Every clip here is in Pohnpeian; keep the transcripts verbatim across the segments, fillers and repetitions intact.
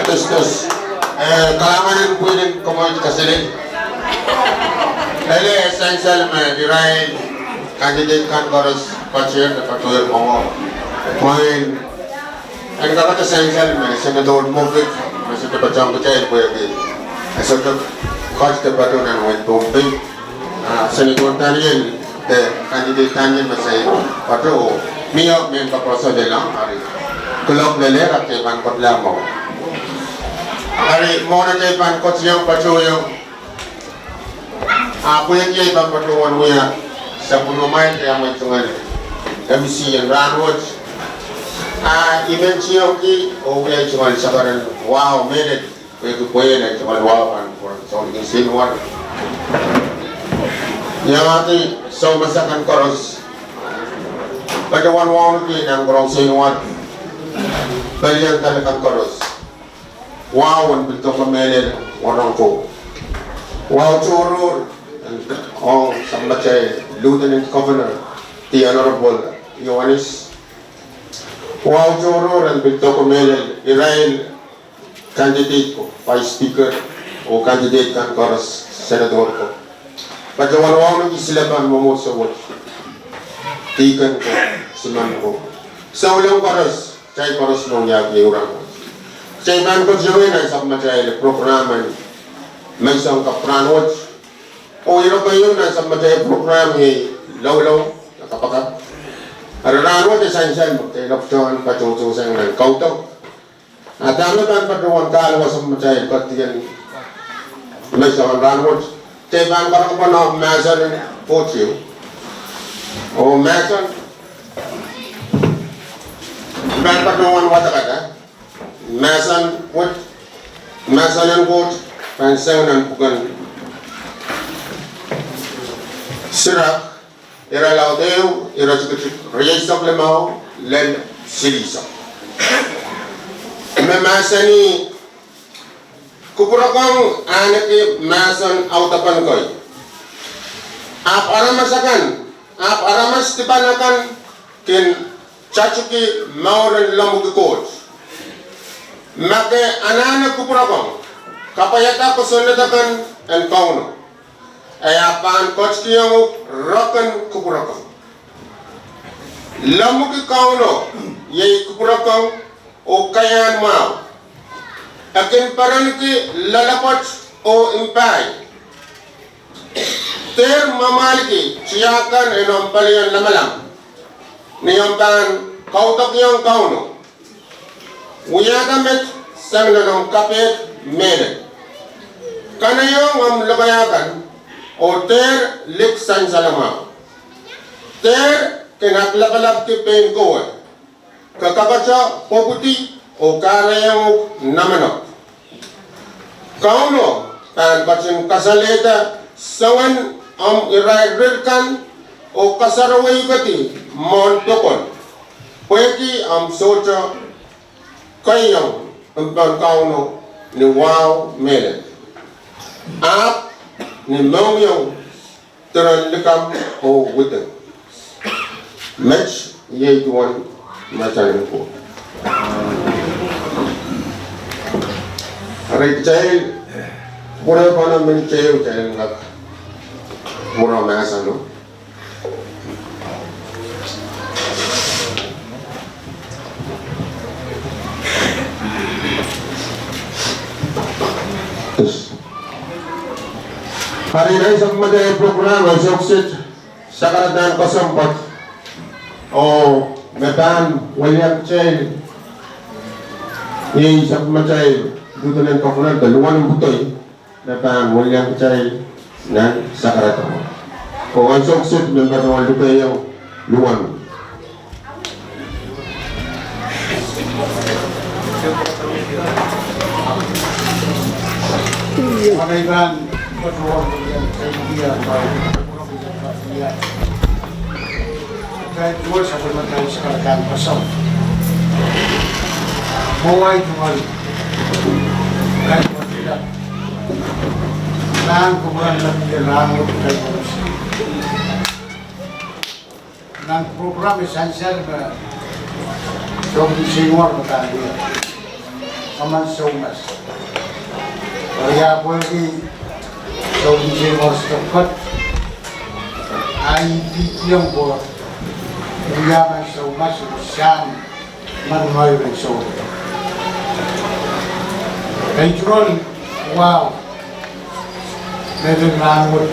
Tos, tos. Eh, kalahngan en pwihn en komour kaselel. Ele sansal me irail candidate kan koaros patehng de patohwan mwomwohdiso. Pwehn en kakete sansal me Senator Moffitt, me sohte patohwan kitail pwehki e sohte koaros de patohwan nan wehin Pohnpei. Ah, Senator Daniel, de candidate Daniel me sai pato, mie mehn koaros lel, eri kuloak lel, eri kitail pahn koaros lel mwo. Eri mwohn atail pahn koaros iang pato iang. Ah, pwehki ei pahn patohwan wia sapwellimamwail de amwail tungoal M C en rahnwet. Ah, I men tiongki oh wia tungoal sakaren wahu menet. Pwehki pwehn ei tungoal wahu pahn kupwuren soun Seinwar. Iangahki soumas akan koaros. Patohwan wauneki nan kupwuren Seinwar. Pelian kalahngan koaros. Wahu en pil doke mehlel wahnpoaron ko. Wahu tohrohr ong sapwellimatail Lieutenant Governor, the Honorable Ioanis. Wahu tohrohr en pil doke mehlel irail candidate ko, Vice Speaker, oh candidate kan koaros, Senator ko. Patohwan wauneki silepen mwomwohdiso wet, deacon ko, siman ko. Souleng koaros, kitail koaros me wiahki ehu rahnwet. Kitail pahn koasoia nan sapwellimatail program en menseng kapw rahnwet. Oh ire keieu nan sapwellimatail program iei loulou, kapakap. Eri rahnwet e sansal me kitail pahn patohwan patohsang nan kaudok. A dahme pahn patohwan kahluwa sapwellimatail koadoken menseng rahnwet? Kitail pahn kak pwanohng mahsen en Koht. Oh mahsen pahn patohwan wadek, mahsen wet, mahsen en Koht pahn sang nan pwuken Sirak, irelaud ehu, iretikitik rieisek limau lel silihsek. Me mahsanih, kupwurokong ahneki mahsen audepen kei. Ahpw aramas akan, ahpw aramas dipan akan kin tatoki mouren lomwiki Koht. Ma ke anahne kupwurokong, Kapaiada kosonned akan en Kauno, e ahpw pahn ketikihong uhk roken kupwurokong. Lemmwiki Kauno iei kupwurokong oh kaiahn mwahu. E kin perenki loalopwoat oh mpahi. Dehr mwamwahliki tiahk kan en omw pelien lamalam ni omw pahn kaudokiong Kauno. Wiahda met sang nan omw kapehd mehlel. Kanaieng omw lokaia kan, oh dehr lik sansal mwahu. Dehr kin aklapalapki pein kowe. Ke kakete pwopwidi oh kahrehiong uhk namenok. Kauno pahn ketin kasalehda soangen omw irair rir kan oh kasarawihukedi mwohn pokon, pwehki omw sohte keiong mpomw en Kauno ni wahu mehlel, ahpw ni mohngiong diren likamw oh widing. Met iei duwen mahsen en Koht. Eri kitail pwurehng pahn minit ehu kitail en kak pwurehng mahseno. Eri irail sapwellimatail program, ansou kiset, sakaradahn kesempwal, oh me pahn weliakitail, iei sapwellimatail Lieutenant Governor, de Luwon Pwutoi, me pahn weliakitail nan sakaradahn. Oh ansou kiset me pahn weliakitail Luwon. Nan program me sansal me Sounpwong Senior me pahn wia, emen soumas. Eri ahpw pwehki Sounpwong Senior stok kat, a I D P ong ko, wia emen soumas, sang manaman en sounpwong. Patron, wow. Mehlel rahnwet,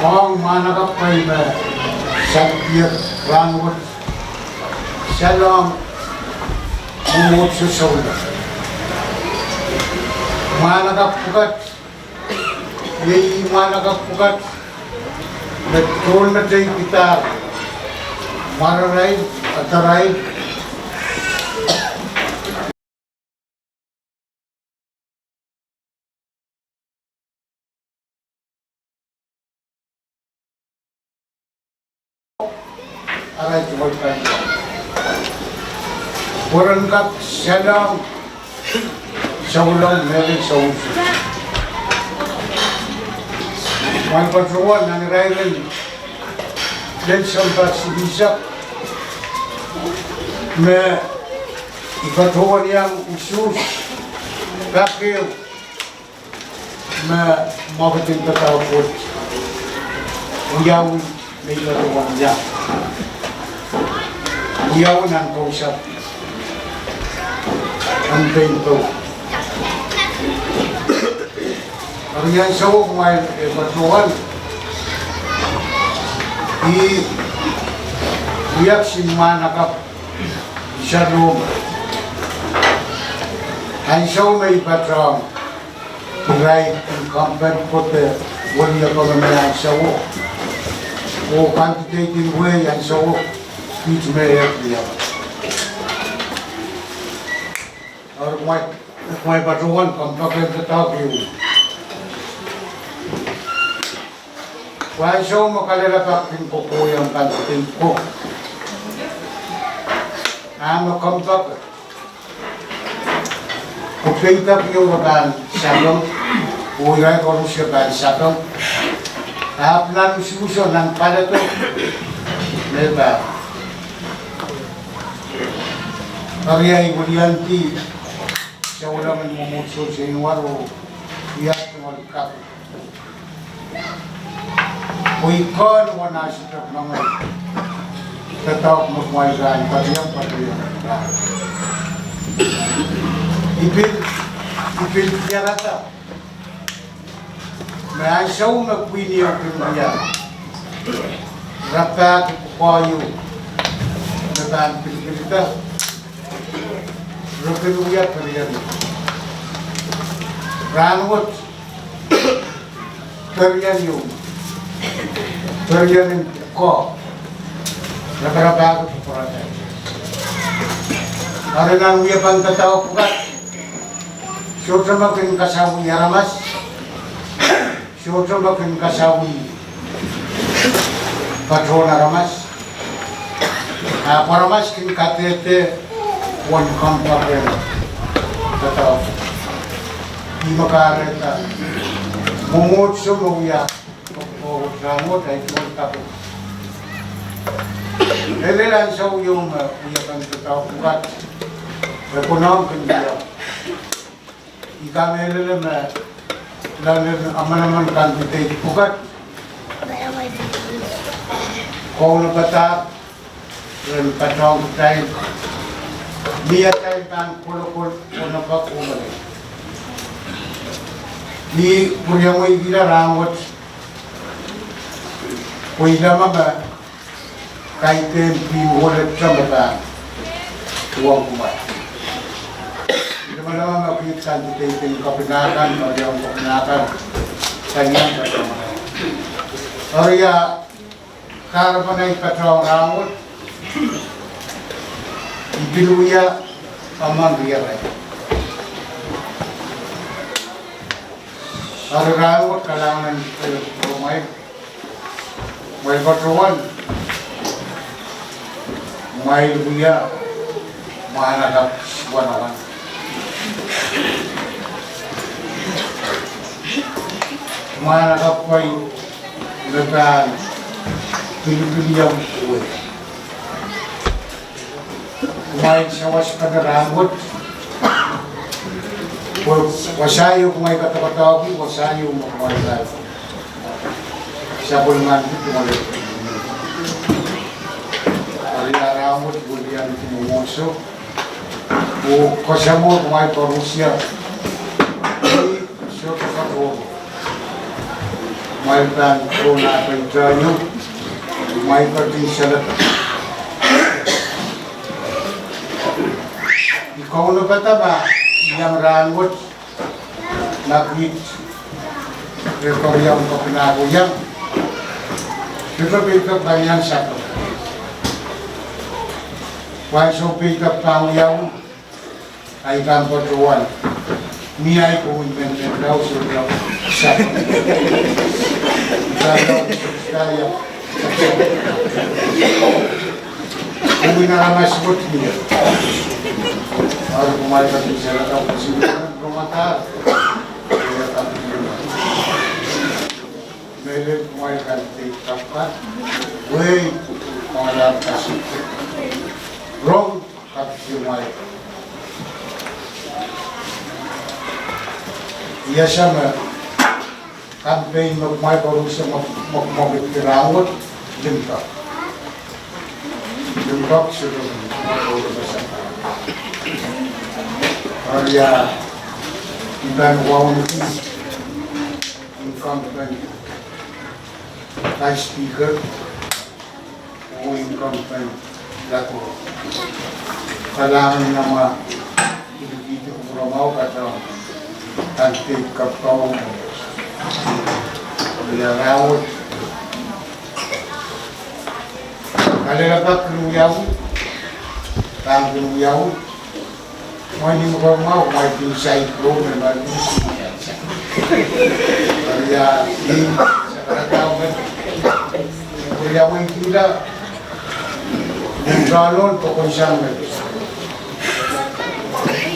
ong mwahnakapw kei me sang dier rahnwet, sang ong mwomwohdiso souleng. Mwahnakapw pwukat, iei mwahnakapw pwukat me tohnmetei kitail, mwararail, adarail, arail tuwei kan. Pwuren kak sang ong souleng, mehlel sounpwong. Mwail patohwan nan irair en lel sounpar silisek me I patohwan iang usuhs pak ehu me mwaketin padahk wet wiawi me I patohwan iang. Wiawi nan kausapw en pein powe. Eri ansou kumwail patohwan, I wiahki mwahnakapw Salome. Ansou me I patohwan, irail incumbent ko de weliakapw me ansouo, oh candidate en wehi ansouo, kiht me ehk wia. Eri kumwail, kumwail patohwan kompoakehn doadoahk ehu. Pwe ansou me kalelapak kin kokohwei ong candidate ko, a me kompoake, ko peidek ieu re pahn sapeng, oh irail koaros re pahn sapeng. Ahpw nan usuhso nan paledo me pahn, eri I weliandi Souleng en mwomwohdiso Seinwar oh iar tungoal kapw. Pwe I kohn wen ahi sehse moange doadoahk me kumwail pahn patohwan patohwan. I pil, I pil diarada me ansou me pwihn ieu kin wia rapahki pwukoa ieu me pahn pilipilda, re kin wia perien. Rahnwet perien ieu, perien en pwukoa, raparapahki pwukoa. Eri nan wiepen doadoahk pwukat, sohte me kin kasawih aramas, sohte me kin kasawih patohwan aramas, ahpw aramas kin kadehde wen kompoaken doadoahk. Ih me kahrehda mwomwohdiso me wia pwukoa rahnwet ahi tungoal kapw. Lel ansou ieu me wiepen doadoahk pwukat e konehng kin wia. I kamehlele me loalen emenemen candidate pwukat, kaunopada ren patohwan kitail, mie atail pahn kolokol kaunopada kowe. I pwuriamweikihla rahnwet pwe I leme me kaidehn pil wole te me pahn tuhwong kumwail. I leme me kiht candidate en kopina kan, me iang kopina kan, pahn iang patohwan. Eri ia kahrepen ei patohwan rahnwet, I pil wia emen riarail. Eri rahnwet kalahngan en kumwail, kumwail patohwan, kumwail wia mwahnakapw wanawan. Mwahnakapw wei me pahn pilipiliong wei. Kumwail sawaspene rahnwet, pwe wasa ieu kumwail kadokadohki, wasa ieu me kumwail pahn sapwellimaniki kumwail. Eri ia rahnwet wiliandi mwomwohdiso oh koasoamwo kumwail koaros ia. Sohte koaros kumwail pahn tohn ah pahn tohn ieu, kumwail ketin sehse. I kaunopada ma iang rahnwet, ma kiht, re keriaun kopina ko iang, sohte peidek pahn iang sapwellime. Pwe ansou peidek pahn wiawi, ahi pahn patohwan. Mie ahi pwungen mendahte lao sohte iang sapwellime. Pahn lao sohte iang sapwellime. Kumwail aramas wet mie. Eri kumwail ketin sehse, kumwail ketin sehse, kumwail ketin sehse. Mehlel kumwail kan teikan kapw kan, wei, kumwail aramas wet. Rong kapw kumwail. Ia same. Campaign me kumwail koaros me, me, me, me rahnwet, limpoak. Limpoak sohte kumwail koaros me. Eri ia, I pahn wauneki incumbent Vice Speaker oh incumbent Lako. Kalahngan en amwa, I likihdi kupwuramwahu patohwan candidate kapw kawong. Ia rahnwet. Kalelapak kin wiawi, pahn kin wiawi. Mwein I mwahu kumwail kin saik rong me mwahu. Ia, I, ia mwein I kihla, mwahu loal pokon sang me.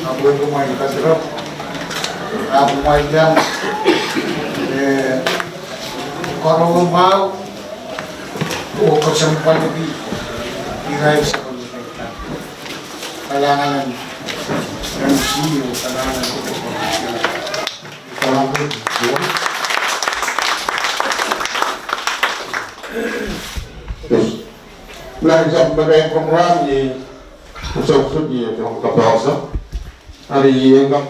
Ahpw kumwail katirok, ahpw kumwail iang, eh, karonge mwahu, oh kesempwalki irail sapwellime. Kalahngan en Yes. Nan sahpw me kin program ni, sohte sohte ni kapehse. Ari iang kak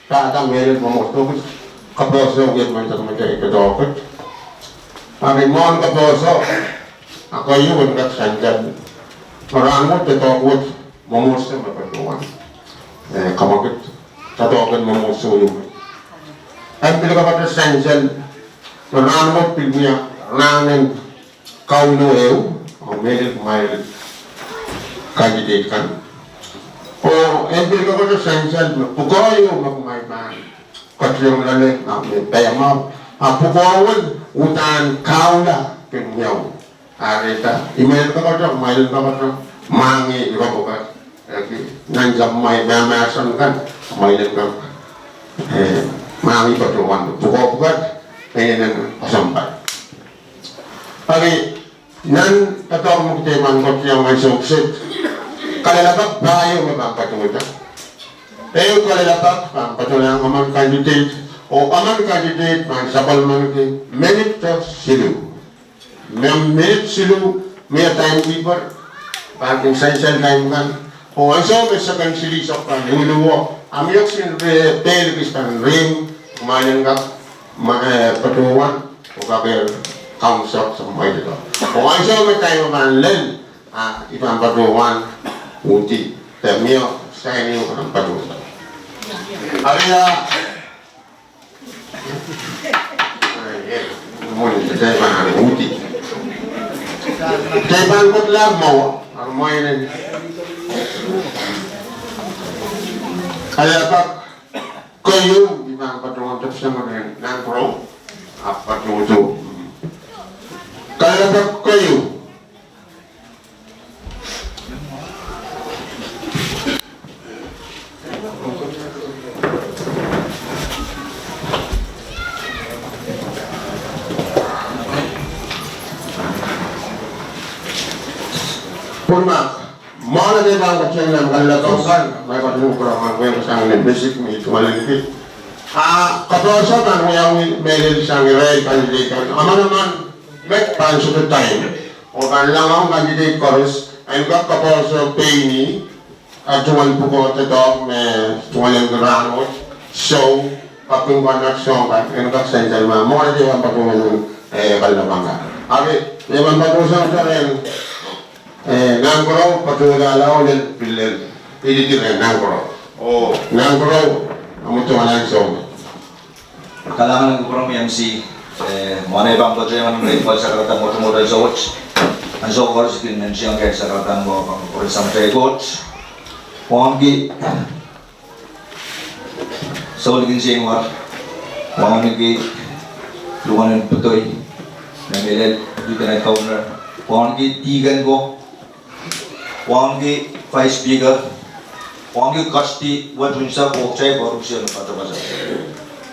pahda mehlel mwomwohdiso, kapehse wet me nsek me kin doadoahk. Ari mwohn kapehse, a keieu en kak sansal. Rahn wet doadoahk wet mwomwohdiso me patohwan. Eh, kamwakid, doadoahk en mwomwohdiso ieu. En pil kapehse sansal, rahn wet pil wia rahn en kauno ehu, oh mehlel kumwail candidate kan. Oh en pil kapehse sansal me pwukoa ieu me kumwail pahn ketiong loale, ah, me paiamwahu, ah, pwukoa wet uhdahn kahula kin wiawi. Ari da, I men kapehse, kumwail kapehse, mwahngih ire pwukat. Eri, nan sahpw me mahmahsen kan, kumwail kapehse, eh, mwahngih patohwan pwukoa pwukat, eh, nan kesempwal. Ari, nan doadoahk me kitail pahn ketiong ansou kiset, kalelapak pahieu me pahn patohda. Ehu kalelapak pahn patohda emen candidate, oh emen candidate pahn sapwellimaniki minit siluh. Me minit siluh, mie timekeeper, pahn kin sansal time kan. Oh ansou me second series pahn luhluhwo, a mie kisin re-, bell kisin pahn ring, kumwail en kak, ma, eh, patohwan, oh kak kaun soahng soahng me ito. Oh ansou me time pahn lel, a I pahn patohwan uhdi, de mie sign ieu pahn patohwan. Ari a Kitail pahn uhdi. Kitail pahn ketiong mwahu, ah, mwahu nen. Kalelapak keieu, I pahn patohwan tepsang ren Nangro, ah, patohdo. Kalelapak keieu. Pwurma, mwohn atail pahn ketiong nan kalelapak kan, me pahn pwurma, me pahn sang ni basic me I tungoal ong kitail. Ah, kapehse pahn wiawi mehlel sang irail candidate kan. Emen emen, me pahn sohte time. Oh pahn langwang candidate koaros, en kak kapehse pein ih, a tungoal pwukoa doadoahk me tungoal en rahn wet, soh, kaping pahn nan soahng kan, en kak sansal ma, mwohn atail pahn patohwan, eh, kalelapak kan. Ari, I pahn patohsang ren, eh, Nangro, patohwan lao lel pil lel, ididi ren Nangro. Oh, Nangro, amw tungoal ansou me. Kalahngan en kupwuromwi M C, eh, mwohn ei pahn patohwan, me pwal sakarada mwotomwot ansou wet. Ansou koaros I kin nantihong kei sakarada mwo pahn kupwuren Samatail Koht. Wauneki Souleng Seinwar. Wauneki Luhkenen Patoi, me mehlel Lieutenant Governor. Wauneki Deacon ko. Wauneki Vice Speaker, wauneki kasti wet unsek oh kitail koarusie me patopato.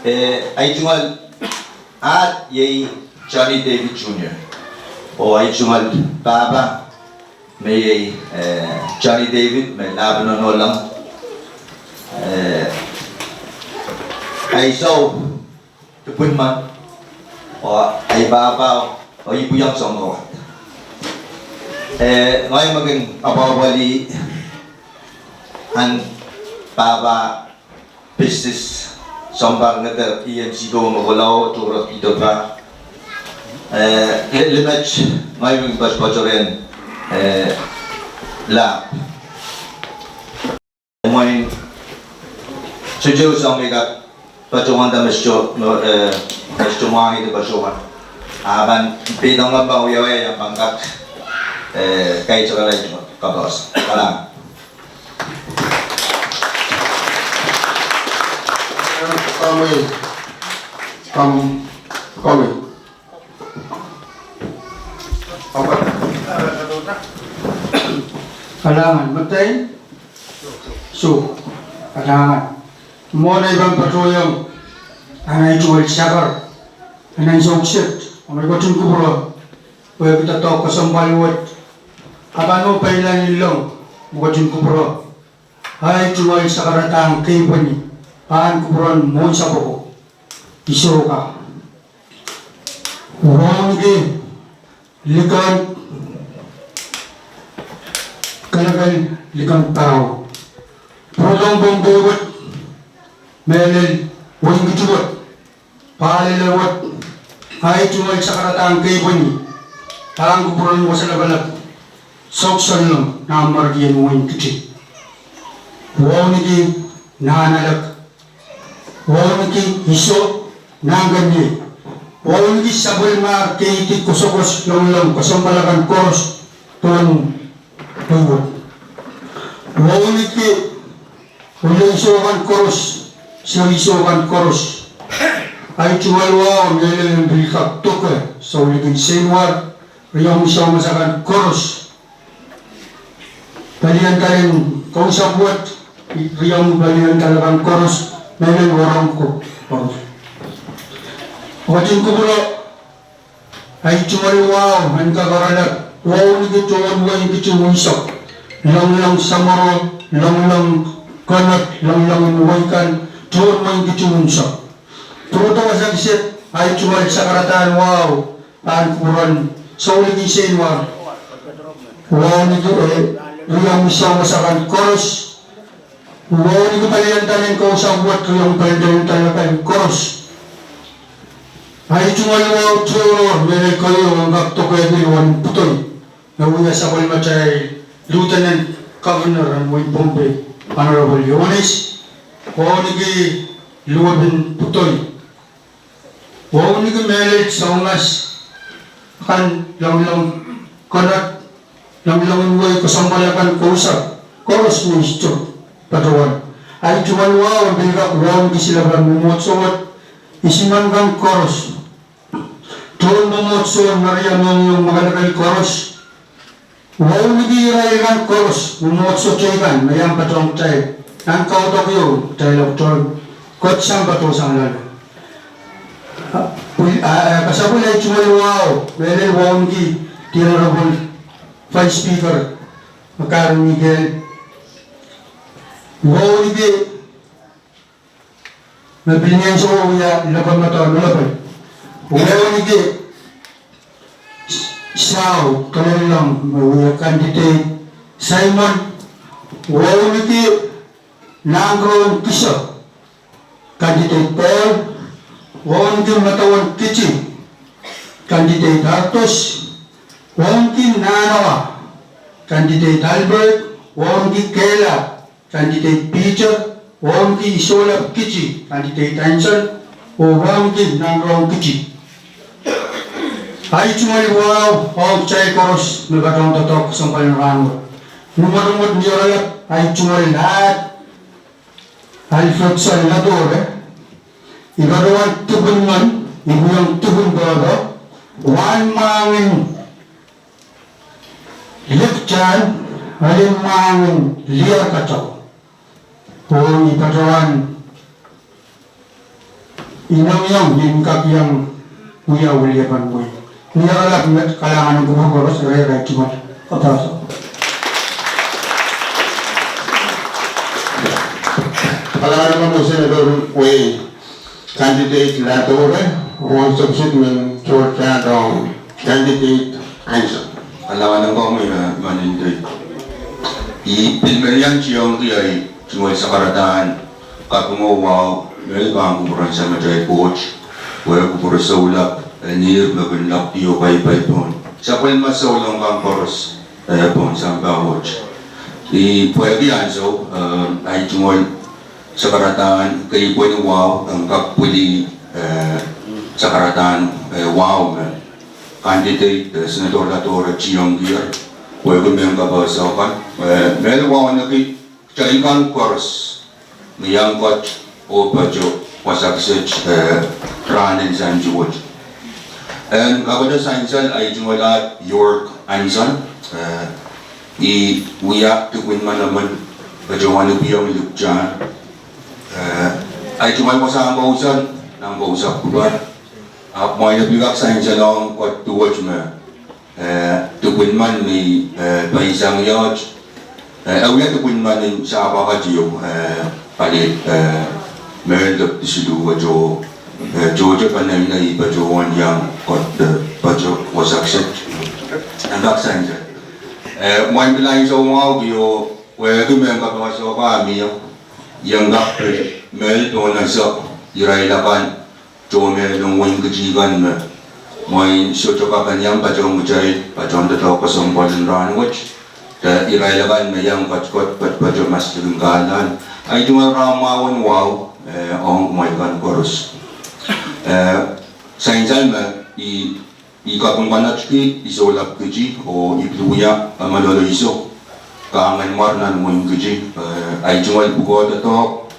Eh, ei tungoal ahd iei Johnny David Junior. Oh ei tungoal pahpa me iei, eh, Johnny David me lahpeno nohlong. Eh, ei soh Dipwinman, oh ei pahpa, oh ipwiong soang wet. Eh, ngehi me kin apwapwalih ahn pahpa business sounpar ngeder E M C ko me kohla oh tuhwong kihdo pa. Eh, limet ngehi me kin patopato ren, eh, lahp. Mwein, sohte soang me I kak patohwanda me sohte, eh, me sohte mwahngih de patohwan. A pahn pid ong pahn wiawi, a pahn kak, eh, kaidehk arail kapehse. Kalahngan. Komwi, kom, komwi. Kalahngan, mehteiso. Kalahngan. Mwohn ei pahn patohiong, a ngehi tungoal sakar, a nan soukset, a me ketin kupwure, pwehki doadoahk kesempwal wet, a pahn oh peilanin long, me ketin kupwure. Ahi tungoal sakaradahn keipweni pahn kupwuren mwohn sapwoko. Isoka. Wauneki likan kelekel, likan pahu. Pwurolong Pohnpei wet, mehlel wehin Kiti wet, Paleiwa wet, ahi tungoal sakaradahn keipweni pahn kupwuren wasa lapalap, Souksonlom, nan mwarkien wehin Kiti. Wauneki nahnalek, wauneki iso, nahnkeniei. Wauneki sapwellimahr keidi kosokos, loalloal kesempwal akan koaros pohn pwihwet. Wauneki ohl iso kan koaros, seri iso kan koaros. Ahi tungoal wahu mehlel en pil kak doke soulikin seinwar, riomwi soumas akan koaros. Palien dahlen kousapw wet, riomwi palien dahl akan koaros, mehlel wahu ko koaros. Ketin kupwure ahi tungoal wahu en kak oaralap, wauneki tohn wehin Kiti unsek, loalloal samworo, loalloal konehng, loalloal wehi kan, tohn wehin Kiti unsek. Pwurodo wasa kiset, ahi tungoal sakaradahn wahu pahn kupwuren soulikin seinwar. Wauneki, eh, riomwi soumas akan koaros. Wauneki palien dahlen kousapw wet, riomwi palien dahl akan koaros. Ahi tungoal wahu tohrohr mehlel keieu en kak doke Luwen Pwutoi, me wia sapwellimatail Lieutenant Governor en wehin Pohnpei, Honorable Ioanis. Wauneki Luwen Pwutoi. Wauneki mehlel soumas akan, loalloal konehng, loalloal wehi, kesempwal akan kousapw koaros me I sohte patohwan. Ahi tungoal wahu en pil kak wauneki silapan mwomwohdiso wet, isimen kan koaros, tohn mwomwohdiso, Maria, Mongiong, Mekelekel koaros. Wauneki irail kan koaros, mwomwohdiso teikan me iang patohwan kitail, nan kaudok ieu kitail ahpw tohn, ketsang patohsang loale. Ah, pwe, ah, ah, kasapwil ahi tungoal wahu mehlel wauneki the Honorable Vice Speaker, me kahrehda wauneki me pil ni ansou wia lokaia me doadoahk, wauneki Sahu Kalollong me wia candidate Simon, wauneki Nahnkrohng Kiso, candidate Paul, wauneki Medewen Kiti, candidate Artos, wauneki Nahnawa, candidate Albert, wauneki Kehlap, candidate Peter, wauneki Isohlap Kiti, candidate Anson, oh wauneki Nahnkrohng Kiti. Ahi tungoal wahu ong kitail koaros me patohwan doadoahk kesempwal en rahn wet. Ni mwotomwot, ni oaralap, ahi tungoal Ahd Alfredson Latore, I patohwan dipwin men, I pwurehng dipwin pwopwo, wahn mwahngin Lipton, elen mwahngin Liar Kato. Oh I patohwan inengieng ni I kak iang wia weliepen wehi. Ni oaralap met, kalahngan en kupwur koaros, ire irail tungoal. Koaros. Kalahngan en kupwur Senator wehi, candidate Latore, oh en sopwsit men Georgia, candidate Anson. Kalahngan en kupwur, eh, Madam Speaker. I pil men iang tiongki ahi tungoal sakaradahn kaping oh wahu me I pahn kupwuren Samatail Koht, pwe kupwure soulap, eh, neir me kin lapalap oh paipai pohn sapwellime souleng kan koaros, eh, pohn sampah wet. I pwehki ansou, eh, ahi tungoal sakaradahn keipweni wahu en kak pwili, eh, sakaradahn, eh, wahu me candidate, eh, Senator Latore tiongkier, pwehki mehn kapehse kan, eh, mehlel wauneki kitail kan koaros me iang kat oh patohwan wasa kiset, eh, rahn en sansal wet. En kapehse sansal, ahi tungoal ahd York Anson, eh, I wia dipwin manaman patohwan ipwiong Lipton. Eh, ahi tungoal wasahn kousoan, nan kousapw pwukat. Ahpw mwein I pil kak sansalohng kat duwet me, eh, dipwin men me, eh, peisang iot, Eh, e wia dipwin men en sahpw akat ieu, eh, pali, eh, mehlel disiluh wet oh, eh, tohto pahn nennenei patohwan iang kot, eh, patoh wasa kiset. En kak sansal. Eh, mwein pil ansou mwahu kio, wehwehki mehn kapehse kan mie, iang kak pil mehlel pohn ese irail akan, tohn mehlel en wein Kiti kan me mwein sohte kak en iang patohwan kitail, patohwan doadoahk kesempwal en rahn wet. De irail akan me iang kotkot, patopato maslikin kahlahn. Ahi tungoal rahn mwahu en wahu, eh, ong kumwail kan koaros. Eh, sansal me i, i kaping kanatki, i soulap Kiti, oh i pil wia, eh, malolo iso. Kahngen mwar nan wein Kiti, eh, ahi tungoal pwukoa doadoahk.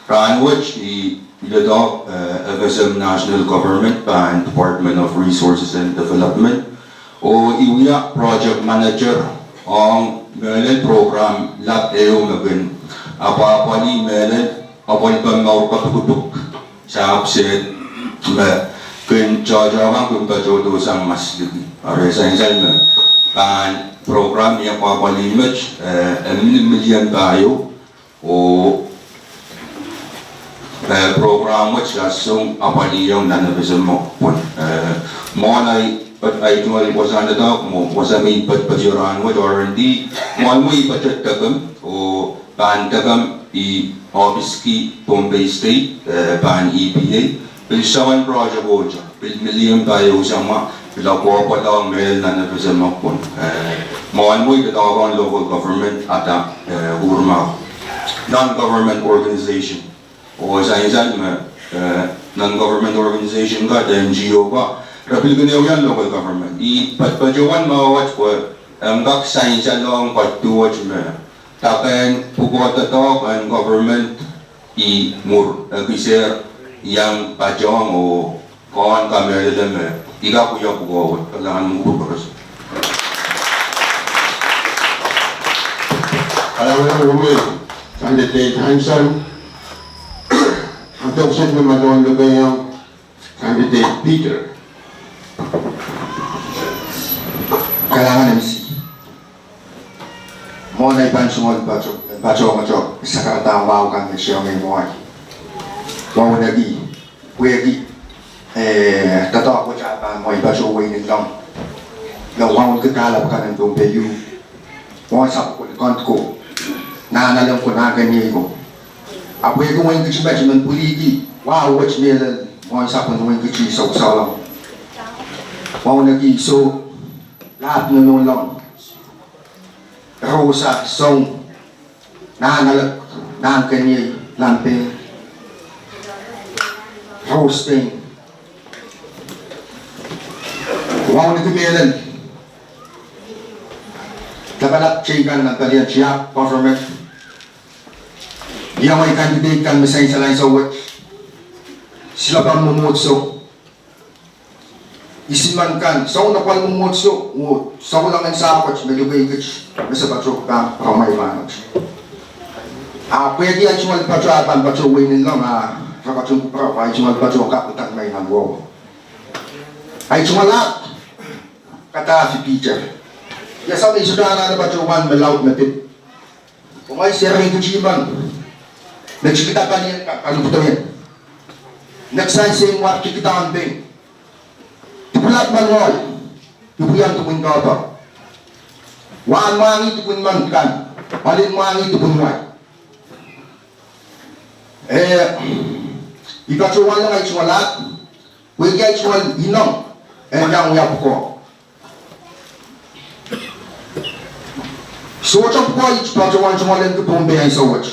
Rahn wet i, i doadoahk, eh, F S M National Government pahn Department of Resources and Development. Oh i wia project manager ong mehlel program lap ehu me kin apwahpwalih mehlel apwalipen mour kapikipik, sahpw sehd me kin tohto kan kin patohdo sang masliki. Eri sansal me pahn program iei apwahpwalih met, eh, emen million pahieu. Oh, eh, program wet song apwalih iang nan F S M pwon. Eh, mwohn ahi, patopato, ahi tungoal wasahn doadoahk mwo, wasa me i patopato rahn wet R and D, mwohn mwo i patopato dekem, oh pahn dekem i ohpis ki Pohnpei State, eh, pahn E P A, pil soangen project ohte. Pil million pahieu samwa, pil apwahpwalih mehlel nan F S M pwon. Eh, mwohn mwo i doadoahk ong local government ahda, eh, urma non-government organization. Oh sansal me, eh, non-government organization kan, N G O kan, re pil kin iang local government. I patopato wen me wet pwe, eh, en kak sansal ong patohwan me, dahme pwukoa doadoahk en government i mwur, eh, kiser, iang patohwan oh kohn kamehlele me i kak wia pwukoa wet. Kalahngan en kupwur koaros. Kalahngan en kupwur, candidate Hanson. Ahnsou kiset me madaun lokaia, candidate Peter. Kalahngan M C. Mwohn ahi pahn tungoal patoh, patohwan patohwan sakarada wahu kan me I iang mwohn. Wauneki, pwehki, eh, doadoahk wet ah pahn mwein patohwan weinen lom. Ia wauneki kahlap kan en Pohnpei, mwohn sapwellimomwi ko, nahnalek ko, nahnkeniei ko. Ahpw pwehki wein Kiti patohwan men pwiliki wahu wet mehlel mwohn sapwellimomwi wein Kiti, soh, soh lom. Wauneki soh, lahp nohno lom. Rosa, soh, nahnalek, nahnkeniei, lampe, rosten. Wauneki mehlel. Lapalap teikan nan palien tiahk government. Ia mwein candidate kan me sansal ansou wet. Silapan mwomwohdiso. Isimen kan, soun apwal mwomwohdiso, oh souleng en sahpw wet me luke kit, me se patohwan pahn pwuromwi pahn wet. Ahpw pwehki ahi tungoal patohwan pahn patohwan weinen lom, ah, re patohwan kupwure, ahi tungoal patohwan kak uhdahn mwein nan wehwe. Ahi tungoal ahd, Kadafi Peter. Ia, soh, me I sohte anahne patohwan me laud me pid. Pwe ngehi serihki timen me tikida palien ka, kalukudoen. Next time se mwahr tikida en pein. Dipwilap men ngehi, dipwian dipwin doadoahk. Wahn mwahngih dipwin men kan, pwalin mwahngih dipwin wai. Eh, I patohwan lelong ahi tungoal ahd, pwehki ahi tungoal inou, en iang wia pwukoa. Sohte pwukoa I patohwan tungoal ong Pohnpei ansou wet.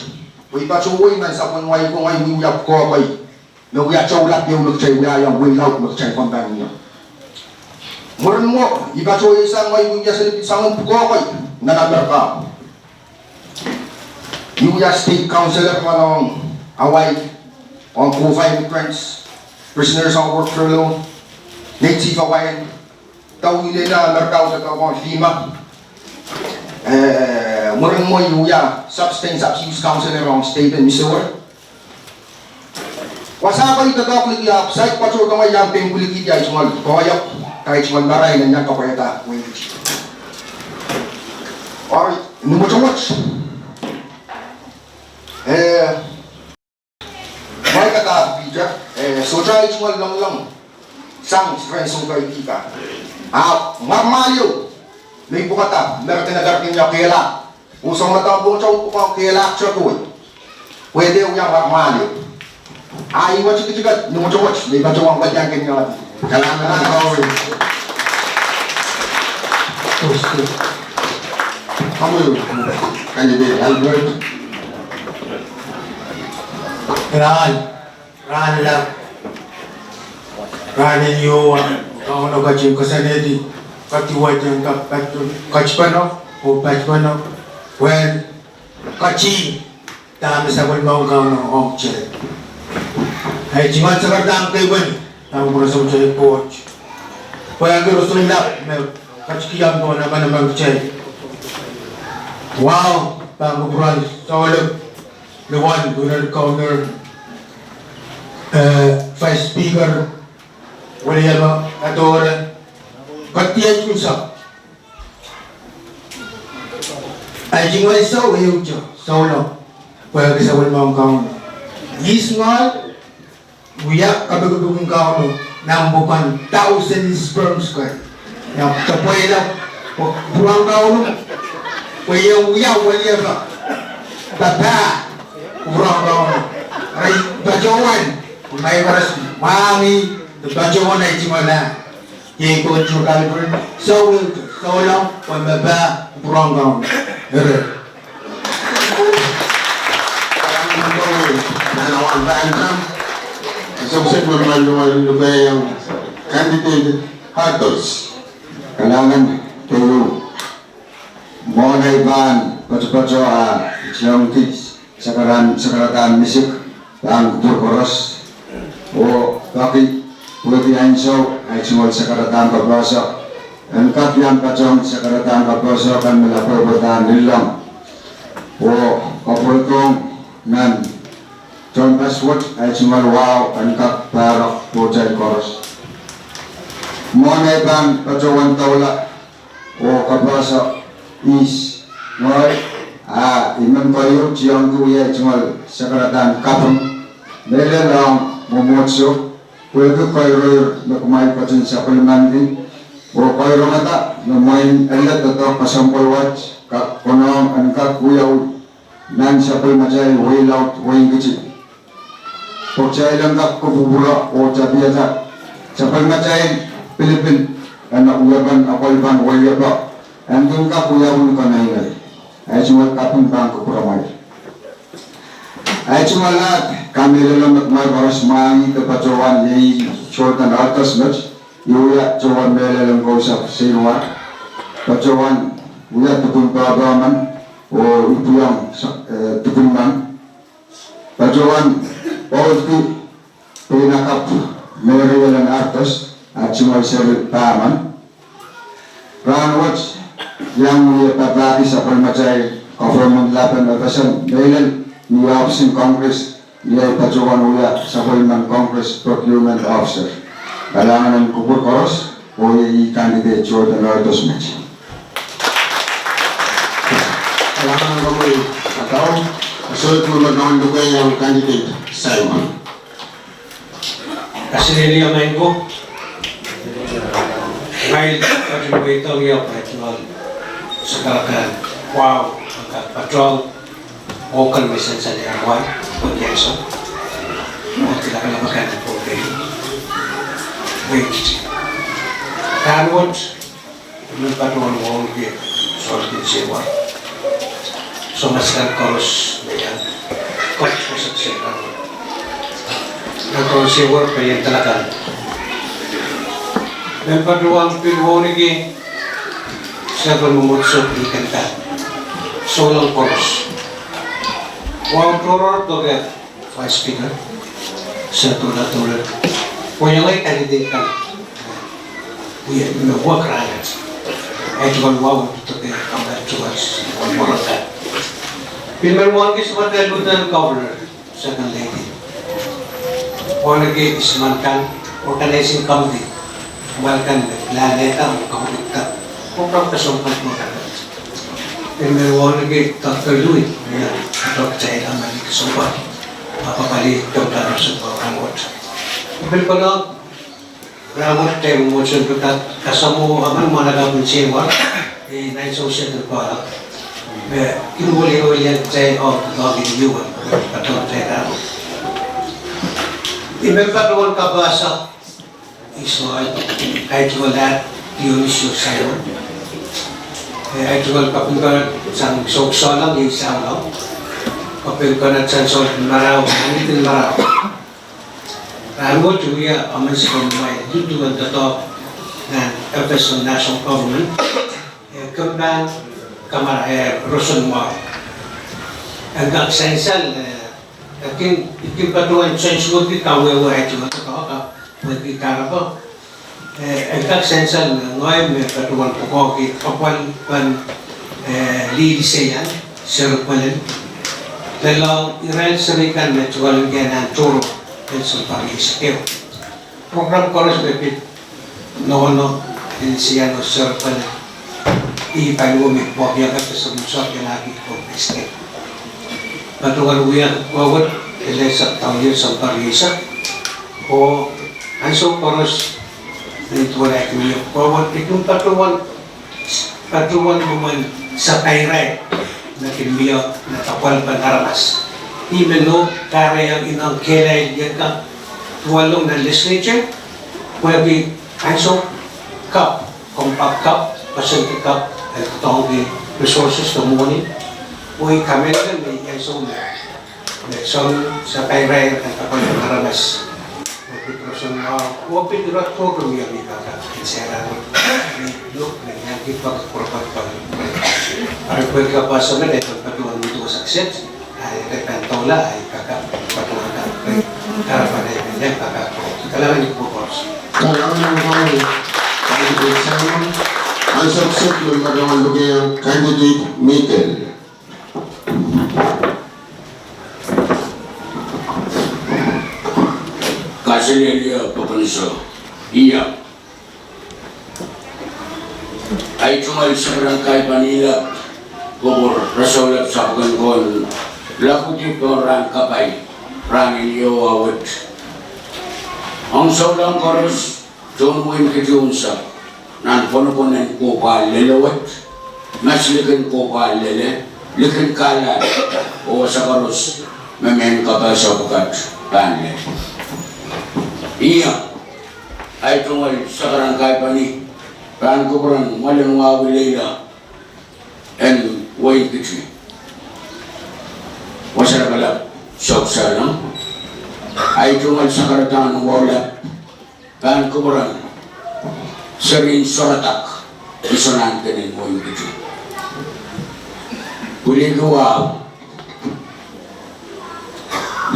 Pwe I patohwan wei nan sapwellimomwi ko, ngehi wiewia pwukoa kei. Me wia tohto lap ieu me kitail wia iang wehi laud me kitail pahn pahn iang. Mwurin mwo, I patohwan sang ngehi wiewia seli pil soangen pwukoa kei nan Amerika. I wia state councilor mwohn Hawaii, ong COFA immigrants, prisoners on work furlough, Native Hawaiian, dau ile nan Amerika, dau ong FEMA. Eh, mwurin mwo I wia substance abuse counselor ong state en Missouri. Wasa ko I doadoahk liki ahpw saik patohdo ngehi iang pein pwilikihdi ahi tungoal koahiek, ahi tungoal marain en iang kapwaiada wehi. Eri, Ni mwotomwot, eh, mwail kadahr Piter, eh, sohte ahi tungoal longolong sang rehn sounpei kan. Ahpw mwahl mwahl ieu me I pwukada, me re kin, re kin kehlail. Oh soangen madamadau pwukoa kehlail tepel. Pwe de wia mwahl mwahl ieu. Ahi wet tikitik ni mwotomwot me I patohwan welian kin iang. Kalahngan. Komwi, candidate Albert. Rahn, rahn lap, rahn en Iehova, Kauno ketin koasoanehdi, kadiwehte en kak pat, katipanok, oh patpene, well, kati, dahme sapwellimen Kauno ong kitail. Ahi tungoal sakaradahn keieu, pahn kupwuramwail Koht. Pwe ahi roson lap me ketikiong pohn emenemen kitail. Wahu, pahn kupwuramwail Souleng, Lieutenant Governor, eh, Vice Speaker, William Adore, ketiket unsek. Ahi tungoal sou ehute, Souleng, pwehki sapwellimen Kauno. Ihs ngehi wia kapikipik en Kauno nan pwukan thousand sperms kei. Ia, tepweila kupwuramwail Kauno, pwe I wia weliepe, papah, kupwuramwail Kauno. Ahi patohwan, ngehi koaros mwahngih, de patohwan ahi tungoal. Iei Koht Kalvary, Souleng, Souleng, pwe me pahn kupwuramwail Kauno. Eri. Nan awan pahn dam, sokosok me mwail luhn lukehiong candidate Artos. Kalahngan, keieu. Mwohn ei pahn patopato ah tiong kis sakaradahn, sakaradahn misik, pahn kupwur koaros. Oh peki, pwehki ansou, ahi tungoal sakaradahn kapehse, en kak iang patehng sakaradahn kapehse kan me lapwepwedahn lilong. Oh kapwuredohng nan tohnpas wet, ahi tungoal wahu en kak pahrek pohtail koaros. Mwohn ei pahn patohwan doula, oh kapehse ihs ngehi, ah I men keieu tiongki wia ahi tungoal sakaradahn kaping, mehlel ong mwomwohdiso, pwehki koiroir me kumwail ketin sapwellimandi, oh koirohngada me mwein ele doadoahk kesempwal wet kak konehng en kak wiawi nan sapwellimatail wehi laud wehin Kiti. Pwe kitail en kak kupwupwure oh tapiada sapwellimatail pilipil en wiepen apwalipen weliepe, en kin kak wiawi ni keneinei. Ahi tungoal kaping pahn kupwuramwail. Ahi tungoal ahd kamehlele me kumwail koaros mwahngih de patohwan iei Jordan Artos met, I wia tohn mehlel en Kousapw Seinwar, patohwan wia dipwin pahpa men, oh ipwiong, eh, dipwin men. Patohwan pwoudki Peinakapw Mary Ellen Artos, ahi tungoal seri pahmen. Rahn wet I iang wia papahki sapwellimatail government lap en FSM mehlel ni ofisin Congress, ni ahi patohwan wia sapwellimen Congress Procurement Officer. Kalahngan en kupwur koaros, oh iei candidate Jordan Artos met. Kalahngan en komwi, Adau, sohte me pahn lukehiong candidate Simon. Kaselehlie maing ko, ngehi ketin pweidohng ie pwe I tungoal sakaradahn wahu en kak patohwan Oakland me sansal en wai, pwe I ansou, oh di lapalap akan en Pohnpei, wehin Kiti. Rahn wet, I men patohwan wauneki Sohn Kin Sewar, Sohn Maskal Koaros me iang, Koht Wasa Sewar, Sohn Sewar pwe I en talakan. Men patohwan pil wauneki Sewar me mwomwohdiso pil kenda, Souleng Koaros. Wahu tohrohr doke Vice Speaker, Senator Latole, pwe iang ahi candidate kan. Wia, me work rahnwet. Ahi tungoal wahu doke, kamat tungoal wahu kan. Pil men wauneki sapwellime Lieutenant Governor, Second Lady. Wauneki isimen kan, Organizing Committee, kumwail kan me plan-ehda, me committee kan, program kesempwal kan. Ih me wauneki Doctor Louis, me ia, Doctor Ida Malik Sobat. Apa kali Doctor Russell Bauer Rahnwet. Pil kona, Rahnwet te mwohn sen pil kasamwo emen mwahnakapw en Seinwar, eh, nan ansou sehse pahla. Me kin weliewelian kitail oh, doadoahk en U N, patohwan kitail rahnwet. Ih me patohwan kapahsa, Israel, ahi tungoal Dionisio Simon. Eh, ahi tungoal kaping konehng sang Sohk Sohleng, Israel. Kaping konehng sang Sohk Marau, Anitin Marau. Rahnwet wia emen sipwe mwail utuwen doadoahk nan F S M National Government. Eh, kempen kamara, eh, roson mwahu. En kak sansal, eh, kin, kin patohwan sansal wehwehki kawehwe ahi tungoal doadoahk, wehwehki kahrepe. Eh, en kak sansal me ngehi me patohwan pwukoahki apwal pahn, eh, lih liseian, Serepein. Lelohng irail seri kan me tungoal ong nan tohrohr, en sounpar eisek ehu. Program koaros me pid nohno en Seinwar oh Serepein. Ih pali wehwehki pwoakiaka te sohte sohte laki ko peske. Patohwan wia kohwet ele sap taun ieu sounpar eisek. Oh ansou koaros, ni tuwalahki mie kohwet, I kin patohwan patohwan mwomwen sapairail me kin mie nan apwal pahn aramas. Ih me nohn kahrehiong ineng kehlail iet kan, tuwalong nan legislature, pwehki ansou kapw, compact kapw, koasoandi kapw, eh, doadoahngki resources de mwohni, oh I kamehlele me ih ansou me me soangen sapairail en apwal pahn aramas. Oh pid roson mwahu, oh pid ire tohto me I kak en sehse rahnwet. Ni luk me I iang kihda pwukat pwukat pwukat. Ari pwehki kapahsa me I pahn patohwan mihdo sakset, ahi I pahn doula, ahi I kak patohwan kak pwe. Kahrepen ahi I pahn iang kak pwe. Kalahngan en Koht. Kalahngan en Koht. Candidate Simon. Ansou kiset me I patohwan lukehiong candidate Mikel. Kaselehlie pokon sou. Ia. Ahi tungoal sakaradahn kaipani lap, Kupwur Rasehulap Sapwuken Koht, lapwidi pohn rahn kapai, rahn en ieu wet. Ong souleng koaros, tohn wein Kiti unsek, nan pwonopwon en kohpwal lel wet, mas likin kohpwal lel, likin kahlap, oh wasa koaros, me mehn kapehse pwukat pahn lel. Ia, ahi tungoal sakaradahn kaipani, pahn kupwuren mwoalen wahu lelohng, en wein Kiti. Wasa lapalap Sohk Sohleng. Ahi tungoal sakaradahn wahu lap, pahn kupwuren serihn sohradak, Isonahnken en wein Kiti. Pwiliki wahu,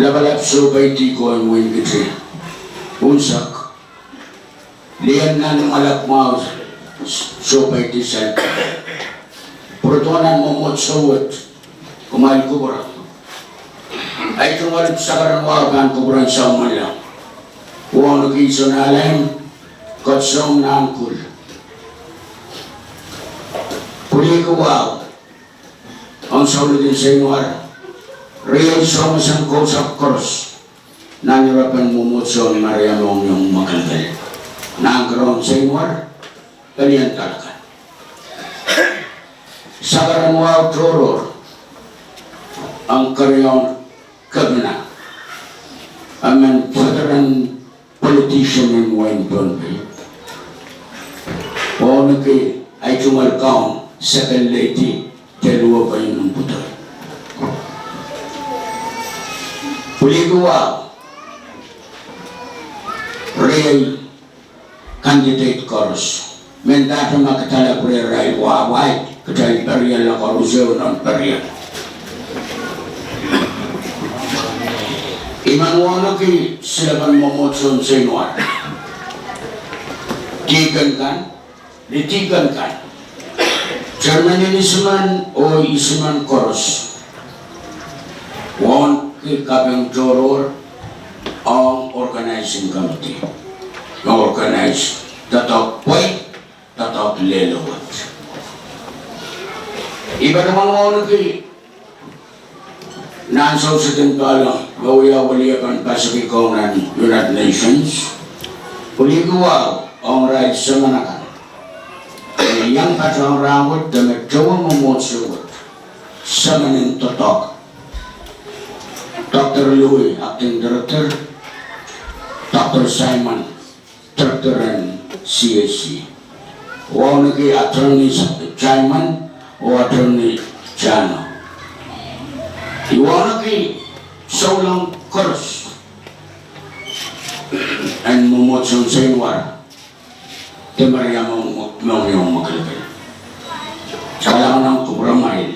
lapalap soupeidi ko en wein Kiti. Unsek, lien nan mwalak mwahu soupeidi sal. Pwurodo nan mwomwohdiso wet, kumwail kupwure. Ahi tungoal sakaradahn wahu pahn kupwuren Soumwonla. Wauneki Isonahlahn, Koht Soumw Nahnkul. Pwiliki wahu, ong Souleng en Seinwar, riei soumas en kousapw koaros. Nan irepen mwomwohdiso en Maria Mohngiong Mwakelekel. Nan Keren Seinwar, pelien Talokan. Sakaradahn wahu tohrohr, ong Keriaun Kepina, emen veteran politician en wein Pohnpei. Wauneki ahi tungoal kaun, Second Lady, Teluo Peinenpwudo. Pwiliki wahu, riei candidate koaros. Mendahte ma kitail lap rehrail wahwei, kitail periala koaros ehu nan perial. I men wauneki silepen mwomwohdiso en Seinwar. Dihken kan, ni dihken kan. Chairman en isimen oh isimen koaros. Wauneki kaping tohrohr ong organizing committee. Organize doadoahk pwei, doadoahk lel wet. I Patohwan wauneki nan sousedin pali me wia weliepen Pacific ong nan United Nations. Pweliki wahu ong irail semen akan me iang patohwan rahnwet de me towe mwomwohdiso wet. Semen en doadoahk. Doctor Louis, Acting Director, Doctor Simon, Director en C A C. Wauneki Attorney Simon oh Attorney Chano. I wauneki souleng koaros en mwomwohdiso en Seinwar. Demeria Mohngiong, Mohngiong Mekilkel. Kalahngan ong kupwuromwail.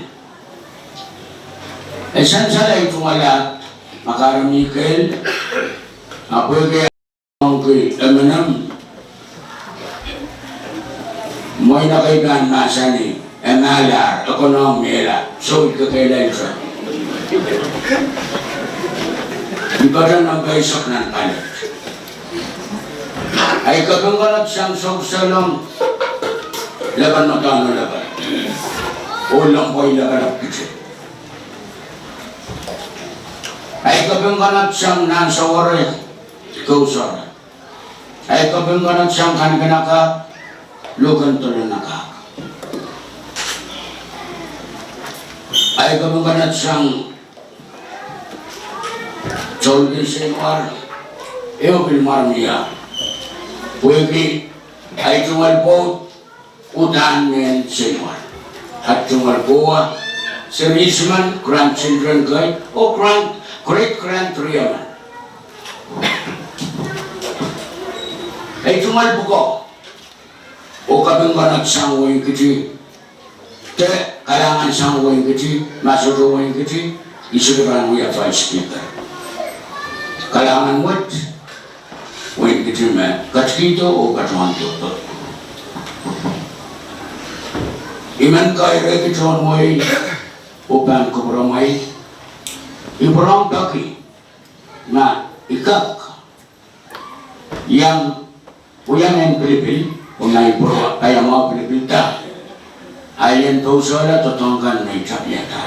E sansal ei tungoal ahd makahrong mi kehl, ahpw pwehki ong ki emenemen mwein ekei pahn mahsanih, e mahlahr, e konehng mehla, soh, I kekehlailete. I pata nempe eisek nan ballot. Ahi kapingkanat sang Sohp Salem, Lepan Madano Lepan, oh Lempwai Lapalap Kiti. Ahi kapingkanat sang Nansaware, Kousaware. Ahi kapingkanat sang Kankinakahk, Luken Dolonakahk. Ahi kapingkanat sang Souleng Seinwar, ehu pil mwar mie. Pwehki ahi tungoal pwoud uhdahn mehn Seinwar. Ahi tungoal pwoud, serihsmen, grandchildren kei, oh grand, great grand riemen. Ahi tungoal pwukoa, oh kapingkanat sang Wein Kiti, de kalahngan sang Wein Kiti, ma sohte Wein Kiti, I sohte pahn wia Vice Speaker. Kalahngan wet, Wein Kiti me ketikihdo oh patohwan dohdo. I men kairehki tohn wehi oh pahn kupwuromwail. I pwurehng peki ma I kak iang wia mehn pilipil, oh ma I pwurehng peki ma pilipil da, I en pousehla doadoahk kan me I tapiada.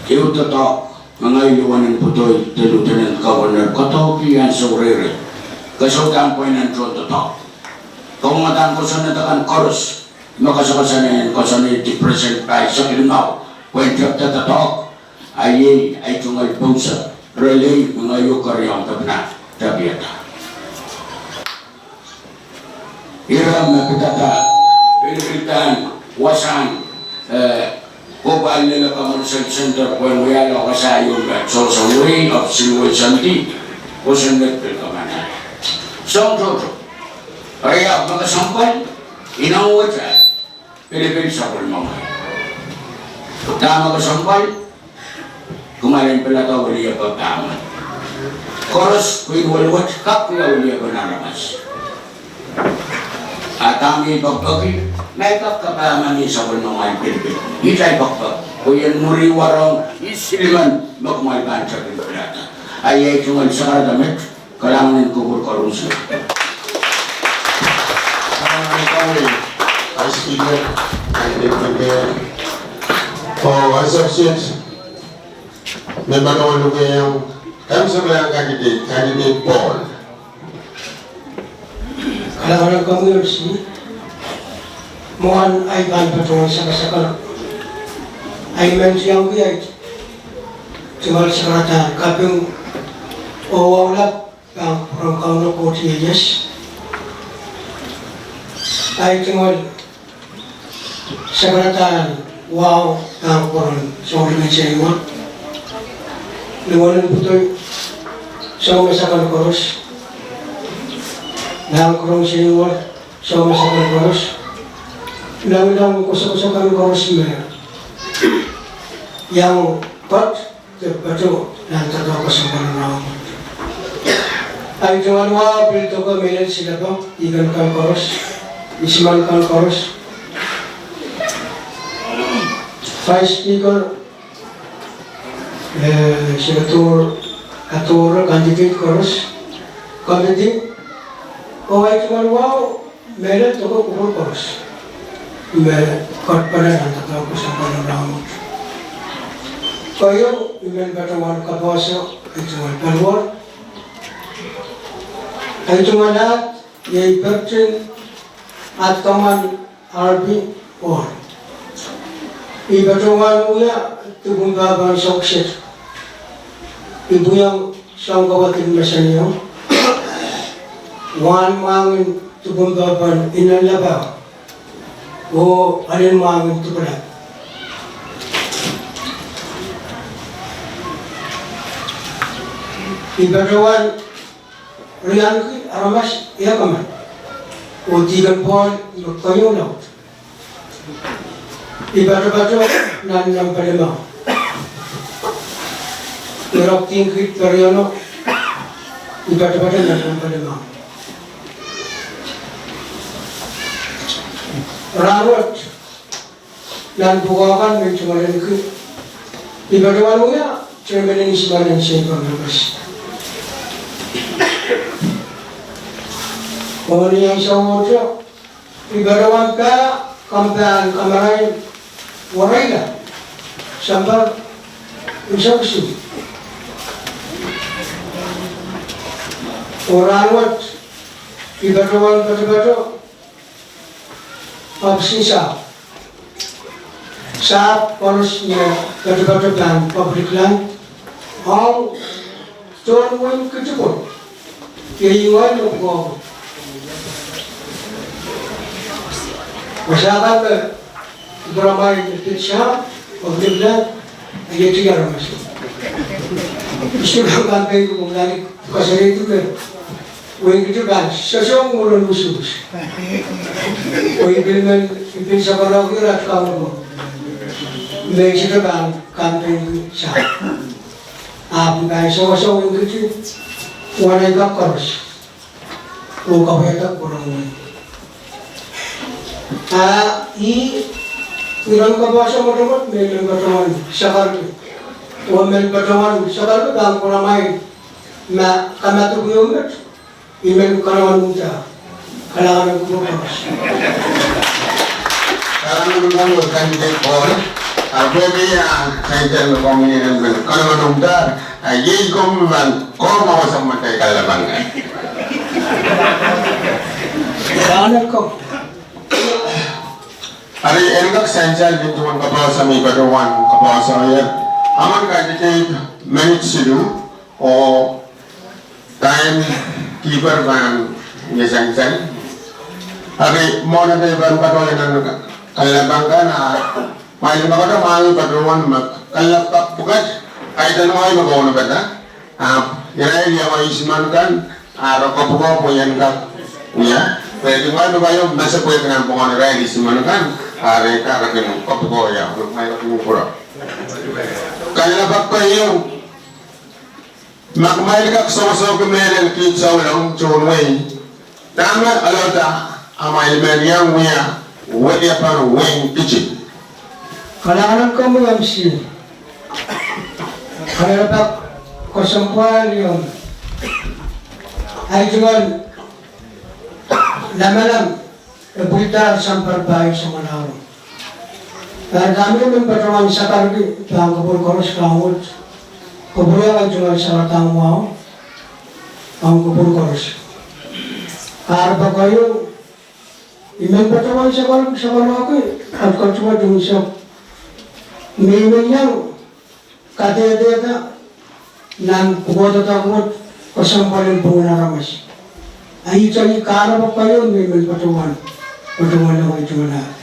Ehu doadoahk me ngehi, Luwenen Putow, de Lieutenant Governor, kodohki ansou rehrail. Ke sohte pahn pweinen tohn doadoahk. Ke mwomwada kosonned akan koaros me koasokoasoanehdi President pahisek limau pwehn tepda doadoahk. Ahi, ahi tungoal pousehla, relay me ngehi oh Keriau Depna tapiada. Ira me pidada pilipil kan wasahn, eh, Kopailele Community Center pwehn wiahla wasa ieu me Sohso Wehi of Siluwei Sandi, kosonned pil kamanai. Soahng tohto. Eri ahpw me kesempwal, inengieng wet pilipil sapwellimomwail. Dahme kesempwal, kumwail en pilada weliepe pahmen. Koaros pwihn weliwet kak wia weliepen aramas. A dahme I pekipeki, ma I kak kapahmen sapwellimomwail pilipil. Ihte ahi pekipek, pwe I en mwuri warohng, I silimen me kumwail pahn tepin pilada. Ahi, ahi tungoal sakarada met, kalahngan en kupwur koaros. Kalahngan en kupwur, Vice Speaker, Candidate Miguel, oh, Associate Member Olukeong, Council Candidate, Candidate Paul. Kalahngan en kupwur, Vice Speaker. Mwohn ahi pahn patohwan sakasakala, I men iang wia ahi tungoal sakarada kaping oh wahu lap pahn kupwuren Kauno Koht ieias. Ahi tungoal sakarada wahu pahn kupwuren Souleng Seinwar, Luwenen Putow, soumas akan koaros, Nahnken Seinwar, soumas akan koaros, nanleng koasokoaso kan koaros me iang pwat de patoh nan doadoahk kesempwal en rahnwet. Ahi tungoal wahu pil doke mehlel silepe, ihkan kan koaros, isimen kan koaros, Vice Speaker, eh, Senator, Kadore, candidate koaros, committee, oh ahi tungoal wahu mehlel doke kupwur koaros. me ketiket nan doadoahk kesempwal en rahnwet. Keieu, I men patohwan kapehse, I tungoal paliwar. I tungoal ahd, iei Peptin Ahd Kamwan Arpi Ward. I patohwan wia dipwin pahpa en Sohkset. I pwihong soang kawadin meseniong, wahn mwahngin dipwin pahpa en Inenlapahu oh elen mwahngin Dipwelap. I patohwan rianki aramas ehk emen, oh Dihken Paul me keieu laud. I patopato nan nempelimahu. Irail kihdi periano, I patopato nan nempelimahu. Rahnwet, nan pwukoa kan me I tungoal ahneki, I patohwan wia chairman en isimen en Saint Barnabas. Oh ni ansou mwohtail, I patohwan pahn kampahn kamarain waraila sampah en Sohkset. Oh rahnwet, I patohwan patopato opposite side. Sahpw koaros me patopato pahn public land, ong tohn wein Kitipon, iei ngehi me pwukoa. Wasa kan me I pwurehng pahn pid sahpw public land, iei tiara masi. Isuh kan pahn pei kumlani kasarehdi me wein Kitipon sohte mwurin usuhs. Oh I pil men, I pil sakaraki irail kaun ko me I sohte pahn kampeinki sahpw. Ahpw I pahn sewese wein Kitipon, wahn ei kak koaros, oh kapwaiada pwurehng wehi. Ah, ih iren kapehse mwotomwot me I men patohwan sakarki, oh I men patohwan sakarki pahn pwurehng ma kamadipw ehu met, I men kanawanunda. Kalahngan en kupwur koaros. Kalahngan en kupwur, candidate Paul. Ah, pwehki ah, sansal me komw men kanawanunda, ah, iei komw men, komw awasa me kitail kalelapak kan. Kalahngan en kupwur. Ari, en kak sansal nin duwen kapehse me I patohwan kapehse ie. Emen candidate minit siluh, oh time keeper pahn ie sansal. Ari, mwohn atail pahn patohwan nan kalelapak kan, ah, ma I men patohwan, ma I patohwan me kalelapak pwukat, kaidehn ngehi me kaunopada. Ahpw irail iang isimen kan, ah, re kopwuko pwe I en kak wia. Pwehki ngehi me paio mese pwehki nan pwungen irail isimen kan, ah, re kak kin kopwuko ia, ma I kak kupwuro. Kalelapak keieu, ma kumwail kak sohsohki mehlel kiht souleng tohn wehi, dahme aloda amwail men iang wia weliepen wein Kitipon? Kalahngan en kupwur M C. Kalelapak kesempwal iong ahi tungoal lamalam e pwilidahr sounpar pahieu samwalahro. Eri dahme I men patohwan sakarki pahn kupwur koaros rahnwet, kupwure ahi tungoal sakarada mwahu ong kupwur koaros. Kahrepe keieu, I men patohwan sakarki, sakarki, katiket wet unsek me I men iang kadehdehda nan pwukoa doadoahk wet kesempwal en pwungen aramas. Ahi tani kahrepe keieu me I men patohwan, patohwan ahi tungoal.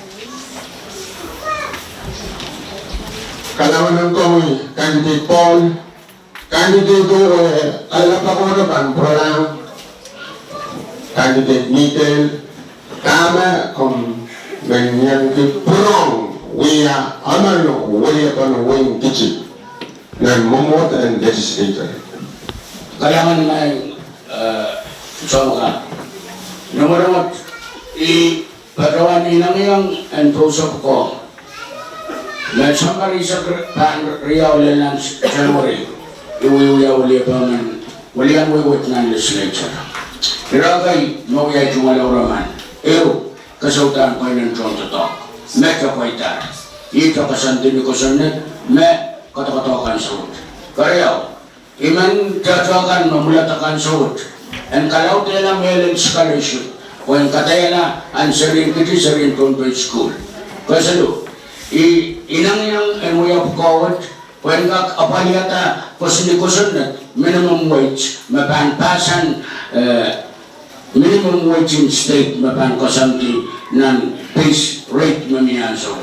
Kalahngan en komwi, candidate Paul. Candidate, eh, kalelapak ko pahn pwuralahng candidate Mikel, dahme komw men iang kupwurong wia emen weliepen wein Kitipon nan mwomwohd en legislature? Kalahngan maing, eh, soangen nongonong, I patohwan inengieng en pousehla pwukoa me sounpar eisek pahn riau lel nan January, I wiewia weliepe men welian wehwet nan legislature. Irail kei me wia tungoal Oreman, ehu, keseudahn kei nan tohn doadoahk. me tohkohda. Ihte koasoandi ni kosonned me koadokoadohk ansou wet. Keriau, I men tohto kan me mwuloada kan ansou wet, en kalaudehla mehlel scholarship, pwehn kadaiala ahn serien kiti, serien Pohnpei sukuhl. Kosonned, I, I inengieng en wia pwukoa wet, pwehn kak apwaliada koasoandi kosonned, minimum wage, me pahn pass en, eh, minimum wage en state me pahn koasoandi nan base rate me mie ansou.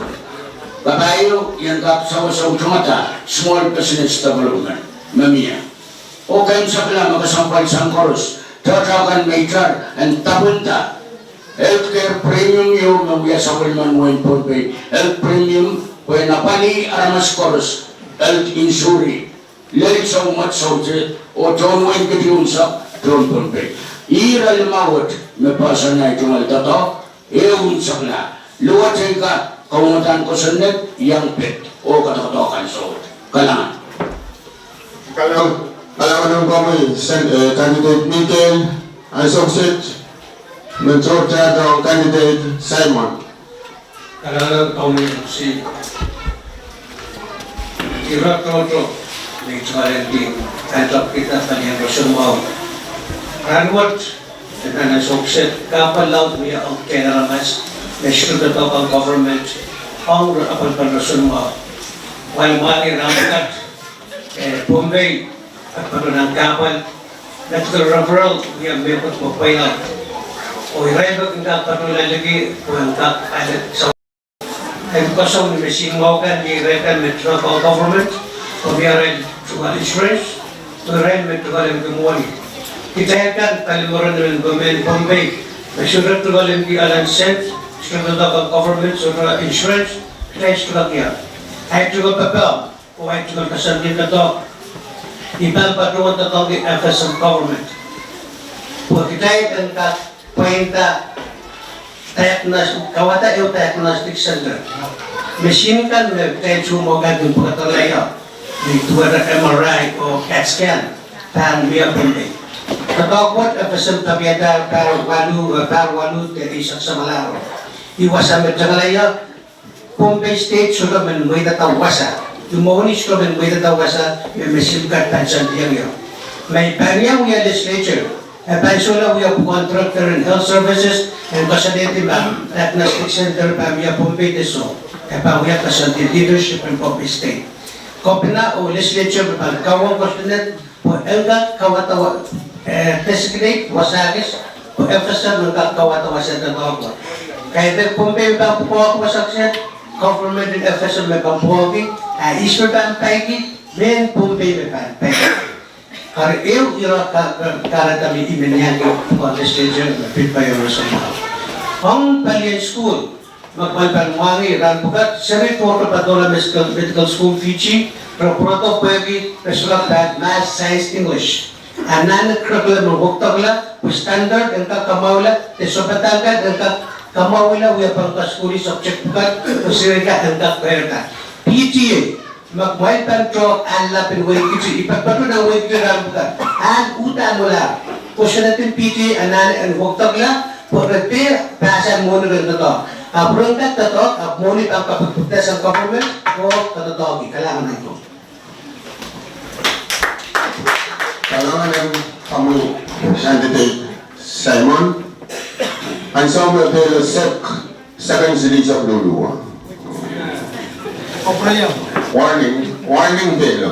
Kapai ieu I en kak sewese tungada small business development me mie. Oh ken sakala me kesempwal sang koaros, tohto kan me itar en tapwenda health care premium ieu me wia sapwellimen wehin Pohnpei health premium, pwehn apwalih aramas koaros health insurance. Lel soumwet, soute, oh tohn wehi ketieu unsek, tohn Pohnpei. Ira limau wet me poahsoan ahi tungoal doadoahk, ehu unsek la. Luwet ei ka, kaungadahn kosonned, iang pid, oh koadokoadohk ansou wet. Kalahngan. Kalahngan, kalahngan en komwi, sen-, eh, candidate Mikael, ansou kiset, men tohto candidate Simon. Kalahngan komwi, si. Ira tohto me I tungoal ong kitail, pali en roson mwahu. Rahnwet, nan ansou kiset, kahpwal laud wia ong kitail aramas me sohte doadoahk ong government, ong re apwalih pali roson mwahu. Wal mwahngih rahn pwukat, eh, Pohnpei, patohwan nan kahpwal, medical referral, wia mepwukat pwe pweilaud. Oh irail me kin kak patohla liki, pwe en kak ale sa- Ahi koasoandi me sin mwahu kan, irail kan me tungoal ong government, oh mie irail tungoal insurance, oh irail me tungoal ong mwohni. Kitail kan, pali mwurin men Pohnpei, me sohte tungoal ong alan sent, sohte doadoahk ong government, sohte insurance, kitail sohte kak ia. Ahi tungoal pepehm, oh ahi tungoal koasoandi doadoahk, I pahn patohwan doadoahngki F S M government. Pwe kitail en kak pwainda diagnos-, kauwada ehu diagnostic center. Mesin kan me kitail soumwahu kan kin pwukadahla ie, me duwehte M R I oh CAT scan, pahn mie Pohnpei. Doadoahk wet F S M tapiada pahr waluh, eh, pahr waluh de eisek samwalahro. Ih wasa me tengala ie, Pohnpei State sohte men mweidada wasa. Ih mwohni sohte men mweidada wasa, me mesin kan pahn sandiong ie. Ma I pahn iang wia legislature, e pahn solahr wia pwukoahn director en health services, en koasoanehdi ma diagnostic center pahn mie Pohnpei de soh. E pahn wia koasoandi leadership en Pohnpei State. Kepina oh legislature me pahn kaweid koasoanehdi pwe en kak kauwada wa-, eh, designate wasa kis, pwe F S M en kak kauwada wasa doadoahk. Kaidehn Pohnpei me pahn pwukoahki wasa kis, government en F S M me pahn pwukoahki, a ihs me pahn paiki, mehn Pohnpei me pahn paiki. Eri ehu ire ka-, ka-, kahrehda me I men iang pwukoahn legislature me pid pai roson mwahu. Ong palien sukuhl, ma kumwail pahn mwahngih rahn pwukat, seri tohto patohla medical, medical school Fiji, re pwurodo pwehki re sohte kak pahn Maths, Science, English. Anahne curriculum en wekidekla, pwe standard en kak kamwahula, de sounpadahk kan en kak kamwahula, wia pahn kasukuhlih subject pwukat, pwe seri kan en kak pweiada. P T A, ma kumwail pahn tohto ahn lap en wehi kiti, I pahn patohwan wehi kiti rahn pwukat, ahn uhdahn wela, koasoanehdi P T A anahne en wekidekla, pwe re dehr pahsan mwohni ren doadoahk. Ahpw ren kak doadoahk, ahpw mwohni pahn kapikipikda sang government, oh kadoadoahki. Kalahngan en komwi. Kalahngan en komwi candidate Simon. Ansou me pehlo sek, second series of Lulu. Warning, warning pehlo.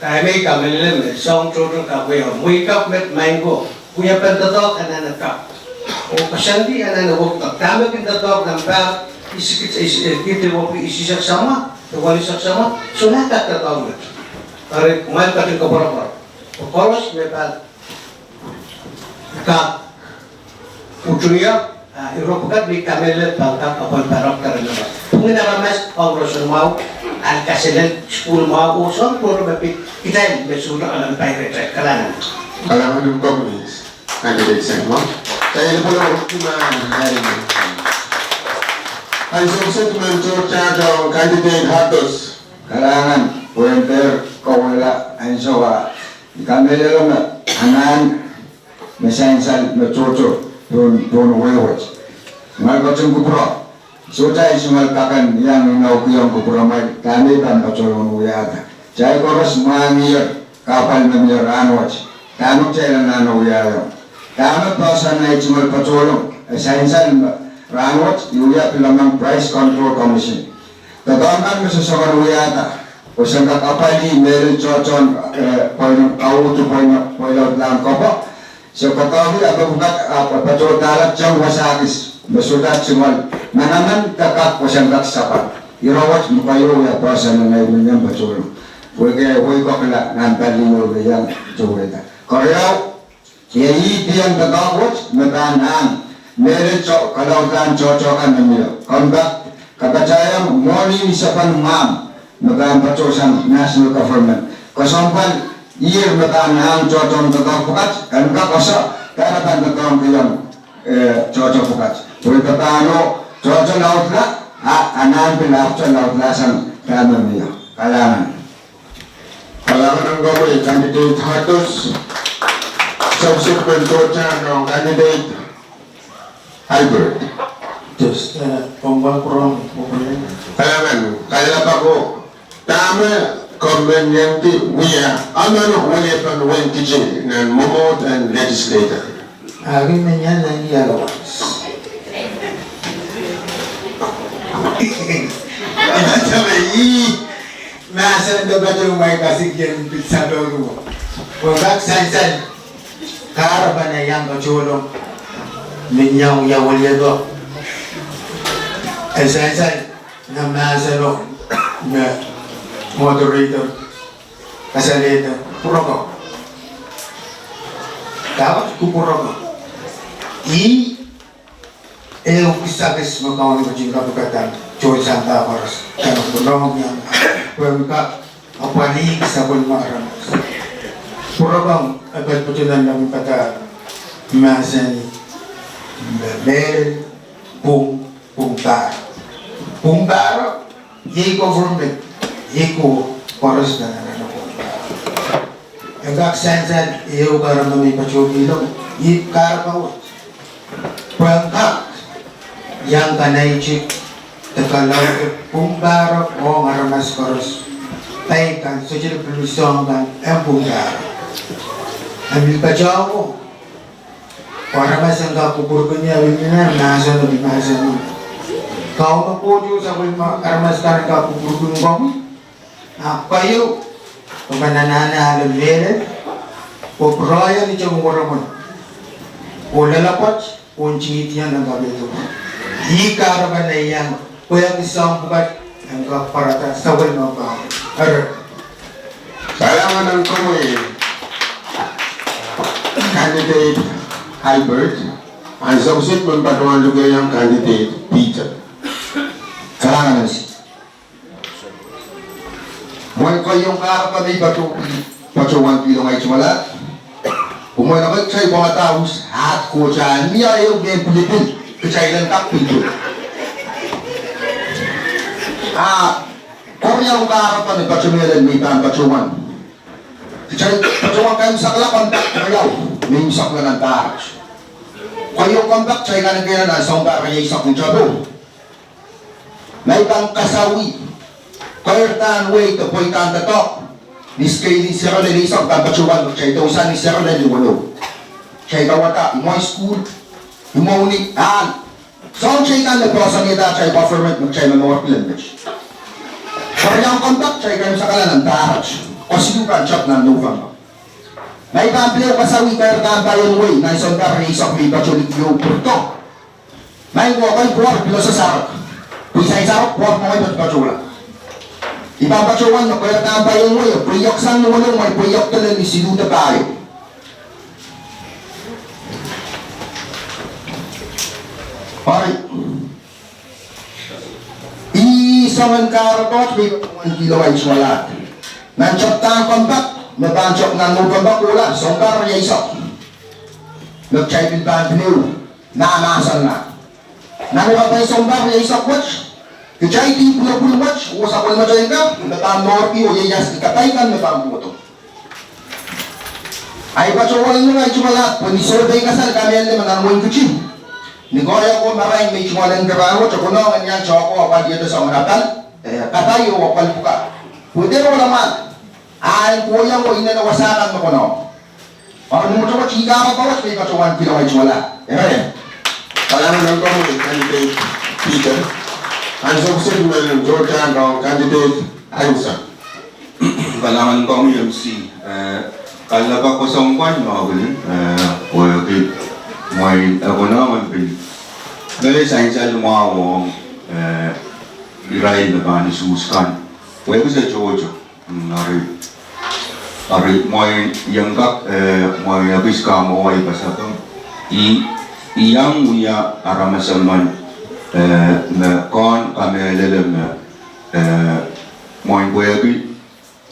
Kaimei kamehlele me soang tohto kak wia, mwehi kapw met maing ko, wia pahn doadoahk anahne kapw. Oh koasoandi anahne wekidek, dahme kin doadoahk nan pahr, isikit, is-, eh, kid de wepwiki isisek samwa, de walusek samwa, sohte kak doadoahk met. Eri kumwail ketin koapworopwor. Koaros me pahn kak utung ie, ah, ire pwukat me I kamehlele pahn kak apwal pahrek tare naba. Pwungin aramas ong roson mwahu, ahn kaselel sukuhl mwahu, oh soang tohto me pid kitail me sohte alan pairete. Kalahngan. Kalahngan en komwi, candidate Simon. Kitail pwurodo pwukat nan, nan. Ansou kiset men tohto candidate Hardos. Kalahngan, pwehn dehr kauwehla ansou ah. I kamehlele me anahn me sansal me tohto pohn, pohn wehwet. Ngehi ketin kupwure. Sohte ei tungoal kakan iang inoukihong kupwuromwail dahme I pahn patohwan wiahda. Kitail koaros mwahngiher kahpwal me mie rahnwet. Dahme kitail anahne wiahiong? Dahme poahsoan ei tungoal patohlong? E sansal me rahnwet I wia pil among Price Control Commission. Doadoahk kan me sohte kak wiahda, kosonned kak apwalih mehlel tohtohn, eh, pweinen kauhdi, pweinen pweilaudlahn kopwe. Soh, kadarohng ahpw pwukat ahpw patohdahla tohn wasa kis me sohte tungoal manaman de kak kosonned kak sapan. Ire wet me keieu ia poahsoan en ei meniam patohlong. Pwehki e wei kokla nan pali me iang towehda. Keriau, ia ih diong doadoahk wet me pahn ahng mehlel toh kalaudlahn tohtohkan me mie. Compact kapatahiong mwohni ni sapan mwahmw me pahn patohsang national government. Kesempwal, ire me pahn ahng tohtohn doadoahk pwukat, en kak koasoia dahme pahn doadoahngkihong, eh, tohtohn pwukat. Pwe pahn o tohtohn laudla, a anahn pil ahpwte laudla sang dahme mie. Kalahngan. Kalahngan en komwi candidate Hartos. Subsequent tohtohn candidate Albert. Just, eh, pwongpwong pwurehng, pwurehng. Kalahngan, kalelapak o. Dahme komw men iang wia emen weliepen wehin Kitti nan mwomwohd en legislator? Ahki men iang nan ia lawas. Ih, mahsen de patohwan kasik iang pil sapeng o. Pwe kak sansal kahrepen ei iang patohlong me iang wia weliepe. E sansal nan mahsen o me moderator kasalehda pwurokong. Dahkot kupwurokong. Ih ehu kisakis me Kauno ketin kapikada tohn sampah koaros. Kanohng iang pwehn kak apwalih sapwellime aramas. Pwurokong e patopato nan lamapada mahsanih me mehlel pwung, pwung pahrek. Pwung pahrek, iei government, iei ko koaros nan, nan pwung pahrek. E kak sansal ehu kahrepen me I patohwan kihlong, ih kahrepe wet. Pwehn kak iang kanaitik de kalaudek pwung pahrek ong aramas koaros. Pai kan sohte pil soang kan en pwung pahrek. E pil patohwan aramas en kak kupwurki ni, a pil nan mahsen o pil mahsanih, Kauno Koht, sapwellime aramas kan en kak kupwurki komwi. A keieu, komw pahn anahne ale mehlel, oh pwurehng ni tohn weremwen, oh loalopwoat, oh ntingihdi nan kapehdo. Ih kahrepen ei iang pwehki soang pwukat en kak pwarada sapwellime pahn ere. Kalahngan en komwi candidate Albert, and subsequent patohwan lukehiong candidate Peter. Kalahngan en Mwein keieu kahrepe me I patohwan kihlong ei tungoal ahd. Pwe mwein ekei kitail pwangada us ahd Koht, a mie ehu mehn pilipil kitail en kak pilipil. A keriau kahrepe me I patohwan, me I pahn patohwan, kitail patohwan kaimwisekala compact keriau me imwisekala nan pahr. Keieu compact kitail kanekehla nan sounpar rieisek ni tepin. Ma I pahn kasawih, keirdahn wehi de pweidahn doadoahk ni skeil en sero lel eisek, I pahn patohwan me kitail dohsang ni sero lel weneu. Kitail kawada imwei sukuhl, imwei ni ahl. Soahng teikan me poahsoanehda atail government me kitail momour kilang met. Keriau compact kitail kaimwisekala nan pahr. Kesiluh pahn tep nan November. Ma I pahn pil kasawih keirdahn paien wehi nan sounpar rieisek me I patohwan kihlong pwurdo. Maing ko, ekei pwoar pil ese sarek. Pwe I sansal pwoar mwein patohla. I pahn patohwan me keirdahn paien wehi pweiek sang ni weneu, mwein pweiek de lel ni siluh de pahieu. Ari. Ih soangen kahrepe me I patohwan kihlong ei tungoal ahd. Nan tepdahn compact me pahn tep nan November kohla, sounpar rieisek. Me kitail pil pahn pil ehu mahmahsen nan. Nan irair en sounpar rieisek wet, kitail dihp pwulopwul wet oh sapwellimatail kan me pahn momourki oh ieias kapai kan me pahn kohdo. Ahi patohwan kihlong ei tungoal ahd pwe ni sounpei kasal kamehlele me nan wehin Kitti, Ni koaros ko marain me I tungoal en kararohte, konehng en iang tohto apwal iet soangen apwal, eh, kapai oh apwal pwukat. Pwe dehr wala mak, a en kohieng oh inenen wasa kan me konehng. Eri ni mwotomwot I kahrepe koaros me I patohwan pil wai tungoal. Eri. Kalahngan en komwi, candidate Peter. Ansou kiset me Georgia, candidate Ansou. Kalahngan en komwi M C, eh, kalelapak koasoandi pwon me I pil, eh, wehwehki mwein, eh, konehng en pil. Mele sansal mwahu ong, eh, irail me pahn usuhs kan. Wehwehki se tohto. Mm, eri, eri mwein I en kak, eh, mwein ekis kamwahwei pasapeng. I, I iang wia aramas emen, eh, me ke en kamehlele me, eh, mwein pwehki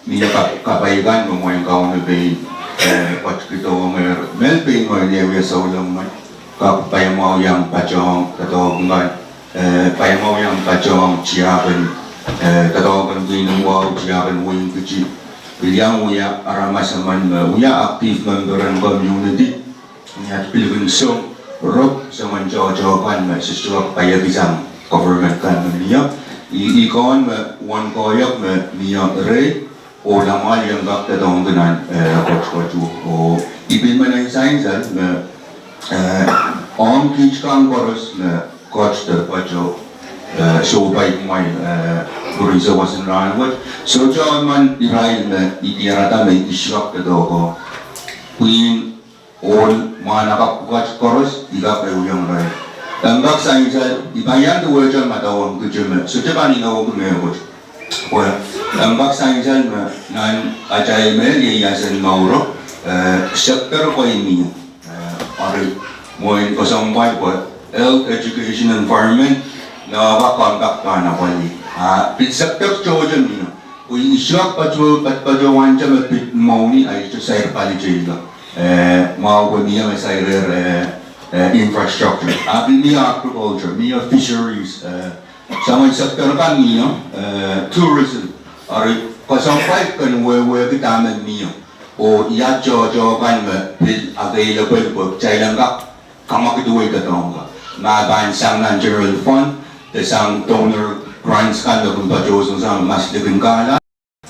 mie kap-, kapai kan me mwein Kauno pein, eh, patohdohngehr. Mel pein mwein e wia souleng men. Kak paiamwahu iang patohng doadoahk kan, eh, paiamwahu iang patohng tiahk en, eh, doadoahk en pwihn en wahu, tiahk en wehin Kiti. Pil iang wia aramas emen me wia active member en community. Ni at pil kin song rop soangen tohto kan me sistoak paiekisang government kan me mie. I, I kohen me wen koahiek me mie reh, oh lamwal I en kak doadoahngki nan, eh, koaskoasko. Oh I pil men en sansal me, eh, ong kiht kan koaros me koht de patoh, eh, sohpai kumwail, eh, mwurin souwas en rahnwet. Sohte emen irail me I diarada me I sohte doadoahk. Pwihn ohl mwahnakapw pwukat koaros, I kak ehuiong irail. En kak sansal, I pahn iang duwehte madawehn Kiti me sohte pahn inoukihda mehkot. Pwe en kak sansal me nan atail mehn ieias en mouro, eh, sector kei mie. Eh, eri mwein koasoandi pwe health, education, environment, me kak compact pahn apwalih. A pil sector tohto mie. Pwe I sohte patoh, pat-, patohwante me pid mwohni, a I sohte sair paliteila. Eh, mwahu pwe mie me sairehr, eh, eh, infrastructure. A pil mie agriculture, mie fisheries, eh, soangen sector kan mie, eh, tourism. Eri koasoandi ken wehwehki dahme mie. Oh ia tohto kan me pil available pwe kitail en kak kamwakidwei doadoahk. Ma pahn sang nan general fund, de sang donor grants kan me kin patohsang sang maslikin kahla.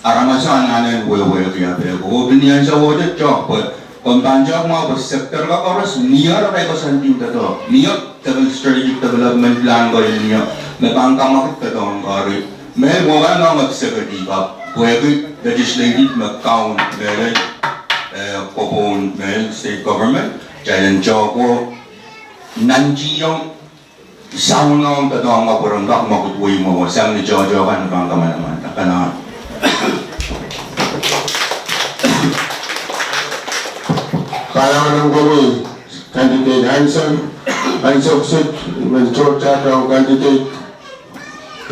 Aramas anahne en wehwehki ape ko. Oh pil ni ansou wet e tohto pwe, komw pahn tohto mwahu pwe sector kan koaros, mie arail koasoandi doadoahk. Mie devel-, strategic development plan ko mie, me pahn kamwakid doadoahk eri. Mel mwo kan ong executive, ahpw pwehki legislative me kaun mehlel, eh, kokohn mehlel state government, kitail en tohto nantihong, souneng doadoahk pwe ren kak mwekid wei mwowe sang ni tohto kan pahn kamanaman. Kalahngan. Kalahngan en komwi, candidate Hanson, Hanson Sit, men Georgia town candidate.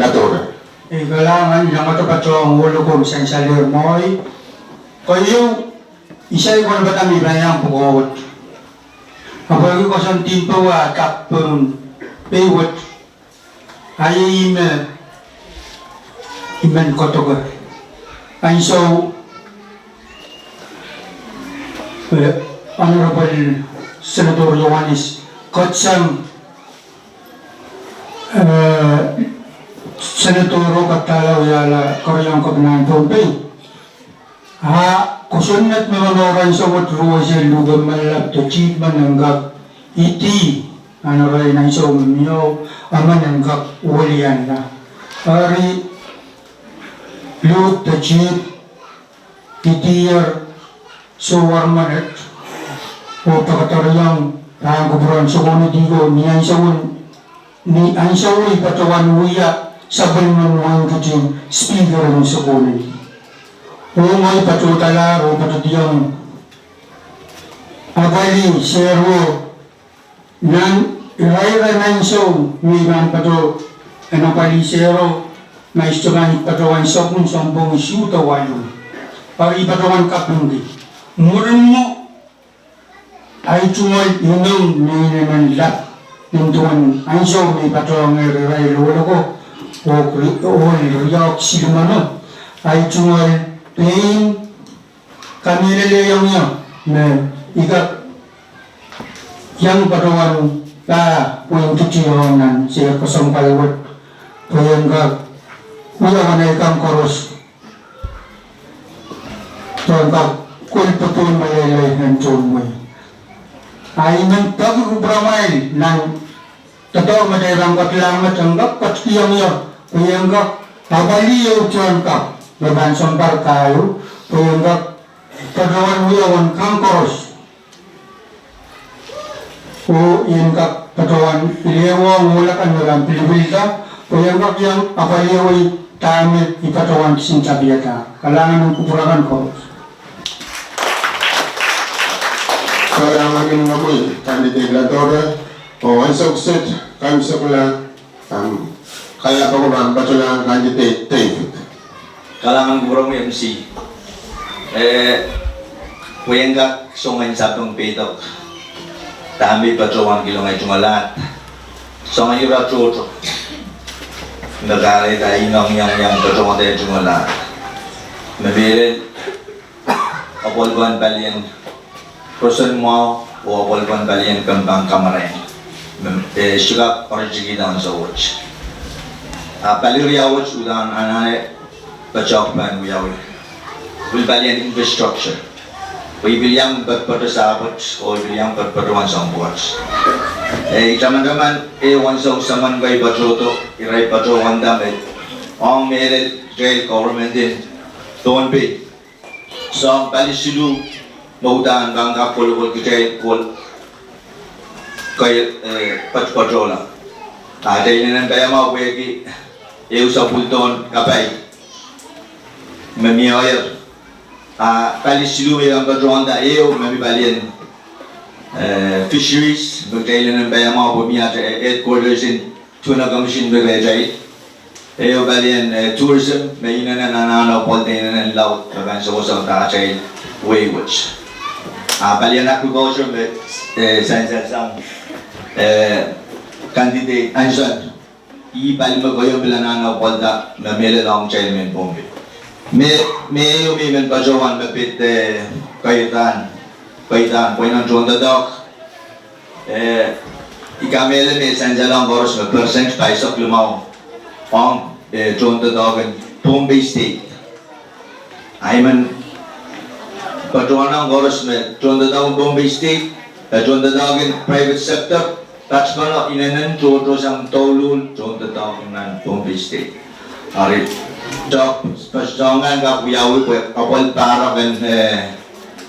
Nadore. Ei, kalahngan, iangete patohwan ohl ko me sansalehr mwowe. Keieu, I saik pahn padahk me I pahn iang pwukoa wet. Ahpw pwehki koasoandi pwe e kak pohn pei wet. Ahi me I men kodoke. Ansou, eh, Honorable Senator Iohannes, koasoandi, eh, Senator Rokatala Talau Iala, Keriaun Kepina en Pohnpei. A kosonned me manoran sewet ruwese luke malap de tihk men en kak idi, anahne ansou me mie, emen en kak welianda. Eri luhk de tihk, idier, sohwar menet, oh pekedereiong pahn kupwuren sokohn idi ko ni ansou en Ni ansou I patohwan wia sapwellimen wehin Kiti speaker en sokohn idi. Oh ngehi patohdalahr oh patohdiong apwalih sehro nan irair en ansou me I pahn patoh en apwalih sehro, ma I sohte pahn patohwan sapwung sounpwong isuh de waluh. Eri I patohwan kapingki. Mwurin mwo, ahi tungoal ineng me inenen lap, nin duwen ansou me I patohwangehr irail ohl ko, oh ri-, ohl riehk silimeno, ahi tungoal pein kamehlelehiong ie me I kak iang patohwan Pahn pwihn titi ong nan sehd kesempwal wet, pwe en kak wia weneik kan koaros, pwe en kak kolpehki meleilei en tohn wehi. A I men peki kupwuramwail nan doadoahk me kitail pahn ketido met, en kak ketikihong ie, pwe en kak apwalih ehu tohn kak me pahn sounpar kahieu, pwe en kak patohwan wia weneik kan koaros. Oh I en kak patohwan pil ehuong ohl akan me pahn pilipilda, pwe en kak iang apwalih ehu dahme I patohwan kisin tapiada. Kalahngan en kupwur akan koaros. Kalahngan en komwi candidate Ladora, oh ansou kiset, kaimwisekala, Ahn, kalelapak pahn patohlahng candidate David. Kalahngan kupwuromwi M C. Eh, pwe en kak soangen sapeng peidek dahme I patohwan kihlong ei tungoal ahd. Soangen ire tohto me kahrehda I ngiong, ngiong, ngiong patohwan ei tungoal ahd. Me mehlel apwalih pahn palien roson mwahu, oh apwalih pahn palien kempen kamarain. Me, eh, sohte kak oaritikihda ansou wet. A pali riau wet uhdahn anahne patohwan pahn wiawi. Pil palien infrastructure. Pwe I pil iang patopato sapwet, oh I pil iang patopato wan soahng pwukat. Eh, I tamataman, eh, ansou semen kei patohdo, irail patohwanda me ong mehlel kitail government en Pohnpei. Soahng pali siluh me uhdahn pahn kak kolokol kitail kol, kei, eh, patohla. A kitail inenen paiamwahu pwehki ehu sapwellimomwi kapai me mie oher. A pali siluh me I pahn patohwanda, ehu me mie palien, eh, fisheries, me kitail inenen paiamwahu pwe mie atail, eh, headquarters en Tuna Commission me rehtail. Ehu palien, eh, tourism, me inenen anahne pwoal de inenen laud, me pahn sewese atail wehi wet. A palien agriculture me, eh, sansal sang, eh, candidate Anson. Ih pali me kohieng pil anahne pwoalda me mehlel ong kitail mehn Pohnpei. Me, me ehu me I men patohwan me pid, eh, keirdan, keirdan pweinen tohndoadoahk. Eh, I kamehlele me sansalohng koaros me percent pahisek limau ong, eh, tohndoadoahk en Pohnpei State. A I men patohwanohng koaros me tohndoadoahk en Pohnpei State, eh, tohndoadoahk en private sector, patpene inenen tohto sang douluhl tohndoadoahk en nan Pohnpei State. Ari, doadoahk, doadoahk kan kak wiawi pwe apwalih pahrek en, eh,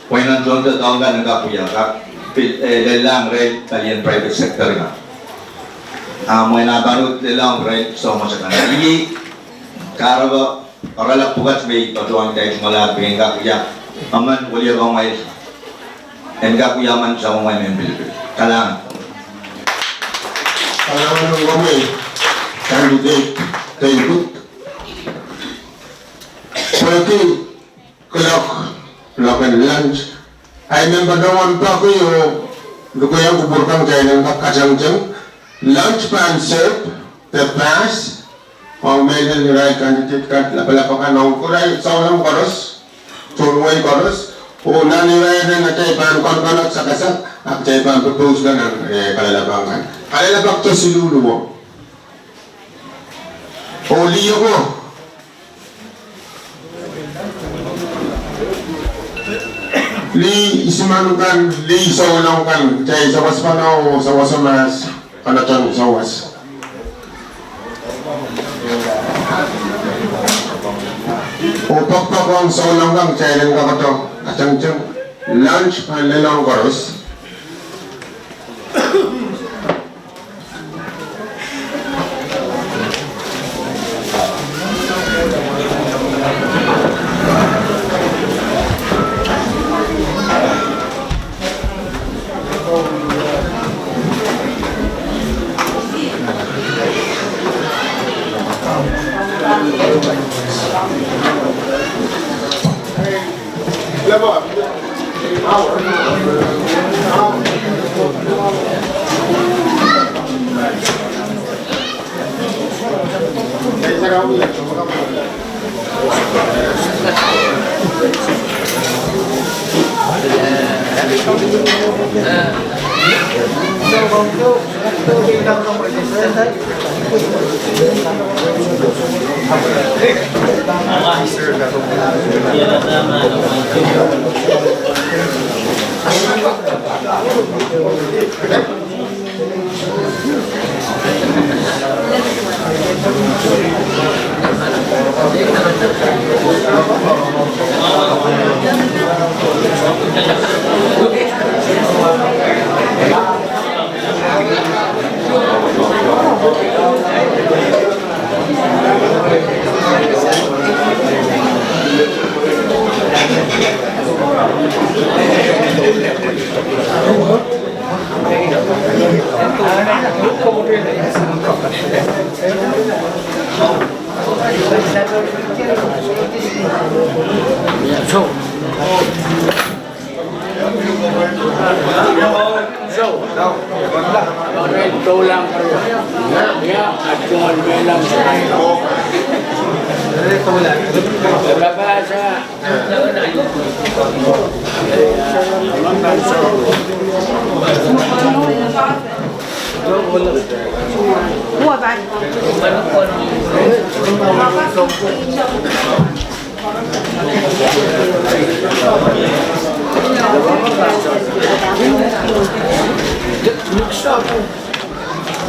pweinen tohndoadoahk kan kak wia, kak pil, eh, lellahng irail palien private sector kan. A mwein a pahn uhd lellahng irail soahng wet akan. Ih, kahrepe, oaralap pwukat me I patohwan kitail tungoal ahd pwe en kak wia emen wiliakawamwail, en kak wia emen sapwellimomwi mehn pilipil. Kalahngan. Kalahngan ong komwi candidate David. Pwehki kuloak, kuloak en lunch. A I men patohwan peki oh lukehiong kupwur kan kitail en kak katengteng. Lunch pahn serve, de pass, ong mehlel irail candidate kan lapalap akan ong irail souleng koaros, tohn wehi koaros. Oh nan irair en atail pahn konokonot sakasak, a kitail pahn propose nan, eh, kalelapak kan. Kalelapak de siluh luo. Oh lih oko. Lih isimen kan, lih souleng kan, kitail sawaspene oh sawas mahs, kanaton sawas. Oh pokpok ong souleng kan, kitail en kak katengteng. Lunch pahn lelong koaros.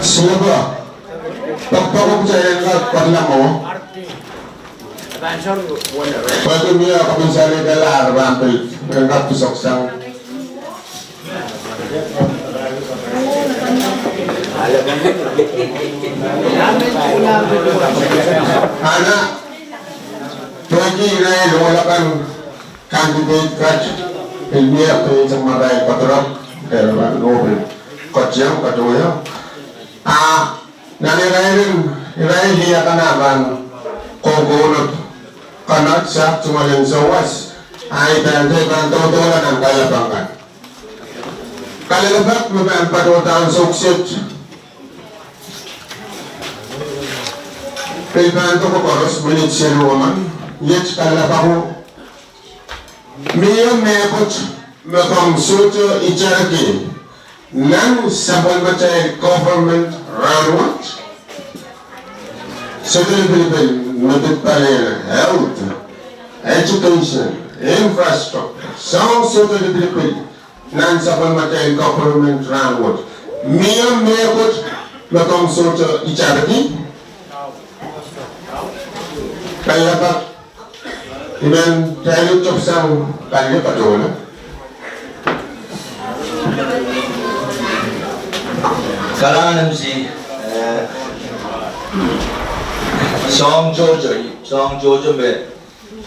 Siapa? Pak pak, saya ingat pernah mau. Pwehki mie, komw sali kalahr pahn pil en kak pisoksang. Ana, pwehki irail ohl akan candidate kat, pil mie pil sang marail kotorok, pil mie pil kotiang, kotiang. A, nan irail, irail akan a pahn kokoulok, kanat sahpw tungoal en sawas, a I pahn, I pahn doadoahngki nan kalelapak kan. Kalelapak me pahn patohda ansou kiset. Pil pahn doko koaros, minit siluh emen, iet kalelapak o. Mie mehkot me komw sohte itarki nan sapwellimatail government rahnwet? Sohte lipilipil me pid palien health, education, infrastructure, soang sohte lipilipil nan sapwellimatail government rahnwet. Mie mehkot me komw sohte itarki? Kalelapak. I men try to chop sang kali patohla. Kalahngan M C, eh, soang tohto, soang tohto me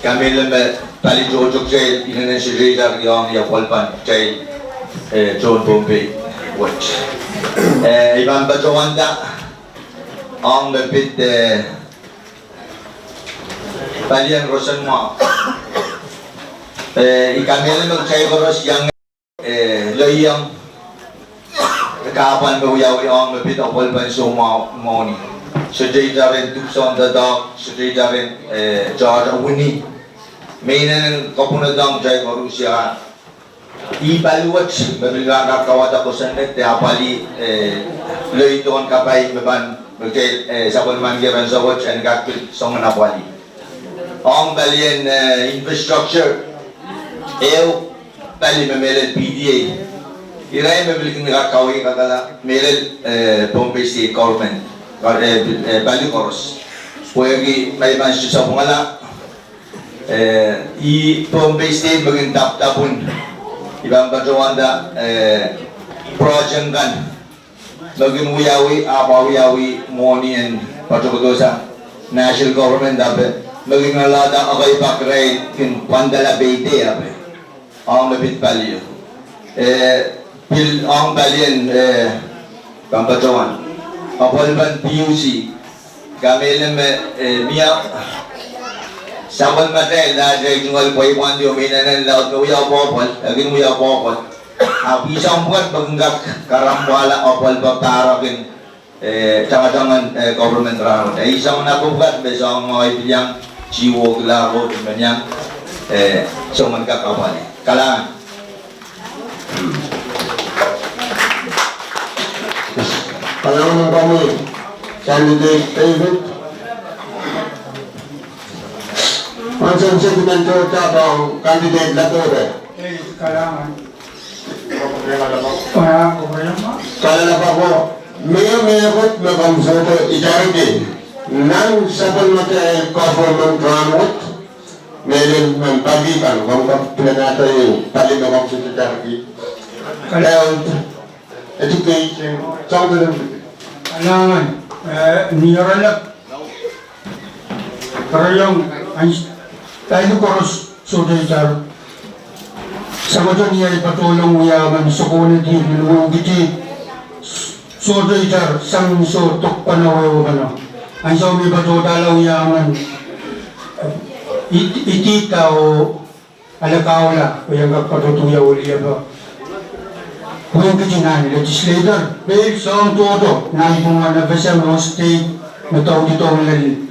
kamehlele me pali tohto kitail inenen secretary ong ni apwalipen kitail, eh, tohn Pohnpei wet. Eh, I pahn patohwanda ong me pid, eh, palien roson mwahu. Eh, I kamehlele me kitail koaros iang, eh, loiong kahpwal me wiawi ong me pid apwalipen soumwahu mwohni. Sohte itaren dipwisoun doadoahk, sohte itaren, eh, tohto wini. Me inenen kapwunod ong kitail koaros ia. Ih pali wet me pil pahn kak kauwada kosonned de apwalih, eh, loidohn kapai me pahn, me kitail, eh, sapwellimaniki ansou wet en kak pil soangen apwalih. Ong palien, eh, infrastructure, ehu pali me mehlel P D A. Irail me pil kin kak kaweikakala mehlel, eh, Pohnpei State Government, eh, eh, pali koaros. Pwehki ma I pahn sohte sapwungala, eh, ih Pohnpei State me kin dapdapwin. I pahn patohwanda, eh, project kan me kin wiawi, ahpw wiawi mwohni en patohdo sang national government ape, me kin alehda ekei pak irail kin pwandala peidei ape. Ong me pid palio. Eh, pil ong palien, eh, pahn patohwan. Apwalipen P U C. Kamehlele me, eh, mie sapwellimatail, eh, tungoal pweipwand o me inenen laud me wia apwapwal, e kin wia apwapwal. Ahpw ih soang pwukat me kin kak karambwahla apwalipen pahrek en, eh, tangatang en, eh, government rahnwet. Ih soang nan pwukat me soang me I pil iang, tiwo kila road me iang, eh, soangen kak apwalih. Kalahngan. Kalahngan en komwi, candidate David. Ansou setimen tohto ong candidate Latohre. Kalahngan. Kalelapak ko, mie mehkot me komw sohte itarki nan sapwellimatail government rahnwet, mehlel nan pali kan, komw kak pilada ehu pali me komw sohte itarki. Health, education, something. Kalahngan, eh, ni oaralap, oaralong, ansou, taili koaros sohte itar. Samat ni ahi patohlong wia emen sokohne dihp ni wehi kiti, sohte itar sang ni soh dok pahn wehwe pahn. Ansou me patohlong wia emen it-, itihda oh ale kahula, oh iang kak patohdo wia weliapa. Wehi kiti nan legislator, pil soahng tohto, nan ipwong an FSM oh state, me doudi doulel.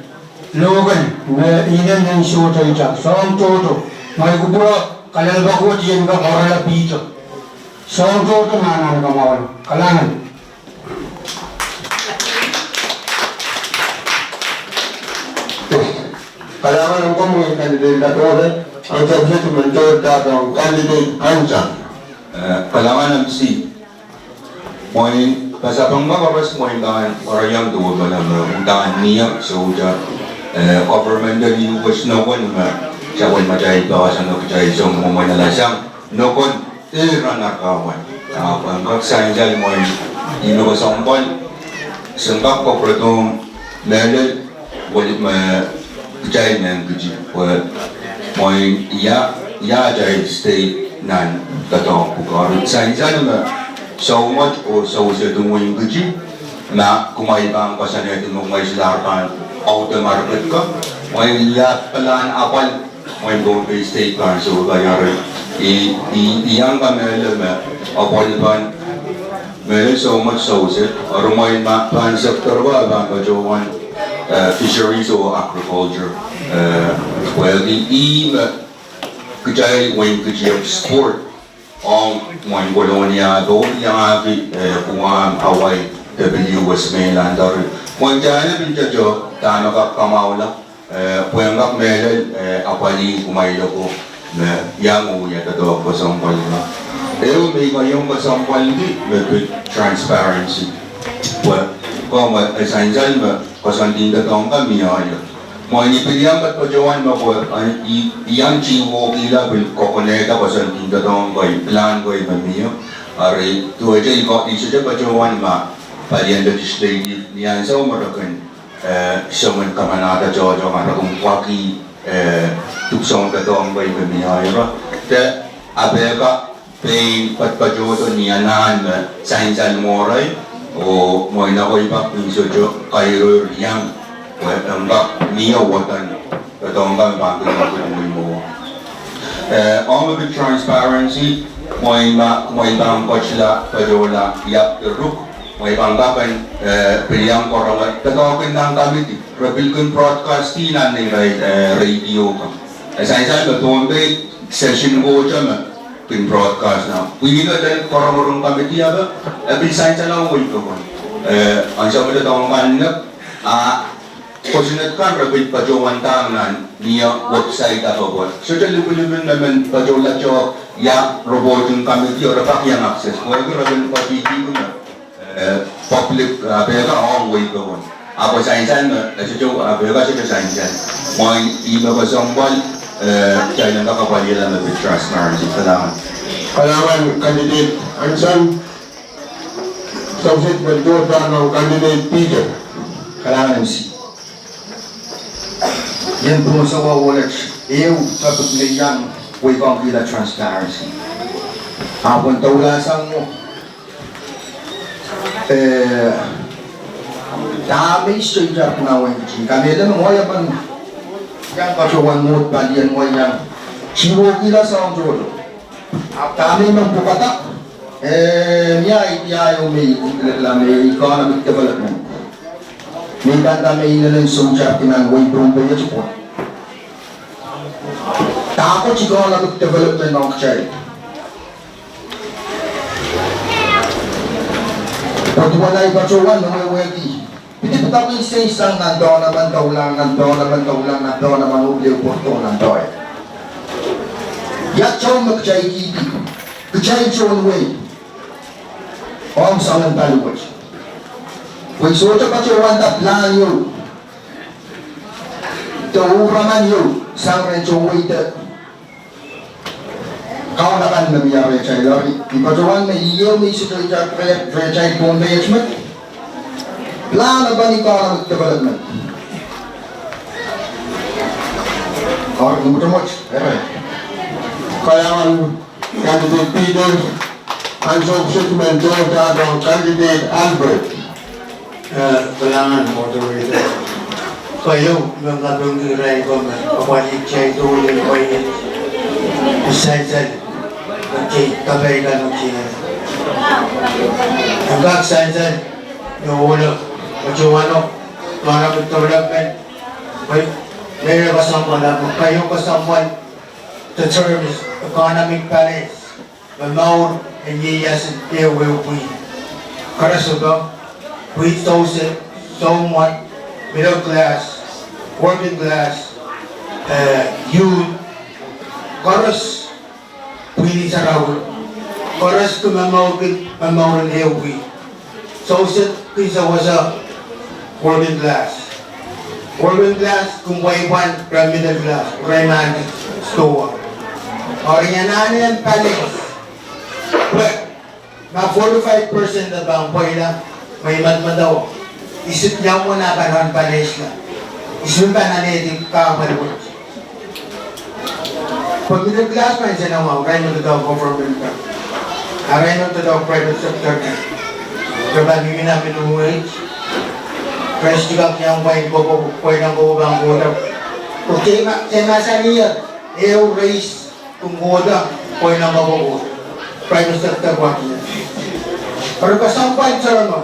Local, me inenen sohte itar, soahng tohto, me kupwure, kalelapak wet ien kak oaralap ihte. Soahng tohto me anahne kamwahula. Kalahngan. Kalahngan en komwi candidate Latohre, ansou setimen tohto ong candidate Anson. Eh, kalahngan M C. Mwein pasapeng me koaros mwein pahn oaralong duwepene me udahn mie sohte, eh, government en U S nokon me sapwellimatail poahsoan oh kitail soangen mwomwen alasang nokon, eh, rahn ar kahwan. Ah, pahn kak sansal mwein ih me kesempwal, sen kak koapworopworki mehlel, weli me kitail mehn kiti, pwe mwein ia, ia atail state nan doadoahk pwukat. Sansal me soumwet oh sousehd en wehi kiti, ma kumwail pahn koasoanehdi me kumwail solahr pahn aude market ko, mwein ia pilahn apwal, mwein Pohnpei State pahn sohte iang, i, i, iang kamehlele me apwal pahn mehlel soumwet sousehd, eri mwein ma pahn sector ko pahn patohwan, eh, fisheries oh agriculture, eh, pwehki ih me kitail wehi kiti export ong mwein Kolonia, oh iangahki, eh, Guam, Hawaii, W S mainland eri. Mwein kitail pil doadoahk, dahme kak kamwahula, eh, pwe en kak mehlel, eh, apwalih kumwail ko me iang wia doadoahk kesempwal ko. Ehu me I koasoia kesempwalki me pid transparency. Pwe komw, eh, sansal me koasoandi doadoahk kan mie ie. Mwein I pil iang patohwan me pwe, eh, I, I iang tuhwekihla pil kokonehda koasoandi doadoahk kan, pilahn kan me mie. Eri duwehte I ko, I sohte patohwan ma palien legislative ni ansou me re kin, eh, soangen kamanahda tohto kan re kin pwakih, eh, dipwisou doadoahk kan me mie ira. De apehka pein patohdo ni anahn me sansal mwohrail, oh mwein ako I pak ni sohte kairoir iang, pwe en kak mie wahdan doadoahk kan pahn kin kak mie mwo. Eh, ong me pid transparency, mwein ma, mwein pahn kotla, patohla, iap de ruk, mwein pahn kak en, eh, pil iang koaros, doadoahk kan nan committee, re pil kin broadcast nan neirail, eh, radio kan. Eh, sansal me Pohnpei session ko me kin broadcast nan. Pwihn lel korongorong committee ape, e pil sansal ong wehi pokon. Eh, ansou me doadoahk kan nek, a, kosonned kan re pil patohwan dahme nan, ni website ape pwe. Sohte lipilipil me men patohla tohto, ia, reporting committee, oh re kak iang access. Pwehki re pil patohdo me eh, public, eh, apehka ong wehi pokon. Ahpw sansal me, eh, sohte, eh, apehka sohte sansal. Mwein ih me kesempwal, eh, kitail en kak apwalihla me pid transparency. Kalahngan. Kalahngan candidate Anson, ansou setimen tohto ong candidate Peter. Kalahngan M C. Ien pwung sawa wolet ehu topic me I iang wehi pokon kihla transparency. Ahpw en doula sang mwo eh, dahme I sohte iang pwunawei kiti. Kamehlele me mwo ia pahn iang patohwan mwo palien mwo iang tuhwekihla soahng tohto. Ahpw dahme I men pwukada, eh, mie idea ehu me I, me economic development. Me I pahn dahme I lel en sohte iang pwunawei Pohnpei iet pwe dahkot economic development ong kitail. Pwe duwen ei patohwan me wehwehki pidi pidapin seisang nan dohn emen doula, nan dohn emen doula, nan dohn emen oh pil pwurdohng nan doh. Ia tohn me kitail kihdi, kitail tohn wehi ong soangen paliwet. Pwe I sohte patohwanda pilahn ieu de uhraman ieu sang rehn tohn wehi de kaun akan me mie rehtail. Eri I patohwan me ieu me I sohte itar rehtail pohn page me pilahn economic development. Eri ni mwotomwot, eri kalahngan candidate Peter, ansou kiset men tohta ong candidate Albert. Eh, kalahngan moderator. Keieu me kapingki irail ko me kapwaiada kitail doh en pwain sansal, okay, kapai kan, okay. En kak sansal, me ohlo, me tohwano, economic development, me, me re kesempwal, me keieu kesempwal, the term is economic balance. Me mour en ieias en ehu ehu pwihn. Koaros ko, pwihn souset, soumwahu, middle class, working class, eh, youth, koaros pwihn en sarawi, koaros kin momourki, momour en ehu pwihn. Souset kin sewese working class. Working class kin pwaipwan rehn middle class, rehn mehn sdohwa. Eri anahne en balance. Pwe ma forty-five percent pahn pwaila, ma I medemedewe, isip iang wehn a pahn unbalanced la. Isip pahn alehdi kahpwal wet. Pwe middle class pahn sehse mwahu, irail me doadoahk government kan, irail me doadoahk private sector kan. Re pahn mihmi nan minimum wage. Re sohte kak iang pwain kopo, pwain kopo pahn kohdo. Okay, ma, e mahsanih ehu raise kin kohdo, pwain kopo, private sector pahn kohdo. Eri kesempwal term o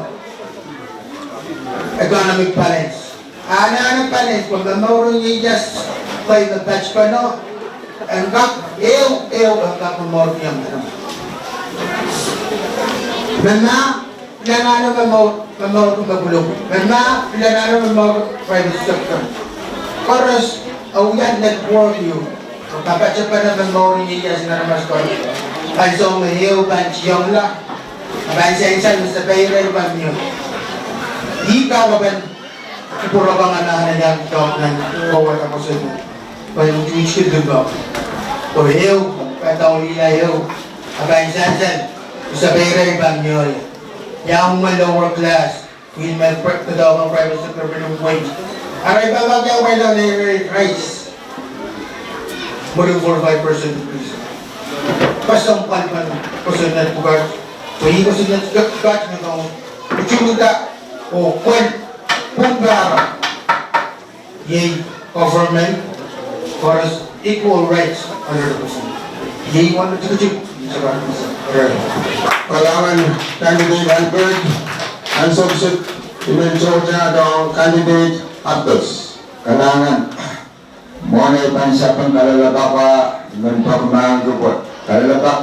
economic balance. Anahne balance pwe momour en ieias, kei me patpene, en kak ehu, ehu en kak momourki iang manaman. Me ma pil anahne momour, momourki me pwulopwul. Me ma pil anahne momour private sector. Koaros e wia network ieu. Kapatpene momour en ieias en aramas koaros. Ansou me ehu pahn tiongla, a pahn sansal me sapeire pahn mie. Ih kak pahn kupwurokong anahne iang doadoahk nan kowada kosonned. Pwe utuht kin limpoak. Pwe ehu, pahn doulihla ehu, a pahn sansal me sapeire pahn mie. Iang mwomwen lower class, pwihn me pri-, doadoahk private sector minimum wage. Eri pahn kak iang pwain irail raise. Mwurin forty-five percent increase. Kesempwal pahn kosonned pwukat. Pwe ih kosonned pwukat me kang utuhda oh kwel pwung pahpa. Iei government, koaros equal rights under the government. Iei wahn tikitik, Mister Vice President. Kalahngan candidate Albert, ansou kiset I men tohta ong candidate Aptos. Kalahngan. Mwohn ei pahn sapeng kalelapak, I men peki mahk pwe kalelapak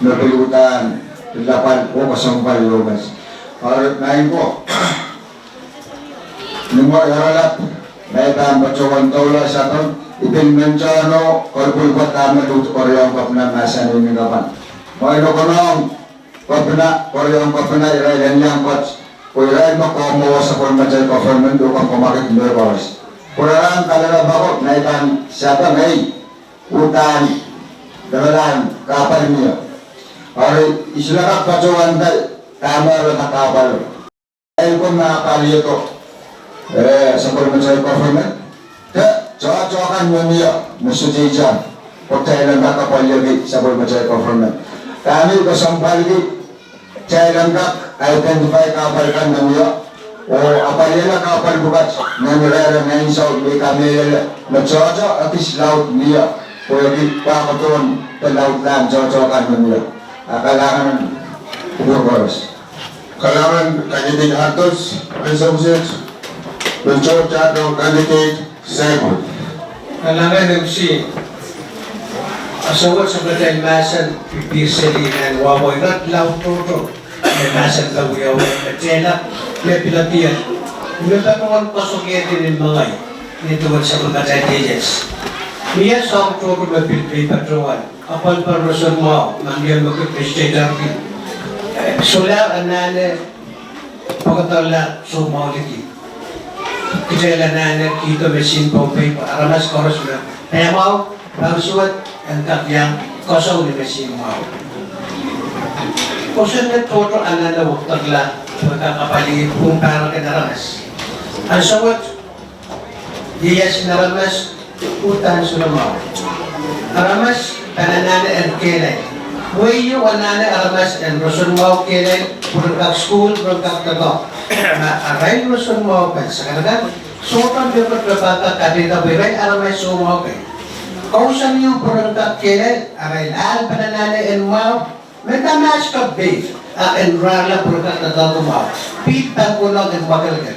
me pil uhdahn pil lapwal oh kesempwal ieu met. Eri maing ko, ni mware oaralap, ma I pahn patohwan doula sapeng, I pil men tohn oh kolokol pwe dahme Lieutenant Governor mahsanih ni kapwa. Mwein I konehng Governor, Lieutenant Governor, irail en iang kot, pwe irail me kohmwowe sapwellimatail government oh komw komourki mehkoaros. Pwe irail en kalelapak, ma I pahn sapeng, ei uhdahn lemelahn kahpwal mie. Eri I sohte kak patohwan dahme re kak kahpwalo. Irail ko me apwalihada, eh, sapwellimatail government, de tohto kan me mie, me sohte itar, pwe kitail en kak apwalihada sapwellimatail government. Dahme I kesempwalki, kitail en kak identify kahpwal kan me mie, oh apwalihada kahpwal pwukat, nan irair en ansou me I kamehlele, me tohto ekis laud mie, pwehki pahn kohdo de laudlahn tohto kan me mie. A kalahngan, kupwur koaros. Kalahngan candidate Aptos, ansou kiset, men tohta ong candidate Samuel. Kalahngan M C, ansou wet sapwellimatail mahsen pil seli nan wahwei rat laud tohto. E mahsen pil wiawi, e teilah, me pil appeal. Me patohwan koasoanehdi ni mengei, ni duwen sapwellimatail teachers. Mie soahng tohto me pil pei patohwan. Apwal pil roson mwahu, ma mie me kitail state arki. Solahr anahne pwekidala soumwahu liki. Kitail anahne kihdo machine Pohnpei pwe aramas koaros me pehmwahu, pahn suwed, en kak iang koasoi ni machine mwahu. Kosonned tohto anahne wekidekla, pwe kak apwalih pwung pahrek en aramas. Ansou wet, ieias en aramas, uhdahn soangen mwahu. Aramas pahn anahne en kehlail. Wehio anahne aramas en roson mwahu kehlail, pwe ren kak sukuhl, pwe ren kak doadoahk. Ma arail roson mwahu pahn sakadakan, sohte mepwukat me pahn kak kadehdehda pwe irail aramas soumwahu kei. Kousoan ieu pwe ren kak kehlail, arail ahl pahn anahne en mwahu, me dahme aht kak pei, a en rahla pwe ren kak doadoahk mwahu. Pil pahn kohla en mwakelekel.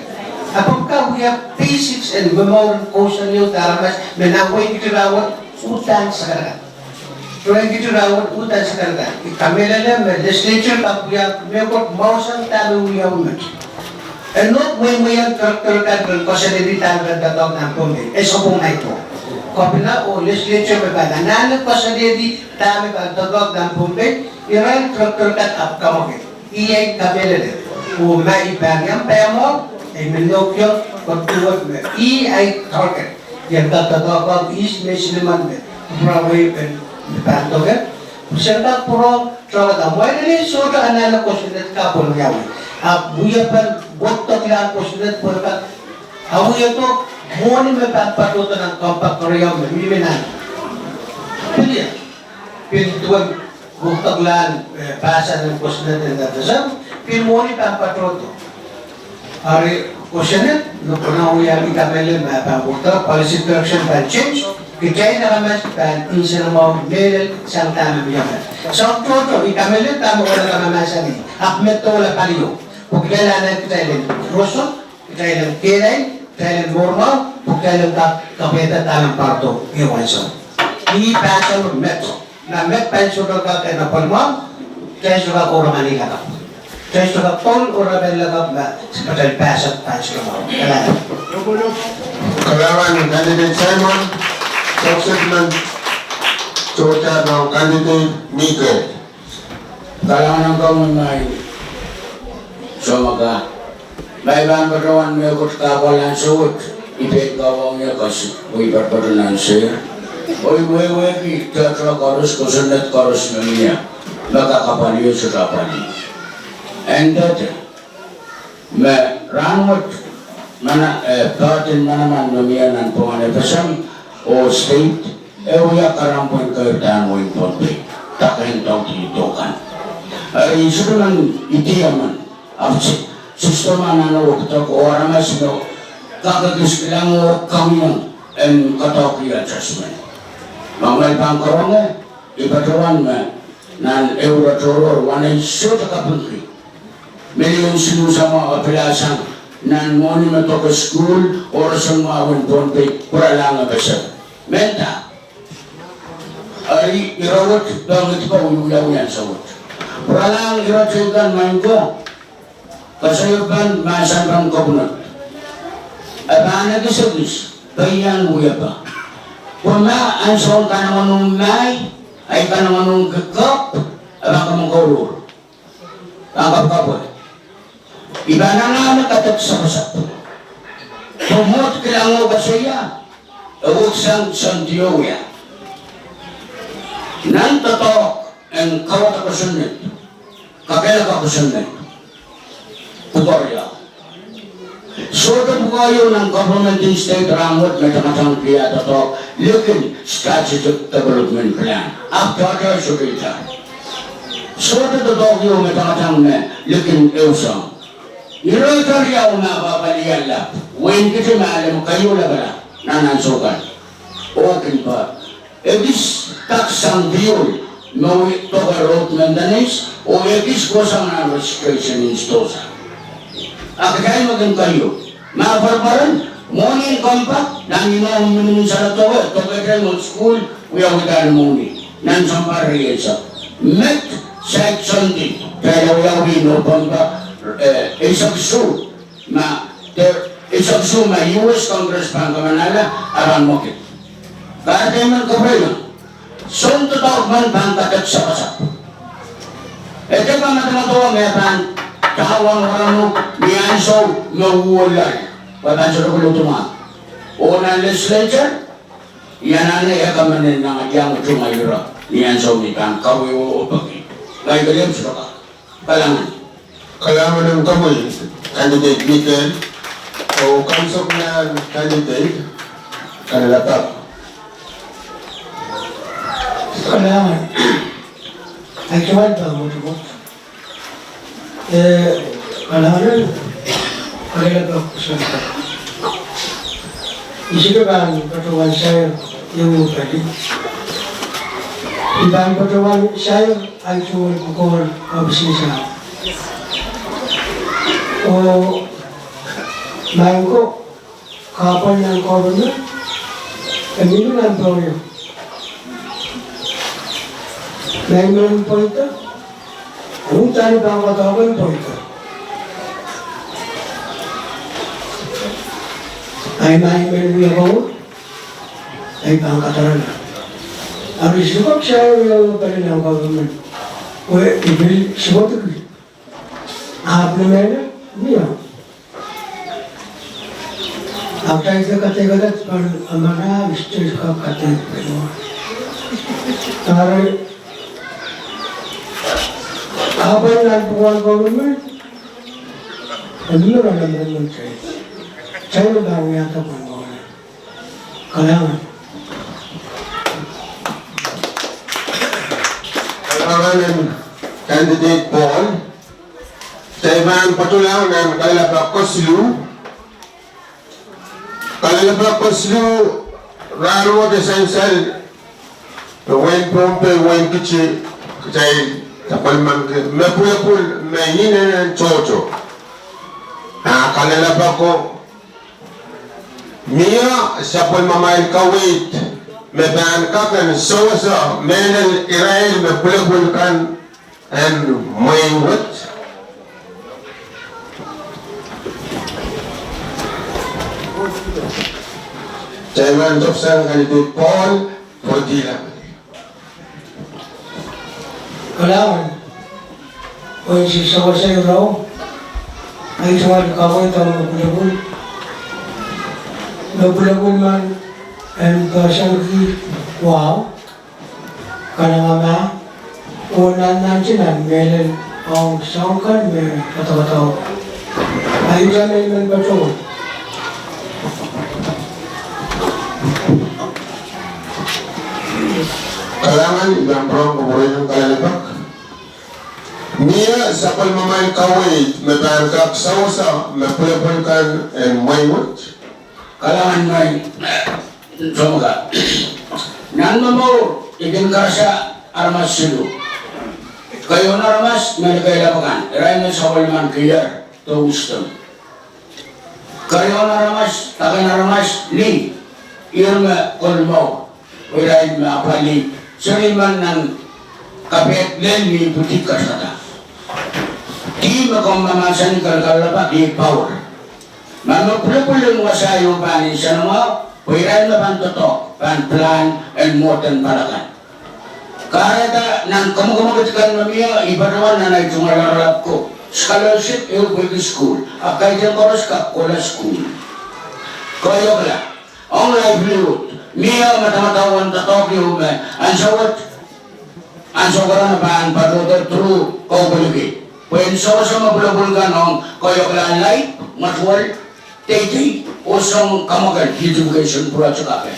Ahpw kak wia basics en momour en kousoan ieu de aramas, me nan wehi kitail rahnwet, uhdahn sakadakan. Ren kitail rahnwet uhdahn sakadakan. I kamehlele me legislature kak wia mehkot mwahusang dahme wiawi met. E nohk mweimweiong director kan ren koasoanehdi dahme pahn doadoahk nan Pohnpei. E sapwung ahi tohto. Kopina oh legislature me pahn anahne koasoanehdi dahme pahn doadoahk nan Pohnpei, irail director kan ahpw kamwakid. Ih ahi kamehlele. Oh ma I pahn iang pehmwahu, I men nohkihong, kak duwehte me ih ahi target. Ien kak doadoahk ihs me silimen me, pwurehng pen, me pahn doke. Sen kak pwurehng, sohte kamwaidene sohte anahne kosonned kapw en wiawi. Ahpw wiepen, wekidekla kosonned pwurehng kak, a wieto, mwohni me pahn patohdo nan compact keriau me mihmi nan. Pil ia, pil duwen, wekidekla, eh, pahsan en kosonned en FSM, pil mwohni pahn patohdo. Ari kosonned, me pwurehng wiawi kamehlele me pahn wekidek, policy direction pahn change, kitail aramas pahn nsenamwahu mehlel sang dahme mie met. Soahng tohto, I kamehlele dahme oaralap mahsanih, ahpw me doula palio. Pwe kitail anahne kitail en roson, kitail en kehlail, kitail en mour mwahu, pwe kitail en kak kapwaiada dahme pahn patohdo, iei wahnsoun. Ih pahn sohte met. Ma met pahn sohte kak en apwal mwahu, kitail sohte kak oaralap ni lakapw. Kitail sohte kak pohl oaralap en lakapw ma, se pahn pahsan pahn sohte mwahu. Kalahngan. Kalahngan candidate Simon, sub-segment, sohte mwahu candidate Mikael. Kalahngan ong komwi maing Somaka. Ma I pahn patohwan mehkot kahpwal ansou wet, I pein kawong ie koasoia, pwe I patopato nan sehr. Oh I wehwehki tohto koaros, kosonned koaros me mie, me kak apwalih oh sohte apwalih. Entete, me rahnwet, mana, eh, pahtin manaman me mie nan pwungen FSM oh state, e wia karambwen keirda en wehin Pohnpei, dake en doudi dokan. Eri I sohte men idi emen, ahpw si-, system anahne wekidek oh aramas me kak ekis kilang oh kangoange en kadoadoahk adjustment. Ma kumwail pahn karonge, I patohwan me nan ehu ire tohrohr, wen ei sohte kapingki million siluh samwa apwalih sang nan mwohni me doke sukuhl oh roson mwahu en Pohnpei, pwuralahng FSM. Menda. Eri ire wet pahn ngidiko wiawi ansou wet. Pwuralahng ire teikan maing ko, koasoiepen mahsen pahn kapwunod. E pahn ekis ekis, pwe I en wiepe. Pwe ma ansoun kanengamah maing, ahi kanengamah kikop, e pahn kamangkourohr. Pahn kapwkapwei. I pahn anahne kadek sapwasapw. Pwe mwohd kilang oh koasoia, e weksang sondi oh wia. Nan doadoahk en kawada kosonned, kakehlaka kosonned, pwukoa riau. Sohte pwukoa ieu nan government en state rahnwet me tangatang pwe ia doadoahk likin strategic development plan. Ahpw tohto sohte ita. Sohte doadoahk ieu me tangatang me likin ehu soang. Ire riau me apwalih lap, wehin Kiti me ale me keieu lapalap nan ansou kan. Oh kin pa ekis kak sang fuel, me wia doke road maintenance, oh ekis kohsang nan registration en sidohsa. A kitail me kin keieu. Ma pwarapwaren, mwohni en compact, nan imwin minimin sarawi doke, doke kitail mwohd sukuhl, wiawihda mwohni. Nan sounpar riehsek. Met, Saik Sondi, kitail wiawi ni November, eh, eisek isuh, ma, de, eisek isuh ma U S Congress pahn kamanala, a pahn mwekid. Kahrehda I men kapwaiada. Soun doadoahk men pahn kadek sapasap. E dehr pahn madamadau me pahn dahwan wahnpoaron ni ansou me uhwong laud. Pwe pahn sohte koluhla. Oh nan legislature, I anahne e kamanehng nan iang tungoal ira ni ansou me I pahn kawehwe oh peki. Ngehi kelehpw sohte kak. Kalahngan. Kalahngan en komwi, candidate Mikael, oh komw sohte nan candidate, kalelapak. Kalahngan. Ai tungoal pahn mwotomwot. Eh, kalahngan, kalelapak kosonned. I sohte pahn patohwan sair ieu pali. I pahn patohwan sair ai tungoal pwukoahn oahpis en sampah. Oh, maing ko, kahpwal nan government, e mihmi nan powe. Ma I men pweida, uhdahn I pahn kadoadoahk en pweida. Ahi ma I men wia kowe, I pahn kadarala. Ari I sohte kak sair ieu pali nan government. Pwe I pil suwedki. Ahpw ni mehla, mie. Ahpw kitail dehr kadeik alat pahn amana, I sohte kak kadeik pahn. Ari, ahpw nan pwukoahn government, e mie nan government kitail. Kitail pahn wiahda pahn mwowe. Kalahngan. Kalahngan en candidate Paul. Kitail pahn patohlahng nan kalelapak kosiluh. Kalelapak kosiluh, rahnwet e sansal me wehin Pohnpei, wehin Kitti, kitail sapwellimaniki me pwulopwul me inenen tohto. A kalelapak ko, mie sapwellimamwail kaweid me pahn kak en sewese mehlel irail me pwulopwul kan en mwehi wet. Kitail pahn tohpesang candidate Paul Fotila. Kalahngan, oh I sewese irail, ai tungoal kaweid ong me pwulopwul, me pwulopwul men en pahsanki wahu, kanengamah, oh nannanti nan mehlel ong soahng kan me kadokadok. Ai tungoal men patohwan. Kalahngan, I pahn pwurehng kapwurehiong kalelapak. Mie sapwellimamwail kaweid me pahn kak sewese me pwulopwul kan en mwehi wet. Kalahngan, maing Speaker. Nan momour I kin karasa aramas siluh. Keieun aramas me likeilapak kan, irail me sapwellimaniki wisdom. Keieun aramas, daken aramas, lih, irail me kolmour, irail me apwalih, seri men nan kapehd lel ni pwutik katakata. Dih me komw mahsanih kalelapak iei power. Ma me pwulopwul en wasa ieu pahn nsenamwahu, pwe irail me pahn doadoahk, pahn plan en mwohden palakan. Kahrehda nan kamwakamwakid kan me mie, I patohwan nan ai tungoal loaralap ko, scholarship ehu pwehki sukuhl, ahpw kaidehn koaros kak kohla sukuhl. Koiokla, ong livelihood, mie madamadau en doadoahk ieu me, ansou wet, ansou koaros pahn patohdo through kaukoliki. Pwe en sewese me pwulopwul kan ong koiokla laid, mwetuwel, deidei, oh soang kamwakel beautification project ape.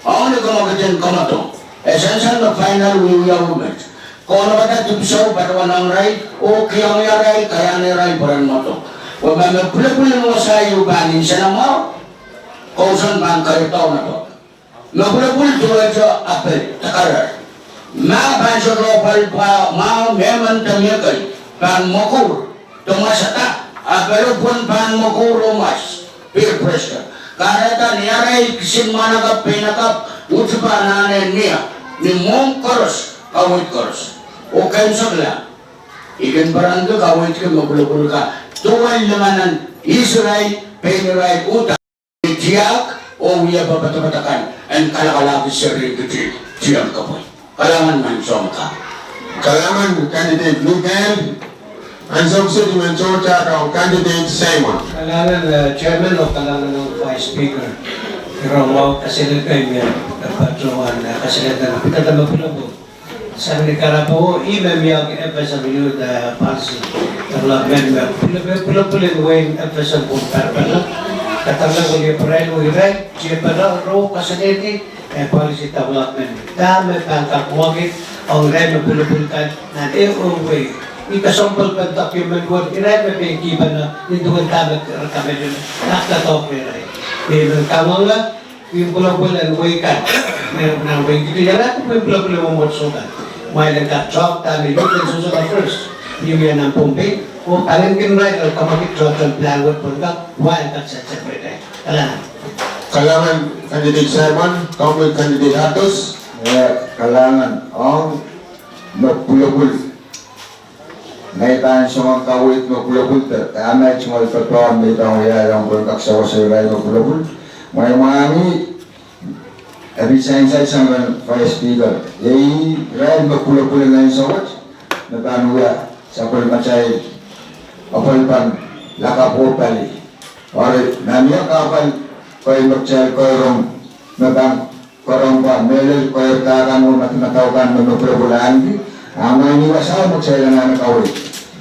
Ong ni kamwakid en kamwadong. E sansal me final wiewia met. Kaunopada dipwisou patohwan ong irail, oh kihong irail, kaiahne irail pwehn mwadong. Pwe ma me pwulopwul en wasa ieu pahn nsenamwahu, kousoan pahn kairdao mwadong. Me pwulopwul duwehte apel, dakarar. Ma pahn sohte pwal pwa mwahu, mehmen de mie kei pahn mwekuhr, de mwasada, apel pwon pahn mwekuhr oh mwas, peer pressure. Kahrehda ni arail kisin mwahnakapw, peinakapw, utupa anahne mie, ni mwohmw koaros, kaweid koaros. Oh keimwseklahng. I kin pwarada kaweidki me pwulopwul kan duwen lamanan Israel, pein irail uhdahn tiahk oh wia popodopodo kan en kalakalahki seri kiti tiahk kapwai. Kalahngan nan soang ka. Kalahngan candidate Mikael, ansou kiset I men sohte ong candidate Simon. Kalahngan, eh, chairman oh kalahngan ong vice speaker. Ira mwahu kaselel kei me, eh, patohwan, eh, kaselel kei me pwulopwul. Sang ni kahrepe, ih me mie FSM youth, eh, policy development me pwulopwul, pwulopwul en wehin FSM pwung perepere. Kahrehda wiliakapwarail, oh irail, tiepene, ro kaselehdi, eh, policy development. Dahme pahn kak mwekid ong irail me pwulopwul kan nan ehu wehi. Ih kesempwal pen document wet, irail me pein kihpene, nin duwen dahme re kamehlele, kak doadoahk rehrail. Ih me kamwenge, pwulopwul en wehi kan. Me nan wehi kidi irail, pwulopwul en mwomwohdiso kan. Mwail en kak talk dahme youth en sewese first. Ih me nan Pohnpei, oh pahn kin irail, kamwekid tohtohn plan wet pwehn kak, wa en kak sansal rehrail. Kalahngan. Kalahngan candidate Simon, komwi candidate Atos. Eh, kalahngan ong me pwulopwul. Ngehi pahn song kaweid me pwulopwul de, dahme I tungoal pepehn me I pahn wiahiong pwehn kak sewese irail me pwulopwul. Mwein, mwein, e pil sansal sang rehn vice speaker. Iei irail me pwulopwul en ansou wet, me pahn wia sapwellimatail apwal pahn lakapw oh pali. Eri, nan ie kahpwal, kei me kitail kohieng, me pahn kohieng pwe mehlel kohieng kan oh madamadau kan me me pwulopwul ahneki, a mwein ih wasa me kitail anahne kaweid.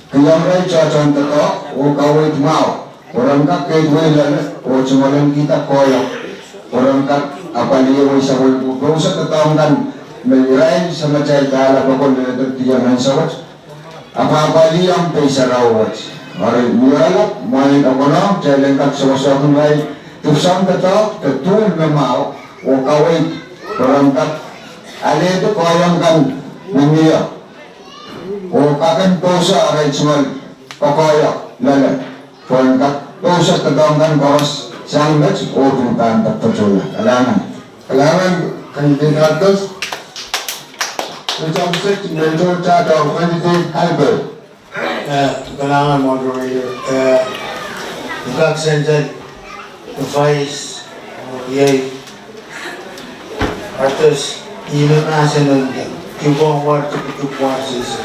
Kihong irail tohtohn doadoahk oh kaweid mwahu. Pwe ren kak keid wehi loale, oh tungoal en kihda koahiek. Pwe ren kak apwalih wehi sapwellimatail doadoahk kan, me irail samatail kahla pokon leledo dihong ansou wet. Apwapwalih ong pei sarawi wet. Eri mie loale, mwein e konehng, kitail en kak sewesehkin irail, dipwisang doadoahk, de tohn me mwahu, oh kaweid, pwe ren kak alehdi koahiek kan me mie. Oh kak en pousehla arail tungoal koahiek loale. Pwe ren kak pousehla doadoahk kan koaros sang met oh pil pahn patohla. Kalahngan. Kalahngan candidate Atos. Ansou kiset I men sohte ong candidate Albert. Eh, kalahngan moderator. Eh, I kak sansal vice, oh, iei Atos, ih me mahsen ong kitail, Tupwong Ward, Tupwong Ward sewese.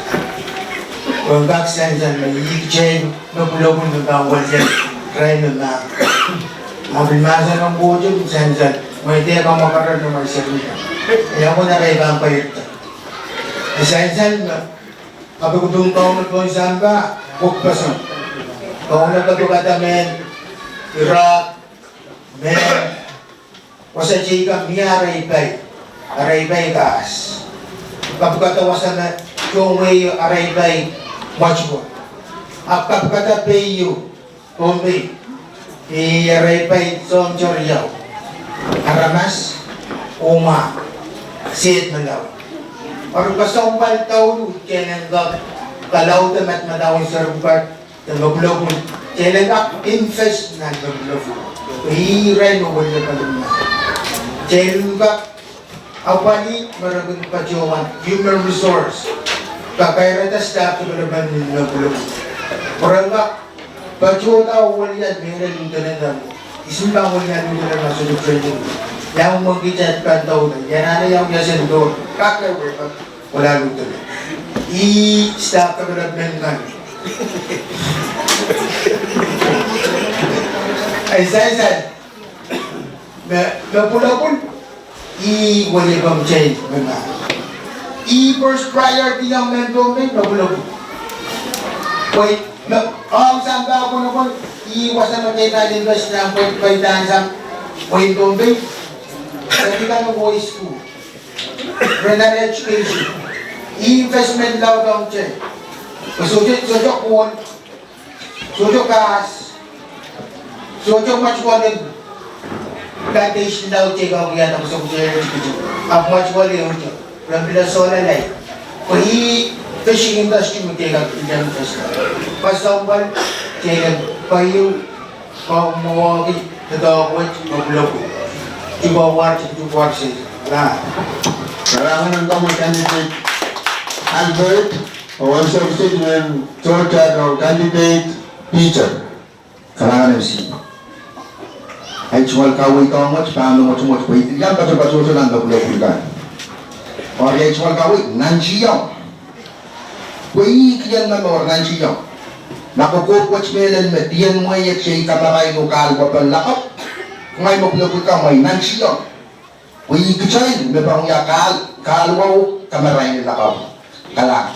Pwe I kak sansal me ih kitail me pwulopwul me pahn welian irail me mah. A pil mahsen ong Koht, I sansal, mwein dehr kamwakarar nan mwail seri kan. Ia pwehn irail pahn pweida. I sansal me kapikipik Kauno pohn sampah, pwukpeseng. Kauno kapikada mehn Iraq, mehn wasa teikan mie arail pai, arail pai kahs. Kapikada wasa me tohn wehi arail pai mwatkwa. Ahpw kapikada pei ieu, Pohnpei, ih arail pai soahng riau. Aramas, oh mwahu, sehd me laud. Eri kesempwal daudu kitail en kak kalaudehla madamadau en seri pwukat de me pwulopwul. Kitail en kak invest nan me pwulopwul. Ih irail me weliakapwarail. Kitail en kak apwalih me re kin patohwan human resource, kakairada staff development nan me pwulopwul. Pwe ren kak patohda oh welian mehlel lieutenant kan. Ihs me pahn welian lieutenant ma sohte training? Ia mwomwen kitail pahn dauda, ia anahne ia wia sendor, kak ewe kak welian lieutenant. Ih staff development kan. I sansal me, me pwulopwul, ih weliakapwarail me mah. Ih first priority ong mehn Pohnpei me pwulopwul. Pwe me ong sampah konokon, ih wasa me kitail invest nan pwe, pwe ih dan sang wehin Pohnpei. Seri kan oh school. Ren nan education. Ih investment laud ong kitail. Pwe sohte, sohte kohn, sohte kahs, sohte mwatkwa en plantation laud teikan wiahda pwe sohte kitail education. Ahpw mwatkwa ehu te, ren pil sohla lai. Pwe ih fishing industry me teikan pil invest. Kesempwal, teikan pwe ieu kamwomwahki doadoahk wet me pwulopwul. Tupwong Ward, Tupwong Ward sewese. Kalahngan. Kalahngan ong komwi candidate Albert. Oh ansou kiset men tohto nan candidate Peter. Kalahngan en Sises. Ahi tungoal kaweid ong wet pahn mwotomwot pwe I pil iang patopato nan mepwulopwul kan. Oh ahi tungoal kaweid nantihong. Pwe I kihong me mour nantihong. Na kokohp wet mehlel me dien mwehi et iei kamarain oh kahluwepen lakapw. Ngehi mepwulopwul kan ngehi nantihong. Pwe I kitail me pahn wia kahl, kahluwa oh kamarain lakapw. Kalahngan.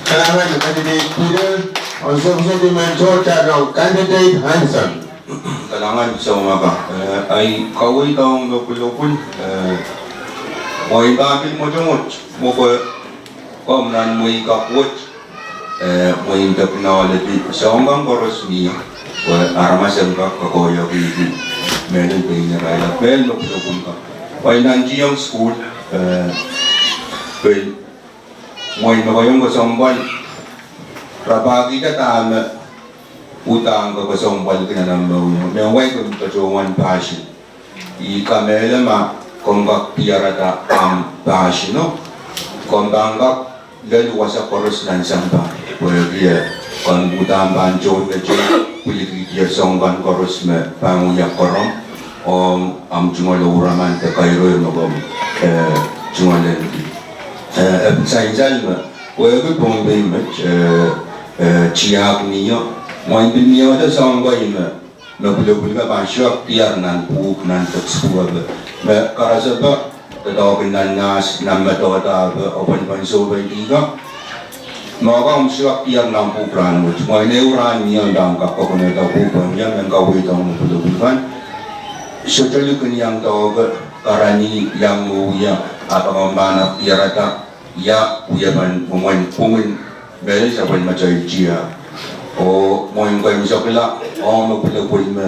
Kalahngan candidate Peter, ansou kiset men tohto nan candidate Hanson. Kalahngan soumaka, eh, ahi kaweid ong mepwulopwul, eh, mwein pahn pil mwotomwot, mwo pwe komw nan mwehi kapw wet, eh, mwein technology, soang kan koaros mie, pwe aramas en kak koahiek ih, mehlel pein irail, mehlel mepwulopwul kan. Mwein nantihong sukuhl, eh, pil mwein me kohiong kesempwal, rapahkihda dahme uhdahn kesempwalki nan omw mour. Me wai komw patohwan passion. I kamehlele ma komw kak diarada omw passion o, komw pahn kak lel wasa koaros nan sampah. Pwehki, eh, komw uhdahn pahn tohn met pwilikihdi soang kan koaros me pahn wia koaros ong omw tungoal ouraman de kairo me komw, eh, tungoal en, eh, sansal me wehwehki Pohnpei met, eh, eh, tiahk mie, mwein pil mie wasa soang kan me mepwulopwul kan pahn sohte kak diar nan pwuhk nan textbook ape. Me karasepe, doadoahk nan nas, nan me doadoahk ape, apwalipen sohpeidi kan. Me kak sohte kak diar nan pwuhk rahnwet. Mwein ehu rahn mie pahn kak kokonoda pwuhk pahn wia mehn kaweid ong mepwulopwul kan. Sohte likin iang doahke, karanih iang wia, ahpw komw pahn kak diarada ia wiepen mwomwen pwungen mehlel sapwellimatail tiahk. Oh mwein kak sokla ong mepwulopwul me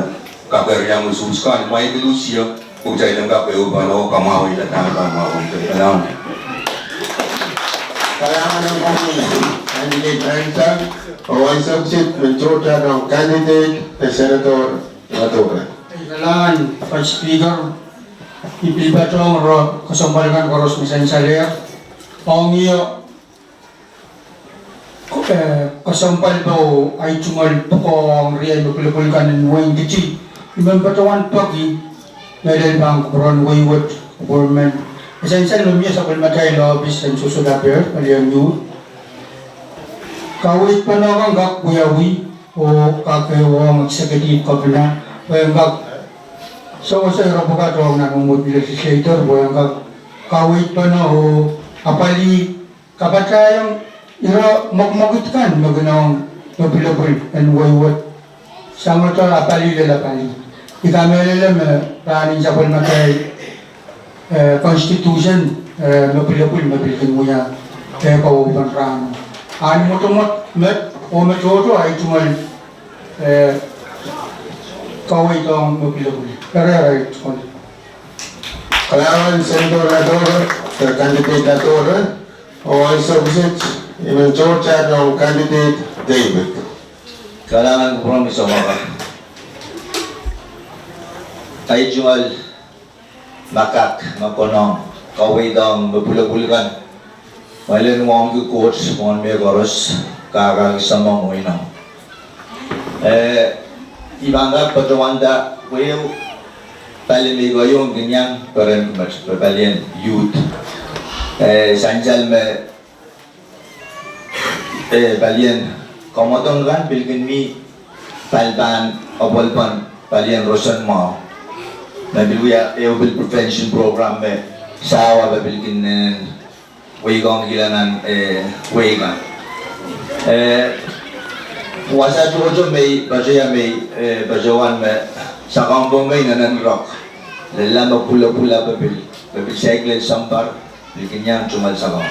kak eri iang usuhs kan, mwein pil usie, pwe kitail en kak ehu pahn oh kamwahwei ladahr kamwahwei. Kalahngan. Kalahngan ong candidate Hanson, oh ansou kiset men tohto nan candidate, eh, Senator Latore. Kalahngan Vice Speaker, I pil patohwan ire kesempwal kan koaros me sansalehr. Ong ih, eh, kesempwal pwe ahi tungoal pwukoa ong riei mepwulopwul kan en wehin Kiti. I men patohwan peki, mehlel pahn kupwuren wehi wet, government. E sansal me mie sapwellimatail ohpis en Sosolaper, Melian Youth. Kaweid pahn kak wiawi, oh kak ehu ong executive governor, pwe en kak sewese ire pwukat ong nan mwomwohd en legislature, pwe en kak kaweid pahn oh apwalih kapatahiong ire mwekmwekid kan me kin ong mepwulopwul en wehi wet. Sangete apwalih lel apwalih. I kamehlele me rahn en sapwellimatail, eh, constitution, eh, mepwulopwul me pil kin wia, eh, kawehwepen rahno. Ahn mwotomwot met, oh me tohto ahi tungoal, eh, kaweid ong mepwulopwul. Eri, eri, ahi tungoal. Kalahngan Senator Latore, eh, candidate Latore, oh ansou kiset, I men tohto nan candidate David. Kalahngan kupwuren me soumaka. Ahi tungoal me kak me konehng kaweid ong mepwulopwul kan. Mwein I en wauneki Koht mwohn mehkoaros, kak kak samwa mwein. Eh, I pahn kak patohwanda weu pali me I kohiong kin iang peren met, pwe palien youth. Eh, sansal me eh, palien kamwadong kan pil kin mi pali pahn apwalipen palien roson mwahu. Me pil wia ehu pil prevention program me sawa me pil kin nenen weikongkihla nan, eh, wehi kan. Eh, wasa tohto me I patohwan me, eh, patohwan me sakau pwong me I nenen rohng. Lella mepwulopwul ape pil, me pil saikinte sampah. Pil kin iang tungoal sakau.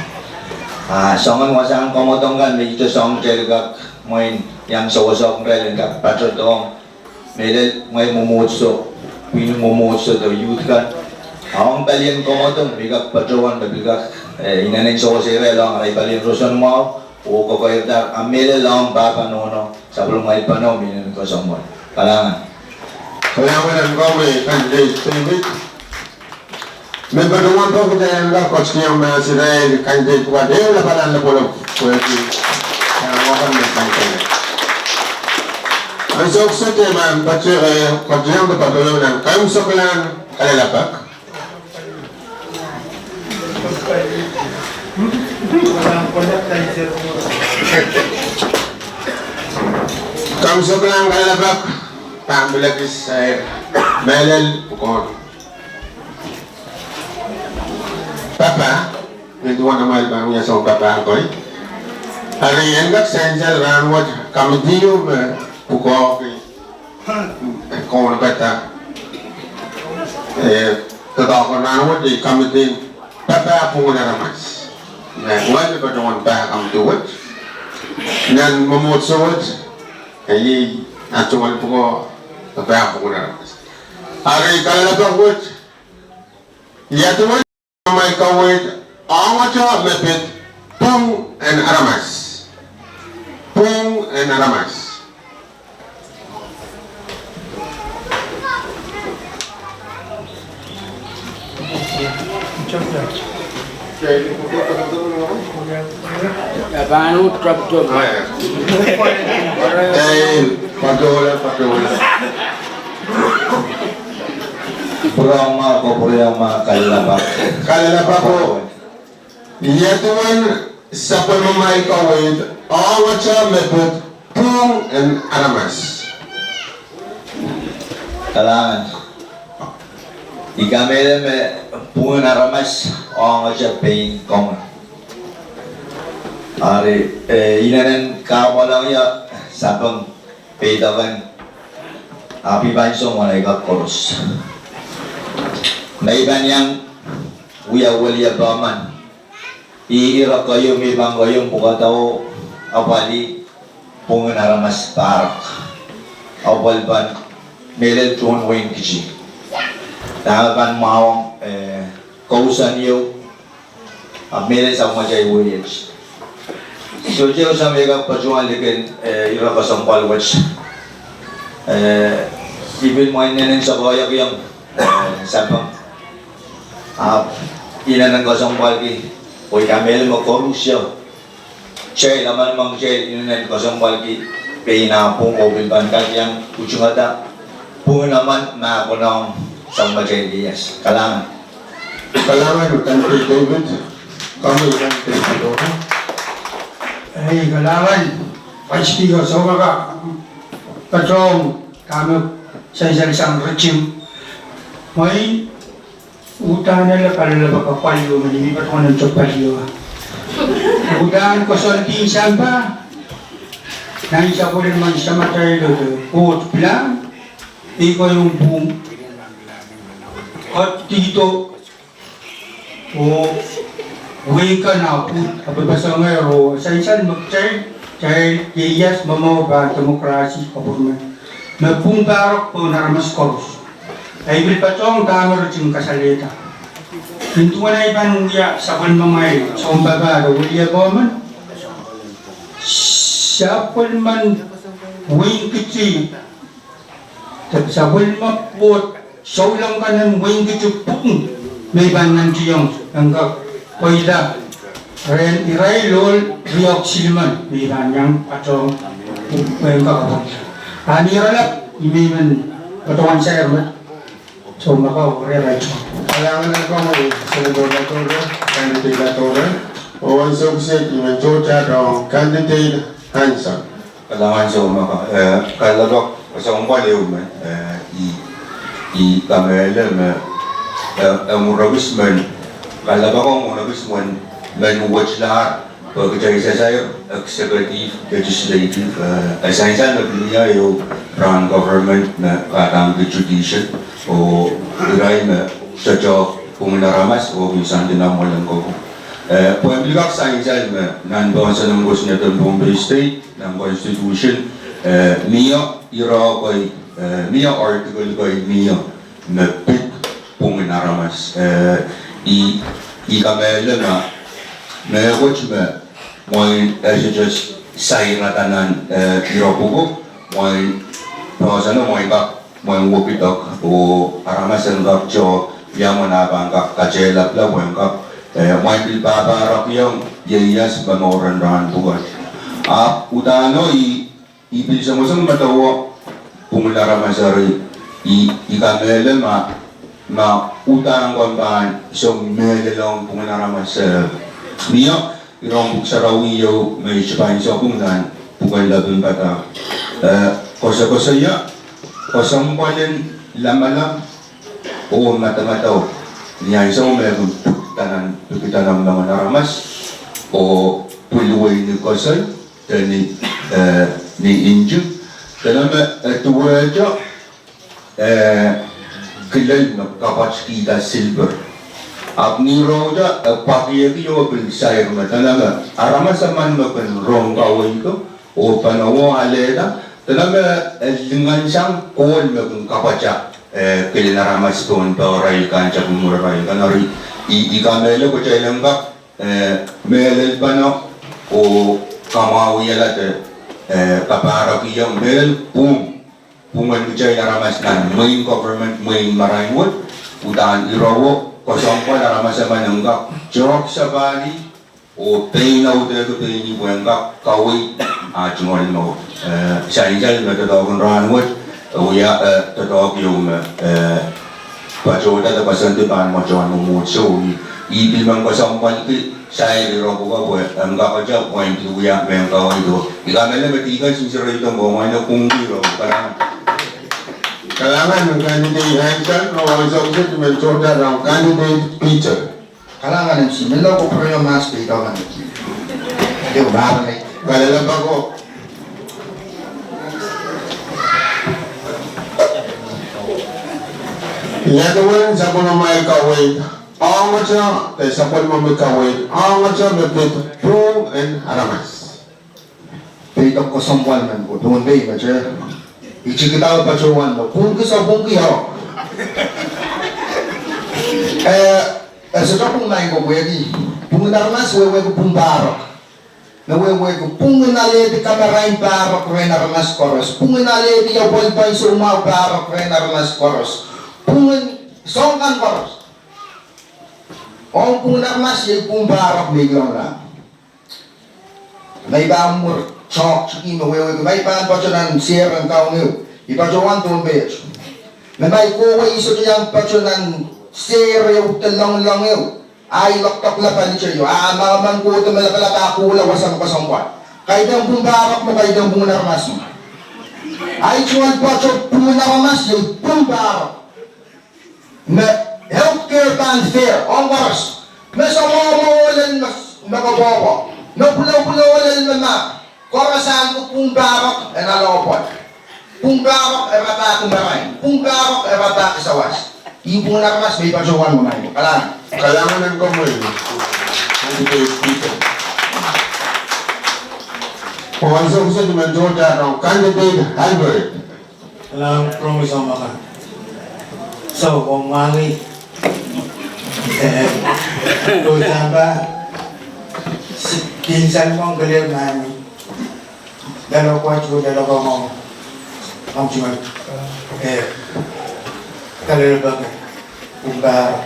Ah, soangen wasahn kamwadong kan me I sohte soang kitail kak mwein iang sewese ong irail en kak patohdohng. Mehlel ngehi mwomwohdiso, pwihn mwomwohdiso de youth kan. Ong palien kamwadong me I kak patohwan me pil kak, eh, inenen sewese irail ong arail palien roson mwahu, oh kokoirda, ah, mehlel ong pahpa nohno, sapwellimatail pahno me inenen kesempwal. Kalahngan. Kalahngan en komwi, candidate David. Me patohwan pwukat en kak koasoiong mahs irail candidate pwukat ehu lapalahn lapalap pwehki, eh, wakan me candidate. Ansou kiset I men patohwan, eh, koasoiong de patohwan nan kaimwiseklahn kalelapak. Kaimwiseklahn kalelapak, pahn pil ekis, eh, mehlel pwukoa. Papah, nin duwen amwail pahn wia soun papah koi. Eri en kak sansal rahnwet committee ehu me pwukoahki, eh, kaunopada, eh, doadoahk en rahnwet, eh, committee en papah pwungen aramas. Nan wet patohwan pahn committee wet. Nan mwomwohdiso wet, eh, iei atungoal pwukoa, papah pwungen aramas. Eri kalelapak wet, ia duwen amwail kaweid ong atail mepwukat pwung en aramas. Pwung en aramas. Pahn uhd drop tone. Ei, patohla, patohla. Pwuriamwahu, pwuriamwahu, kalelapak. Kalelapak o. Ia duwen sapwellimamwail kaweid ong atail mepwukat pwung en aramas. Kalahngan. I kamehlele me pwungen aramas ong atail pein komwi. Eri, eh, inenen kahpwal ong ie sapeng, peidek en, ahpw I pahn song wana I kak koaros. Ma I pahn iang wia William Bowman, ih ire keieu me I pahn keieu pwukada oh apwalih pwungen aramas pahrek. Apwal pahn mehlel tohn wehin Kiti. Dahme pahn mwahuong, eh, kousoan ieu, ahpw mehlel sapwellimatail wehi et. Sohte ehu samwa me I kak patohwan likin, eh, ire kesempwal wet. Eh, I pil mwein inenen sokohiong, eh, sapeng. Ahpw inenen kesempwalki, oh I kamehlele me koaros ie. Kitail, emen emen kitail inenen kesempwalki pein ah pwung oh pil pahn kak iang utungada pwungen emen me konehng sapwellimatail ieias. Kalahngan. Kalahngan, Candidate David. Komwi Candidate David. Ei, kalahngan. Vice Speaker Soumaka, patohwan dahme sansal sang Ritim. Mwein uhdahn ele kalelapak apwal ieu me I patohwan en tepel ie. Uhdahn koasoandi sampah nan sapwellimen samatail de Koht pilahn, I keieu pwung, kohdihdo oh wehi kan ahpw pwukat, ahpw pil pasang ero sansal me kitail, kitail ieias me mwahu pahn democracy, government me pwung pahrek pwungen aramas koaros. I pil patohwan dahme Ritim kasalehda. Nin duwen ei pahn wia sapwellimamwail sounpapah de William Bowman, sapwellimen wehin Kiti, de sapwellimen Koht souleng kan en wehin Kiti pwung me I pahn nantihong en kak pweida rehn irail ohl riehk silimen me I pahn iang patohwan en kak pweida. Ahn iralap I men patohwan sair met. Soumaka, oh irail. Kalahngan en komwi Senator Latoure, Candidate Latoure. Oh ansou kiset I men sohte ong Candidate Hanson. Kalahngan Soumaka, eh, kalelapak, kesempwal ehu me, eh, I, I kamehlele me, eh, eh, mwo rokis men, kalelapak ong mwo rokis men, men wet lahr, pwe kitail sansal executive, legislative, eh, sansal me pil mie ehu rahn government me kahdaneki judicial, oh irail me sohte pwungen aramas, oh kin sandin amwal en koaros. Eh, pwe pil kak sansal me nan poahsoan en kosonned en Pohnpei State, nan constitution, eh, mie ire kei, eh, mie article kei mie me pid pwungen aramas. Eh, I, I kamehlele me, me wet me mwein, eh, sohte sairada nan, eh, ire pwuko, mwein poahsoano mwein kak, mwein wekidek, oh aramas en kak tohto Ia mwomwen ah pahn kak katehlapla pwehn kak, eh, mwein pil pahpahrek iong ieias me mouren rahn pwukat. Ahpw udahn oh i, i pil songosong medewe pwungen aramas eri, i, i kamehlele ma, ma udahn komw pahn song mehlelohng pwungen aramas, eh, mie iren pwuhk sarawi ieu me I sohte pahn song pwungen nan pwuken Lepin Padahk. Eh, koasokoasoia, kesempwal en lamalam oh madamadau ni ansou me kin pwikidahn, pwikidahn moangen aramas oh pwil wei ni kosoi de ni, eh, ni nting. Dene me, eh, duwehte, eh, kilel me kapwatkihda silper. Ahpw ni raute, eh, pwakieki oh pil sair me dene me aramas emen me kin rong kaweid ko oh pahn wia alehda, dene me, eh, lingensang kohl me kin kapwata, eh, kilel aramas pohn pehrail kan, sapwellimarail kan. Eri i, i kamehlele kitail en kak, eh, mehlel pahn oh kamwahuiala de, eh, kapahrekiong mehlel pwung, pwungen kitail aramas nan mwein government, mwein marain wet, udahn ire wet kesempwal aramas emen en kak tohk sapahl oh pein audehki pein ih pwehn kak kaweid ah tungoal mour. Eh, sansal me doadoahk en rahn wet, eh, wia, eh, doadoahk ieu me, eh, patohda de koasoandi pahn mwohn mwomwohdiso. I, i pil men kesempwalki sair ire pwukat pwe en kakete pwehn pil wia mehn kaweid. I kamehlele me dihkan sinsereito mwo mwaine pwungki ire pwukat. Kalahngan en candidate Hanson, oh ansou kiset men tohda rong candidate Peter. Kalahngan en si, menlau ko pwurehng mas peidohng nan ki. Ieu marain. Kalelapak ko. Ia duwen sapwellimamwail kaweid ongete, de sapwellimomwi kaweid ongete me pid pwung en aramas. Peidohng kesempwal men ko, Pohnpei me te. I tikida patohwan me pwungki, sapwungki oh. Eh, eh, sohte pwung maing ko pwehki pwungen aramas wehwehki pwung pahrek. Me wehwehki pwungen alehdi kamarain pahrek rehn aramas koaros. Pwungen alehdi apwalih pwon soumwahu pahrek rehn aramas koaros. Pwungen soang kan koaros. Ong pwungen aramas iei pwung pahrek me I kilang nan. Ma I pahn mwur tohk tiki me wehwehki ma I pahn patoh nan sehr en kaun ehu, I patohwan Pohnpei et. Ma, ma I kohwei I sohte iang patoh nan sehr ehu de loanglong ehu, a I lokdokla pali teio, a ma, ma I kohdo me lapalap a kohla wasa me kesempwal. Kaidehn pwung pahrek mwo, kaidehn pwungen aramas mwo. A I tungoal patoh pwungen aramas iei pwung pahrek. Me health care pahn fair ong koaros. Me soangen momour lel me, me koapworopwor. Me pwulopwulo lel me mah. Koaros ahneki pwung pahrek en ale apwal. Pwung pahrek e rapahki marain. Pwung pahrek e rapahki sawas. Ih pwungen aramas me I patohwan mwo maing ko. Kalahngan. Kalahngan en komwi. Candidate Peter. Oh ansou kiset men tohda rong candidate Albert. Kalahngan, Promise Omaka. So, oh mwahngi. Eh, ko sampah, si, kin salmong kele mani. Lalokwat, oh lalokwat mong. Ong tungoal. Eh, kalelapak. Pwung pahrek.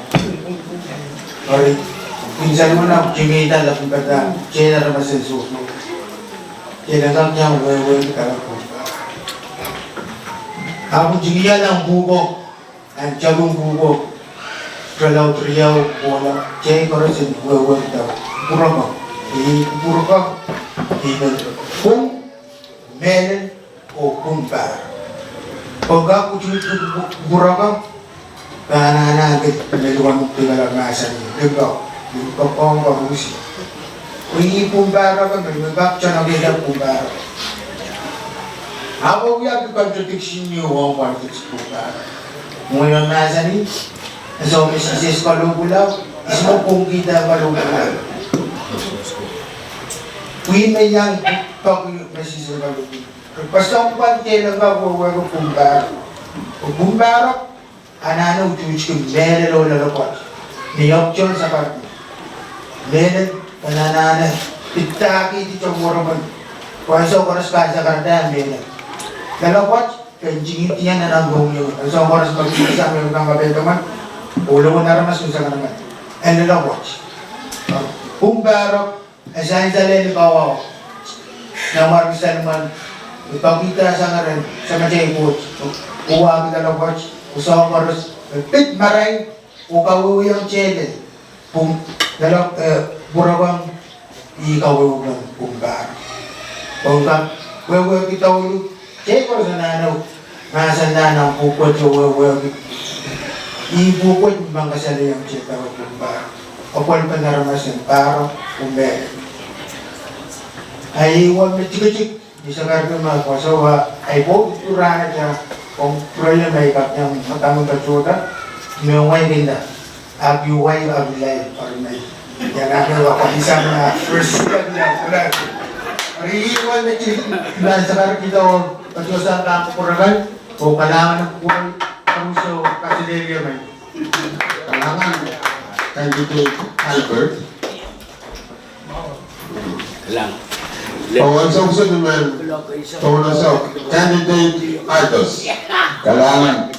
Eri, kin salmong nan kihda Lepin Padahk, kihda aramas en sohso. Kihda kak iang wehwehki pwung pahrek. Ahpw tikiala pwuko, nan tepin pwuko, irelaud riau kohla, kitail koaros en wehwehkihda kupwurokong. Ih kupwurokong, ih me pwung, mehlel, oh pwung pahrek. Pwe kak kutuhdi kupwurokong, pahn anahne kid me luwet me pil mahsanih, limpoak, limpoak ong koaros. Pwe ih pwung pahrek, me, me kak tano kihda pwung pahrek. Ahpw wia pil contradiction ieu ong politics, pwung pahrek. Mwein mahsanih, ansou me Sises kalohpwulo, ihs me pwungkihda kalohpwulo? Pwe me iang poaki me Sises kalohpwulo. Pwe soangen tehnengo wehwehki pwung pahrek. Pwung pahrek anahne utuhtki mehlel oh lalokwat. Ni ok tohn sakarpin. Mehlel, anahne pidahkihdi tohn weremwen. Pwe ansou koaros pahn sakarada mehlel. Lalokwat, ken tingihdi nan omw mohngiong. Ansou koaros me kihsang me kang kapehdamwen. Oh lowehn aramas me sang emen, e lelohpwoat. Pwung Pahro, e sansal ni kawahu. Nanmwarki Salmon, e pekihda sang rehn Samatail Koht, oh wahki lelohpwoat, oh soahng koaros, e pid marain, oh kawehwehiong tehlel. Pwung, lelohpw, eh, pwurokong, ih kawehwehiong Pwung Pahro. Pwung Pahro, wehwehki douluhl, teikoaros anahne, mahsen nan pwuhk wet oh wehwehki. Ih pwuhk wet me pahn kasalehiong teikoaros Pwung Pahro. Apwalipen aramas en Pahro, oh me. Ahi wahn me tikitik, ni sakarki me koasoia, ahi pwuhk rahnwet, ong pwurehng me I kak iang me pahn patohda, me wahn kinda. Ahpw I wai ahpw I lai, pahn me. Iang ahpw I wahn pahn sang na first year na, pahn. Eri ih wahn me ti, nan sakarki doh, patohsang kan kupwuramwail, oh kalahngan en kupwur, ansou kaselehlie me. Kalahngan, candidate Albert. Kalahngan. Oh, ansou kiset men, oh, ansou, candidate Altos. Kalahngan.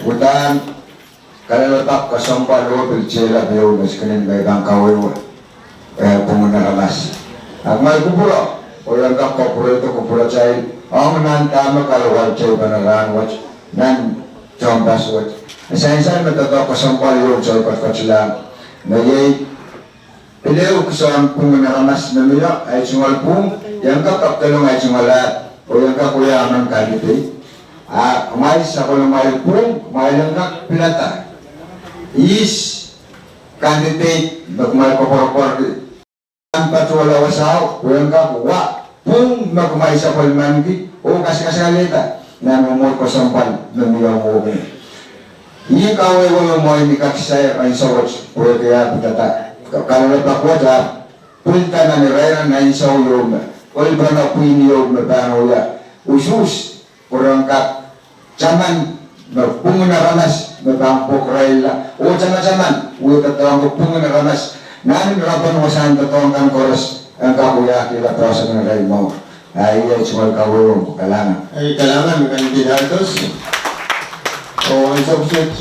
Uhdahn, kalelapak, kesempwal oh pil tiahk ehu me I skinin me I pahn kawehwe, eh, pwungen aramas. Ahpw ngehi kupwuro, oh iang kak kupwurehdo kupwuratail, ong nan dahme kalowal teipan rahn wet, nan tohnpas wet. E sansal me doadoahk kesempwal ieu kitail ketiket lahng. Me iei, pil ehu kihsang pwungen aramas me mie, ahi tungoal pwung, iang kak kapwdelong ahi tungoal ahd, oh iang kak wia emen candidate. A kumwail sapwellimamwail pwung, kumwail en kak pilada ihs candidate me kumwail koapworopworki. Nan patohla wasao, pwe en kak wa pwung me kumwail sapwellimaniki, oh kasakasalehda, nan mwomwohd kesempwal me mie ong komwi. Ih kawehwe me mwohn I kak sair ansou wet, pwehki ahpw dahda, ka-, kalelapak wet ahpw pwilda nan irair en ansou ieu me, kolipana pwihn ieu me pahn wia, usuhs, pwe ren kak taman me pwungen aramas me pahn pwurehng irail, oh tamataman, wia doadoahngki pwungen aramas, nan rapahn wasahn doadoahk kan koaros, en kak wiahkihla poahsoan en irail mour. Ahi, ahi tungoal kawehwe, kalahngan. Ahi, kalahngan, candidate Altos. Oh, ansou kiset.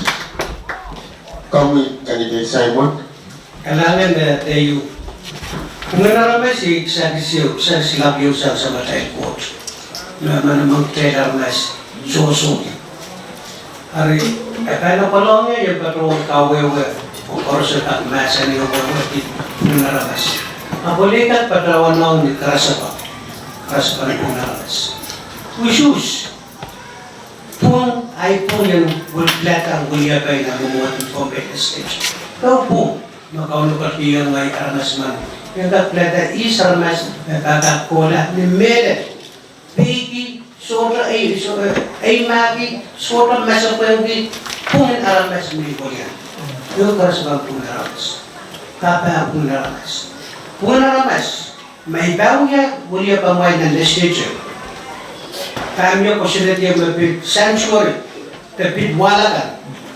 Komwi, candidate Simon. Kalahngan, eh, Teiu. Pwungen aramas iei kisakis ieu, kisakis lap ieu sang Samatail Koht. Me manaman kitail aramas sohso. Eri, e pahn apwalong ie, ien patohwan kawehwe, oh koaros kak mahsanih oh wehwehki pwungen aramas. Ahpw lih kak patohwan ong ni karasepe. Karasepen pwungen aramas. Usuhs. Pwung, ahi pwung en wel pilada weliepe nan mwomwohd en Pohnpei State. Ehu pwung, me Kauno ketikihong ngehi aramas men. Ien kak pilada ihs aramas me pahn kak kohla ni mehlel. Peiki, sohte ei, so-, eh, ei mahki, sohte masepwehki, pwungen aramas me I welian. Ehu karasepen pwungen aramas. Kahpahn pwungen aramas. Pwungen aramas. Me I pahn wia weliepamwail nan legislature. Pahn mie kosonned ieu me pid sanctuary, de pid wahla kan.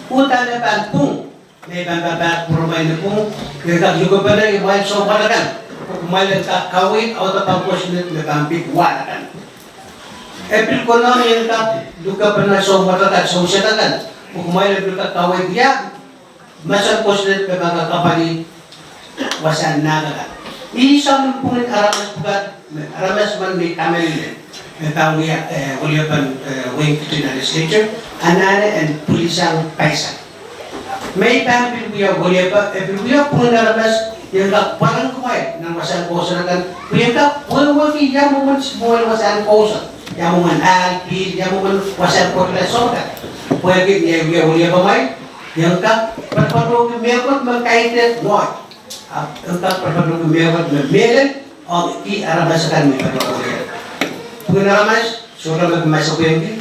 Uhdahn e pahn pwung, me I pahn papah pwuromwail ni pwung, ien kak lukepene amwail soumwahu kan. Kumwail en kak kaweid audepen kosonned me pahn pid wahla kan. E pil konehng ien kak lukepene soumwahu kan, sousehda kan. Kumwail en pil kak kaweid ia, mahsen kosonned me pahn kak kapwaiada wasahn nahk akan. Ih soangen pwungen aramas pwukat, me aramas men me I kamehlele. Me pahn wia, eh, weliepen, eh, wehin Kittin Legislature, anahne en pwilisang paisa. Me I pahn pil wia weliepe, e pil wia pwungen aramas, ien kak pwarodo kumwail, nan wasahn kousoan akan, pwe ien kak wehwehki ia mwomwen soumwahu wasahn kousoan, ia mwomwen ahl, pihl, ia mwomwen wasahn pwoatala soangen. Pwehki ni ei wia weliepamwail, ien kak patopato ki mehkot me kaidehn mwohd. Ahpw ien kak patopato ki mehkot me mehlel, ong ki aramas akan me patopato. Pwungen aramas, sohte me kin masepwehki,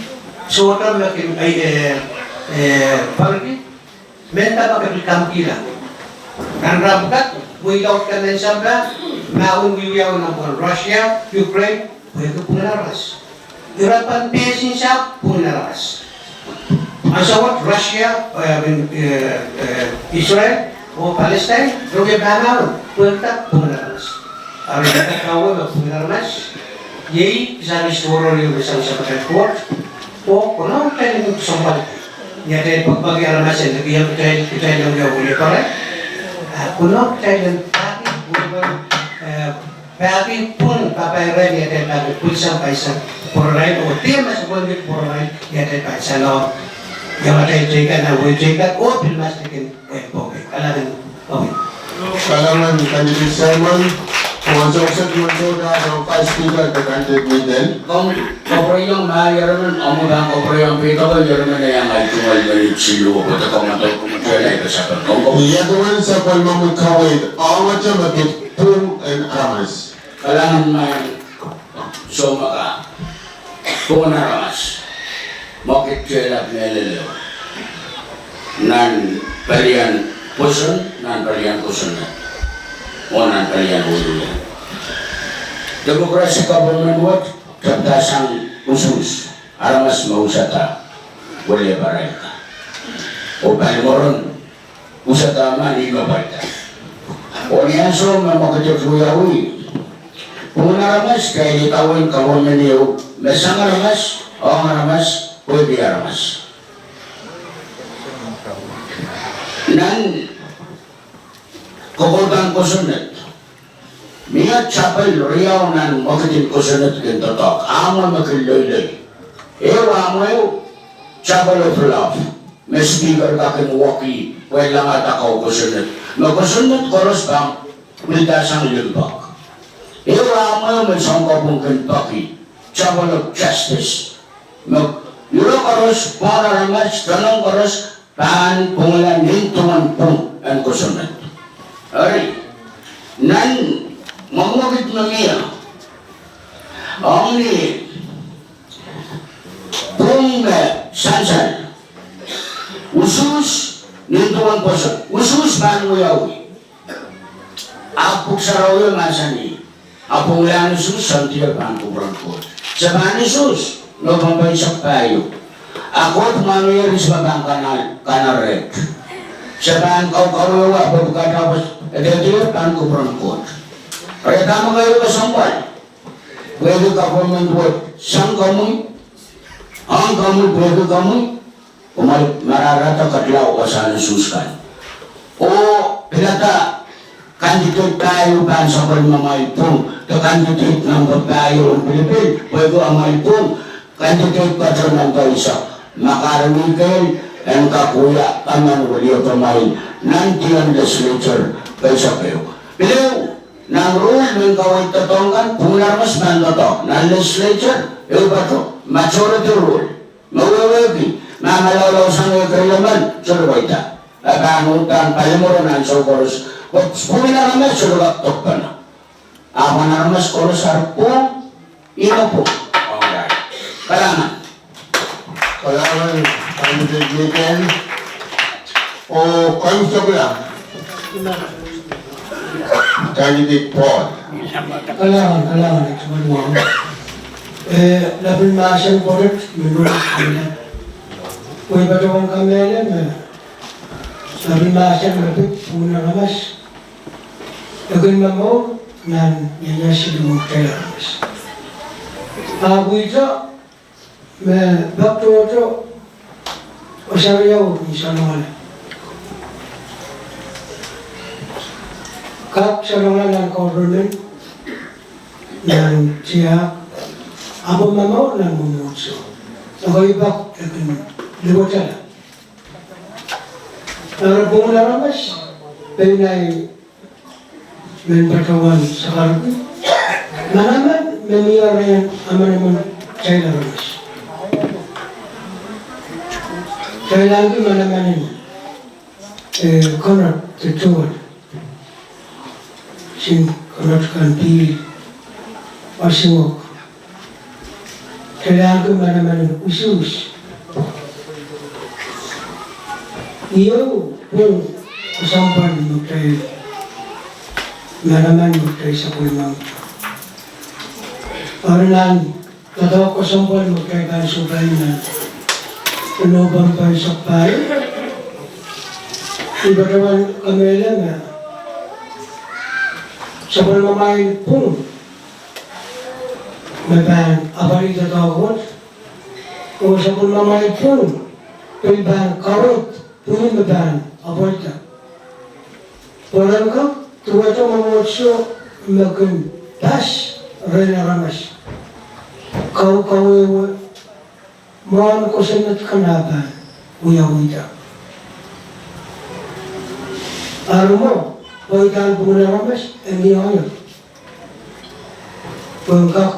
sohte me kin, eh, eh, eh, poarki, mehnda me ke pil kamkihla. Nan rahn pwukat, mwehi laud kan nan sampah, mahwen wiewiawi nan pwuhken Russia, Ukraine, pwehki pwungen aramas. Ira pahn pehsin sahpw pwungen aramas. Ansou wet Russia, eh, eh, eh, Israel, oh Palestine, re wia pahn mahwen, pwehkihda pwungen aramas. Eri I kak kawehwe me pwungen aramas, iei kisakis tohrohr ieu me sang Samatail Koht, oh konehng kitail en kesempwalki. Ni atail pekipeki aramas en likih kitail, kitail en wia wiliakor. A kunohng kitail en pahki, wiliakor, eh, pahki pwung kapai reh ni atail pahki pwilsang paisa pwurarail, oh dih me sapwellime pwurarail ni atail pahn salong. Iang atail teikan, nan wehi teikan, oh pil mas likin wehin Pohnpei. Kalahngan. Kalahngan candidate Simon, oh ansou koaros me sohte, oh Vice Speaker de candidate Miguel. Komw, komw pwurehng ma ieremen, omw pahn komw pwurehng pidoko ieremen, e iang ahi tungoal minit siluh, pwe de komw ando kumtuela ipesapeng. Komw, komw. Ia duwen sapwellimomwi kaweid, ong atail me pid pwung en aramas. Kalahngan maing Soumaka, pwungen aramas, mwekid kehlail mehlel ehu nan palien pwoson, nan palien kosonned, oh nan palien wiliwili. Democratic government wet, tepda sang usuhs, aramas me usada wilieparail ka. Oh pali mwurin usada ma ni me pwaida. Oh ni ansou me mwekid wet wiawi, pwungen aramas kailih kaweid government ehu me sang aramas, ong aramas, pwehki aramas. Nan kokohp en kosonned, mie sapwellime riau nan mwekid en kosonned kin doadoahk, ahmw me kin loiloi. Ehu ahmw ehu Chapel of Love, me Speaker kak kin wehwehki, pwe langada kou kosonned. Me kosonned koaros pahn pwilda sang limpoak. Ehu ahmw ehu me Sounkopwung kin peki, Chapel of Justice. Me iro koaros, pwungen aramas, tonong koaros, pahn pwungla nin duwen pwung en kosonned. Eri, nan mwekmwekid me mie, ong ni pwung me sansal, usuhs, nin duwen pwoson, usuhs pahn wiawi. Ahpw Pwuhk Sarawi mahsanih, a pwungla nan usuhs, soangen dehr pahn kupwuren Koht. Se pahn usuhs, nohpwuramwail soahng pahieu. A Koht mwahngih irail me pahn kana, kana rehtail. Se pahn kaukawewe, a pwukat, a pwe, e dehr pahn kupwuren Koht. Eri dahme kaidehn kesempwal, pwehki government wet sang komwi, ong komwi, pwehki komwi, kumwail mararahda ketilahng wasahn usuhs kan. Oh pilada candidate pahieu pahn sapwellimamwail pwung, de candidate number pahieu en pilipil, pwehki amwail pwung, candidate pato number eisek. Ma kahrehda kehl, en kak wia emen wiliepamwail nan dihp en legislature eisek ehu. Pil ehu, nan rule me kaweid doadoahk kan, pwungen aramas pahn doadoahk. Nan legislature, ehu pato, majority rule. Me wehwehki, ma malaulau sang ehu kehlail emen, sohte pwaida. E pahn uhd pahn pali mwurin ansou koaros. Pwe pwungen aramas sohte kak dokpene. Ahpw nan aramas koaros ar pwung, ih me pwung. Alright. Kalahngan. Kalahngan, candidate Miguel. Oh, komw sokla. Candidate Paul. Kalahngan, kalahngan, Executive Wang. Eh, lapil mahsen pwoat me mie, eh, wehi patohwan kamehlele me lapil mahsen me pid pwungen aramas, e kin momour nan ieias limen kitail aramas. Ahpw ihte me pak tohto, oh sarawi ni salongala. Kak salongala nan government, nan tiahk, ahpw momour nan mwomwohdiso. Ekei pak e kin luwetala. Eri pwungen aramas, pein ahi mehn patohwan sakarki, manaman me mie rehn emenemen kitail aramas. Kitail ahneki manaman en, eh, konehng de tuhwong. Sin konehng kan, pihl, wasiwok. Kitail ahneki manaman en usuhs. Ieu pwung kesempwal me kitail, manaman me kitail sapwellimomwi. Eri nan doadoahk kesempwal me kitail pahn sohpai nan lohpwuramwail soahng pahieu, I patohwan kamehlele me sapwellimamwail pwung me pahn apwalih doadoahk wet, oh sapwellimamwail pwung Pil pahn kaweid pwihn me pahn apwalda. Pwe ren kak duwehte mwomwohdiso me kin pas rehn aramas. Kau kawehwe mwohn kosonned kan ah pahn wiawihda. Eri mwo, pweidahn pwungen aramas e mie oahier. Pwe en kak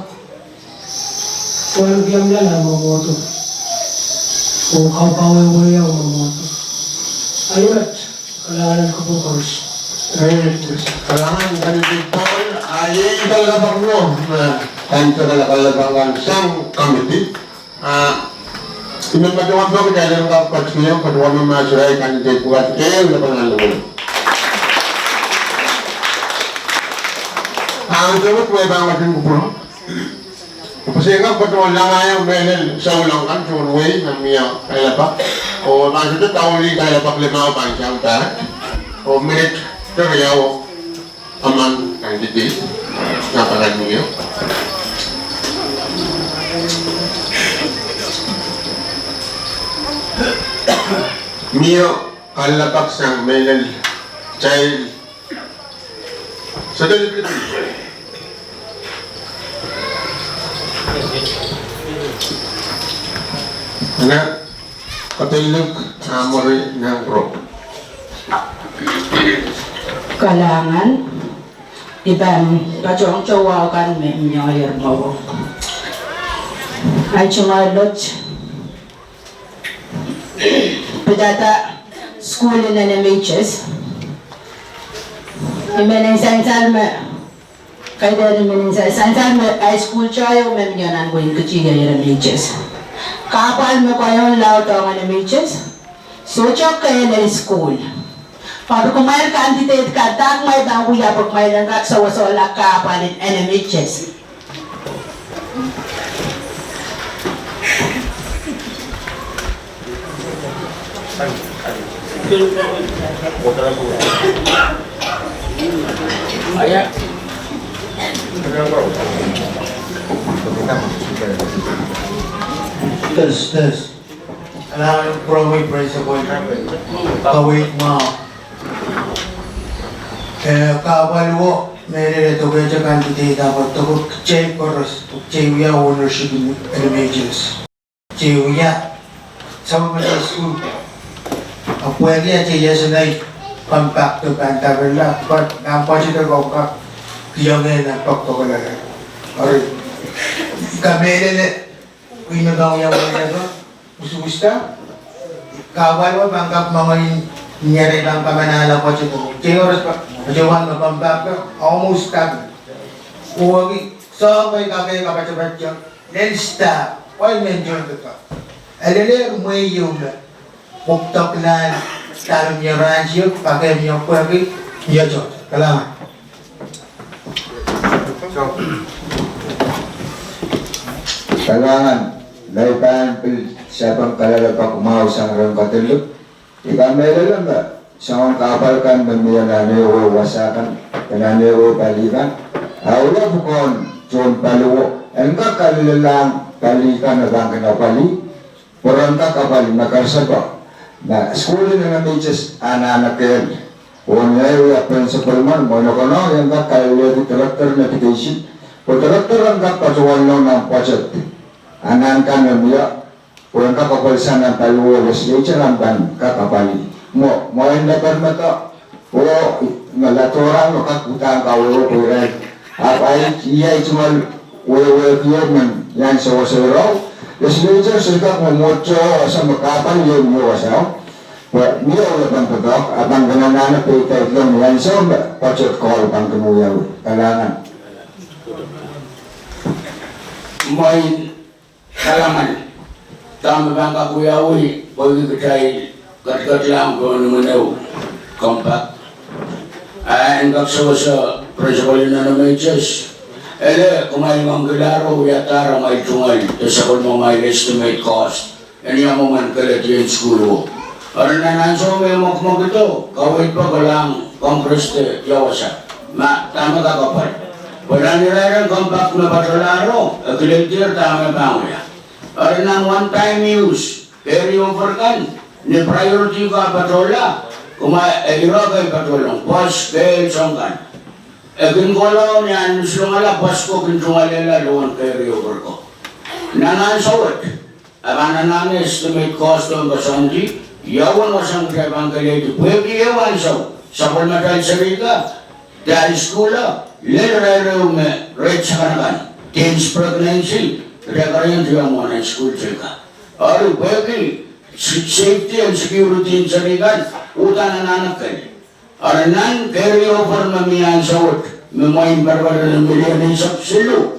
pwehn kiamlan ah mwomwohdo. Oh kau kawehwe ah mwomwohdo. Ahi met, kalahngan en kupwur koaros. Eh, kalahngan en kupwur koaros. Ah, iei kalelapak mwo, me kaidehn kalelapak kan sang committee. Ah, I men patohwan peki kitail en kak patohwan, patohwan me ma solahr candidate pwukat ehu lepen nan lewel. Ah, ansou wet me pahn ketin kupwur. Pwe se kak patohwan langaio mehlel souleng kan tohn wehi me mie kalelapak. Oh pahn sohte kauli kalelapak limau pahn sang pahr. Oh minit keriau. Emen candidate, nan pahn mie. Mie kalelapak sang mehlel child. Sohte likit. Nan Katolik, ah, mwuri nan Rop. Kalahngan, I pahn patohwan tohn wahu kan me mie oahier mwowe. Ahi tungoal loch, pidada sukuhl en N M H S. I men sansal me Kaidehn I men sansal me high school tohto me mie nan wehin Kiti iei N M H S. Kahpwal me koahiek laudong N M H S, sohte kehl en sukuhl. Pwe kumwail candidate kan, dahme kumwail pahn wia pwe kumwail en kak sewesehla kahpwal en N M H S? Test, test. Kalahngan en kupwur mwo principal. Kaweid mwahu. Eh, kahpwal wo, mehlel e doke te candidate, ahpw e doke kitail koaros, kitail wia ownership en N M H S. Kitail wia, sapwellime sukuhl. Ahpw pwehki atail iasonei compact o pahn dapirla, but nan budget o kak, kihong nan pak kokolala. Eri, kamehlele, pwe me pahn wia wehwehki, usukusta. Kahpwal wo pahn kak mengei ni ire pahn kamanahla budget o. Kitail koaros pahn, kitail wan me compact o, almost done. Uhwekih, soahng kei kak e kapatapat iang. Lel staff, oh I men tohndoadoahk. E lel mwehi ieu me pwukdoklahn staff me mie rahn tiek, pak e mie pwehki, mie tohto. Kalahngan. Kalahngan, ngehi pahn pil sapeng kalelapak mwahu sang rehn Katolik. I kamehlele me soangen kahpwal kan me mie nan ehuehu wasa kan, nan ehuehu pali kan, a wia pwukoahn tohn pali wo, en kak kalelelahng pali kan me pahn kin apwalih, pwe ren kak apwalih me kahrehda pwe, me sukuhl en N M H S anahne kehl, oh ngehi wia principal mwo, mwein e konehng en kak kalelehdi director en education, pwe director en kak patohwan iang nan budget, anahn kan me mie, pwe en kak apwalih sang nan pali wo legislature en pahn kak apwalih. Mwo, mwein lepen me kak, oh, me latorang me kak uhdahn kawehwe pwe irail. Ahpw ahi, iei tungoal wehwehki o men iang sewese irail. Legislature sohte kak mwomwohdiso wasa me kahpwal iei mie wasao. Pwe mie lepen doadoahk, a pahn kin anahne peidek iang ansou me budget call pahn kin wiawi. Kalahngan. Mwein Kalahngan, dahme pahn kak wiawi, pwehki kitail ketiketlahng pohn imwen ehu compact. A en kak sewese principal en N M H S. Ele kumwail ngenkilahro wiadahr amwail tungoal de sapwellimamwail estimate cost en ia mwomwen kelehdi en sukuhl wo. Eri nan ansou me mwekmwekid o, kaweid pahn kolahng Congress de ia wasa. Ma dahme kak apwal. Pwe nan irair en compact me patohlahro, e kileldier dahme pahn wia. Eri nan one time use, Carry over kan, ni priority ka patohla, kumwa, eh, ire kei patohlong, bus, kehl, soang kan. E kin kohla ni ahn Misilongala bus ko kin tungoalehla lowen carry over ko. Nan ansou wet, a pahn anahne estimate cost ong koasoandi, ia uwen wasahn kitail pahn kelehdi, pwehki ehu ansou, sapwellimatail serihka, de high school, lel irairo me ret sakanakan, teens pregnancy, kitail kereniong te ia mwomwen high school serihka. Eri pwehki se-, safety and security en serihkan, uhdahn anahne kehl. Eri nan carry over me mi ansou wet, me mwein pereperen million eisek siluh.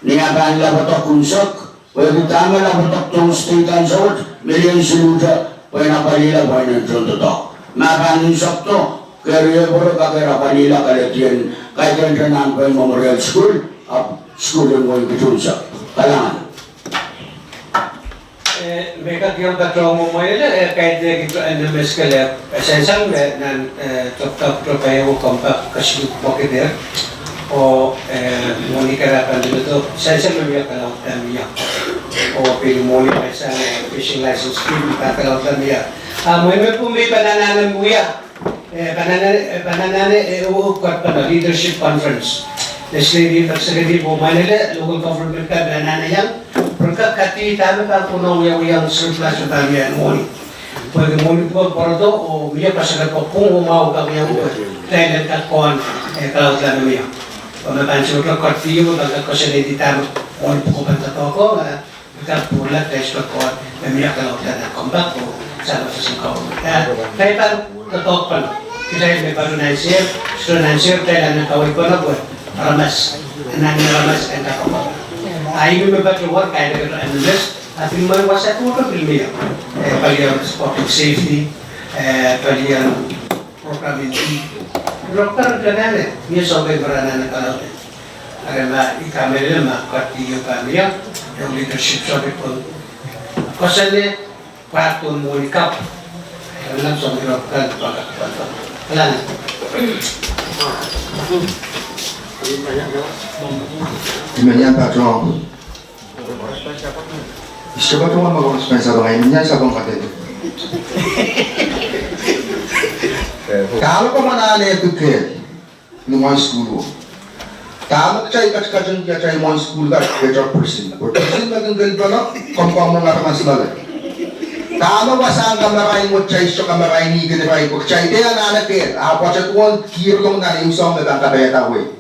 Ni a pahn lapwadek unsek, pwehki dahme lapwadek tohn state ansou wet, million siluhte, pwe en apwalihla pwe en tohn doadoahk. Ma pahn unsek doh, carry over kak apwalihla kaledien, kaidehn nan pwe Memorial School, ahpw school en wehi kitunsek. Kalahngan. Eh, me kak iang patohwan mwail, eh, kaidehn kitail en N M S kelehpw, eh, sansal me nan, eh, toktok tokaiawo compact kesiluh pwukat dehr. Oh, eh, mwohni karapan deledo, sansal me mie kalaudla mie. Oh, pil mwohni me sang, eh, fishing license fee, mie kalaudla mie. Ah, mwein me pwung me pahn anahne wia. Eh, pahn anahne, eh, pahn anahne, eh, oh, oh, kat pahn leadership conference. Legislative, executive, oh, mwail en local government kan pahn anahne iang. Pwehki kak kadi dahme pahn pwunong wiawiong surplus pahn mie mwohni. Pwehki mwohni pwuko pwarodo, oh, mie pasapeng pwuko pwung oh mwahu pahn wiawi pwe. Kitail en kak kohn, eh, kalaudla mie. Oh, me pahn sohte kat pwuko, pahn kak koasoanehdi dahme mwohni pwuko pahn doadoahk, eh, Kitail pwurala kitail sohte kohn, me mie kalaudla nan compact oh, sang federal government. Ah, kitail pahn doadoahk pahn, kitail me pahn nan seri, sohte nan seri kitail anahne kawei pahn pwe, aramas, anahne aramas en kak kohn. Ah, ih me patohwan kaidehn N M S, ah, pil mwein wasa tohto pil mie. Eh, palien public safety, eh, palien program en di. Doktor Kanane, mie sohte pahn anahne kalaudla. Eri ma I kamehlele ma kak iang pahn mie, iang leadership sohte pwung. Koasoane, pwahdohng mwohni kapw. Eri nan sohte iang pahn pahn pahn. Kalahngan. I men iang patohwan. I sohte patohwan me koaros pahn sapeng, I men iang sapeng kadehde. Dahme komw anahne kin kehl ni mwohn sukuhl o? Dahme kitail ketiket ong atail mwohn sukuhl kan, ketiket prison. Pwe prison me kin kehl pahn, komw komw aramas mele. Dahme wasahn kamarain wet, kitail sohte kamarain ih kin irail, pwe kitail dehr anahne kehl, ahpw atail duwen kihong nan ehu soang me pahn kapaiada wei.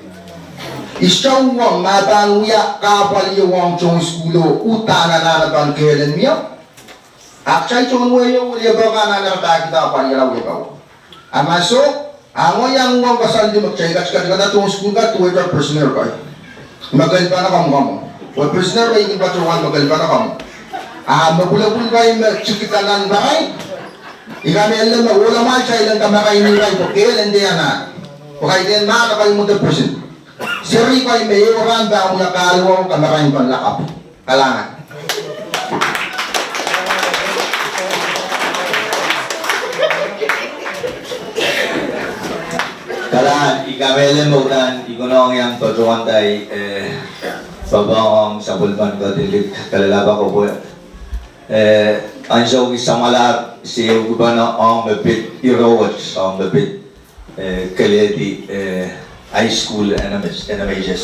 I sohte uhwong ma pahn wia kahpwal ieu ong tohn sukuhl o, uhdahn anahne pahn kehl en mie. Ahpw kitail tohn wehio, wehio pwuko anahne padahkihda paliala wehio pwuko. A ma soh, a ngehi iang uhwong koasoandi me kitail ketiket ong tohn sukuhl kan duwehte prisoner kei. Me kehl pahn komw komw. Pwe prisoner me I kin patohwan me kehl pahn komw. A me pwulopwul kei me tikida nan marain. I kamehlele me ohl amwail kitail en kamarain irail pwe kehl en dehr anahne. Pwe kaidehn mahn kei mwomwen prison. Seri kei me ehu rahn pahn wia kahluwa, kamarain pahn lakapw. Kalahngan. Kalahngan, I kamehlele me udahn I konehng iang patohwanda, eh, pahpa ong sapwellimen Kadilik kalelapak pwe, eh, ansou kis samwalahr se ehu kupwuren ong me pid ire wet, ong me pid eh, kelehdi, eh, high school N M S, N M H S.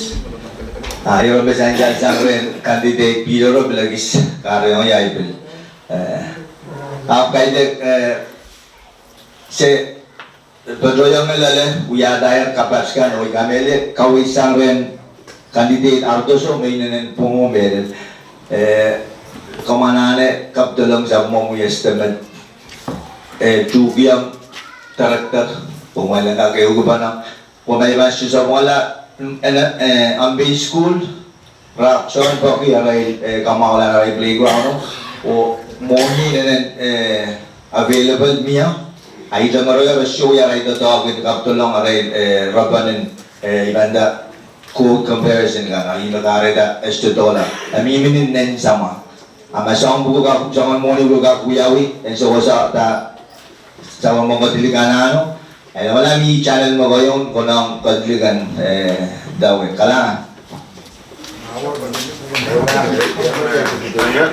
Ah, ire me sansal sang rehn candidate pil ire pil kis kahrehiong ie pil. Eh, ahpw kaidehk, eh, se patohwan loale wiahda ire kapatka, oh I kamehlele kaweid sang rehn candidate Ardoso me inenen pwung oh mehlel. Eh, komw anahne kapdolong sapwung mwohn estimate, eh, tuhkiong director, pwe mwein langa ke ehu kupwuren, pwe ma I pahn sohte sapwungala, eh, Ampei School, ra sohte peki arail, eh, kamwahula arail playground, oh mwohni inenen, eh, available mie, a I tamarail re sohte arail doadoahk en kapdolong arail, eh, repenin, eh, I pahn nda, code comparison kan, a ih me kahrehda extra dollar. A mihmi ni nen samwa. A ma soang pwuko kak, soangen mwohni pwuko kak wiawi, en sewese da, sapwellimen Kadilik anahne. A lamalam I channel me kohieng, konehng Kadilik en, eh, dawe. Kalahngan. Kalahngan.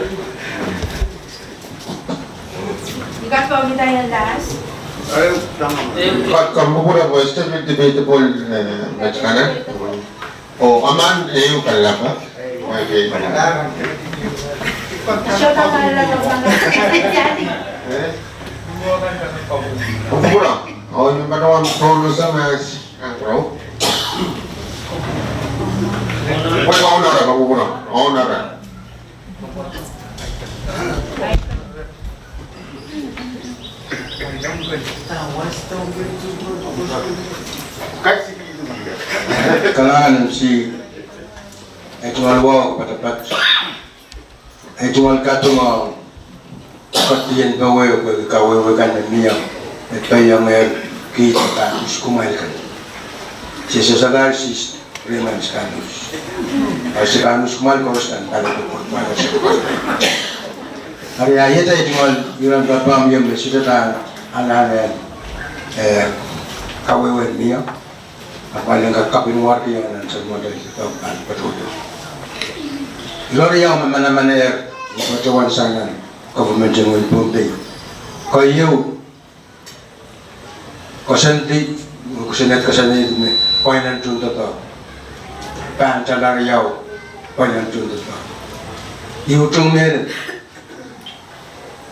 Ka komw dah last? Ka, komw pwurehng wehwehki debatable, eh, met kan. Oh, amen, ehu kalelapak. Okay. Sohte kalelapak. Eh? Pwurehng. Oh, ni patohwan pwurehng sama ang rau. Pwurehng, oh, nara, pwurehng, oh, nara. Kalahngan en Sises, e tungoal wahu patapat, e tungoal katongohng kohdien powe pwehki kawehwe kan me mie, e peiong er kiht pahn kumwail kan. Sises, Sises, Rimans kanus. Ahi se kanus kumwail koaros kan pali kumwail. Ari ahi iet ahi tungoal iren papah mie me sitadahr anahne, eh, kawehwe mie. Ahpw kumwail en kak kapinwarki anahn sang mwadel pahn patohdo. Ire ieu me manaman er, patohwan sang nan government en wehin Pohnpei. Keieu, koasoandi, kosonned koasoandi me pwain en tohndoadoahk. Pahn tala riau, pwain en tohndoadoahk. I utung mehlel.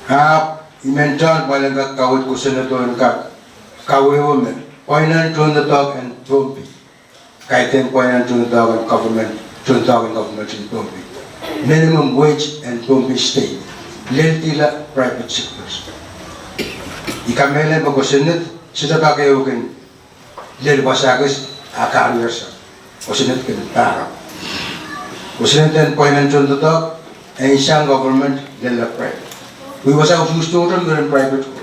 Ahpw i men tohn pwalen kak kawid kosonned en kak kawehwe me pwain en tohndoadoahk en Pohnpei. Kaidehn pwain en tohndoadoahk en government, tohndoadoahk en government en Pohnpei. Minimum wage en Pohnpei State. Lel dihla private sectors. I kamehlele me kosonned, sitapak ehu kin lel wasa kis a karier sang. Kosonned kin pahrek. Kosonned en pwain en tohndoadoahk, e sang government lel private. Wehwehki wasa usuhs tohto me ren private ko.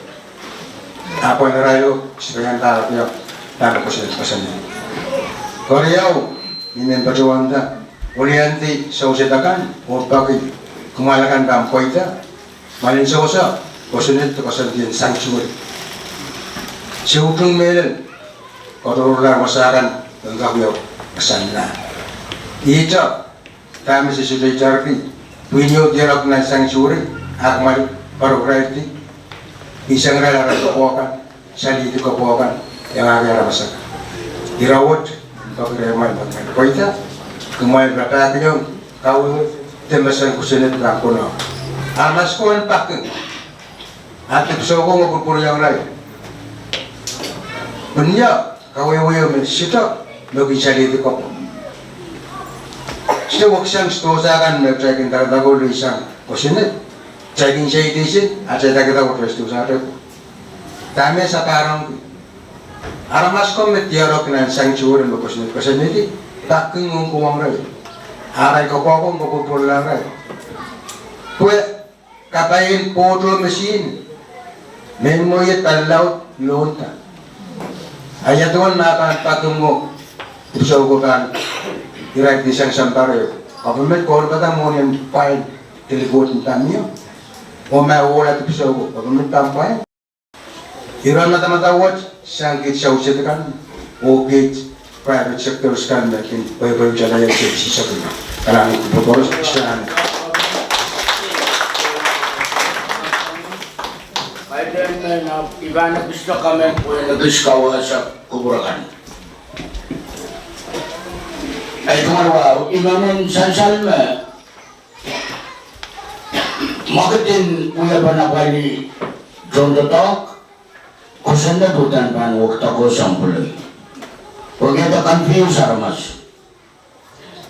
A pwain arail o, sipwe iang pahrek iang, pahrek kosonned koasoandi. Keriau, ni men patohwanda, weliandi sohte akan, oh peki, kumwail akan pahn pweida, Malen sewese, kosonned koasoandi en sanctuary. Se utung mehlel, koadoadoahla wasa kan, en kak wia wasa nan. Ihte, dahme se sohte itarki, pwihn ieu diarek nan sanctuary, ahpw mali, paro raiti, pihsang irail arail koapwoakan, salihdi koapwoakan, iangahki aramas akan. Ire wet, peki rehmwail me kumwail pweida, kumwail rapahkiong, kawehwe, de me sang kosonned pahn konohng. Aramas ko en peki, a dipwisou ko me pwurpwuriong irail. Pwehn ia, kawehwe me site, me kin salihdi koapwo. Site weksang sitohsa kan me takin dakadakoloi sang kosonned. Takin seidisin, a takin dakadakoloi sitohsa ko. Dahme sapahrongki? Aramas ko me diarek nan sanctuary me kosonned koasoandi, peki ong kohwong irail. Arail koapwoakan pwurpwurla irail. Pwe kapai en pwohto me sihn, mehn mwo iet pali laud lohnda. A ia duwen ma pahn peki mwo, dipwisou ko pahn irail di sang sampah reh. Government kohla pada mwohn en pwain, delegate en pahn mie. Oh ma ohla dipwisou ko, government pahn pwain. Ire madamadau wet, sang kiht sewese kan, oh kiht private sectors kan me kin pweipwei tala ia se sisek. Kalahngan en kupwur koaros, Christian. Kaidehn me na, I pahn ekis tokamen pwe en ekis kawehsek kupwur kan. Ahi tungoal wahu, I men sansal me mwekid en wiepen apwalih tohndoadoahk, kosonned uhdahn pahn wekidek oh sampwuloi. Pwehki e confuse aramas.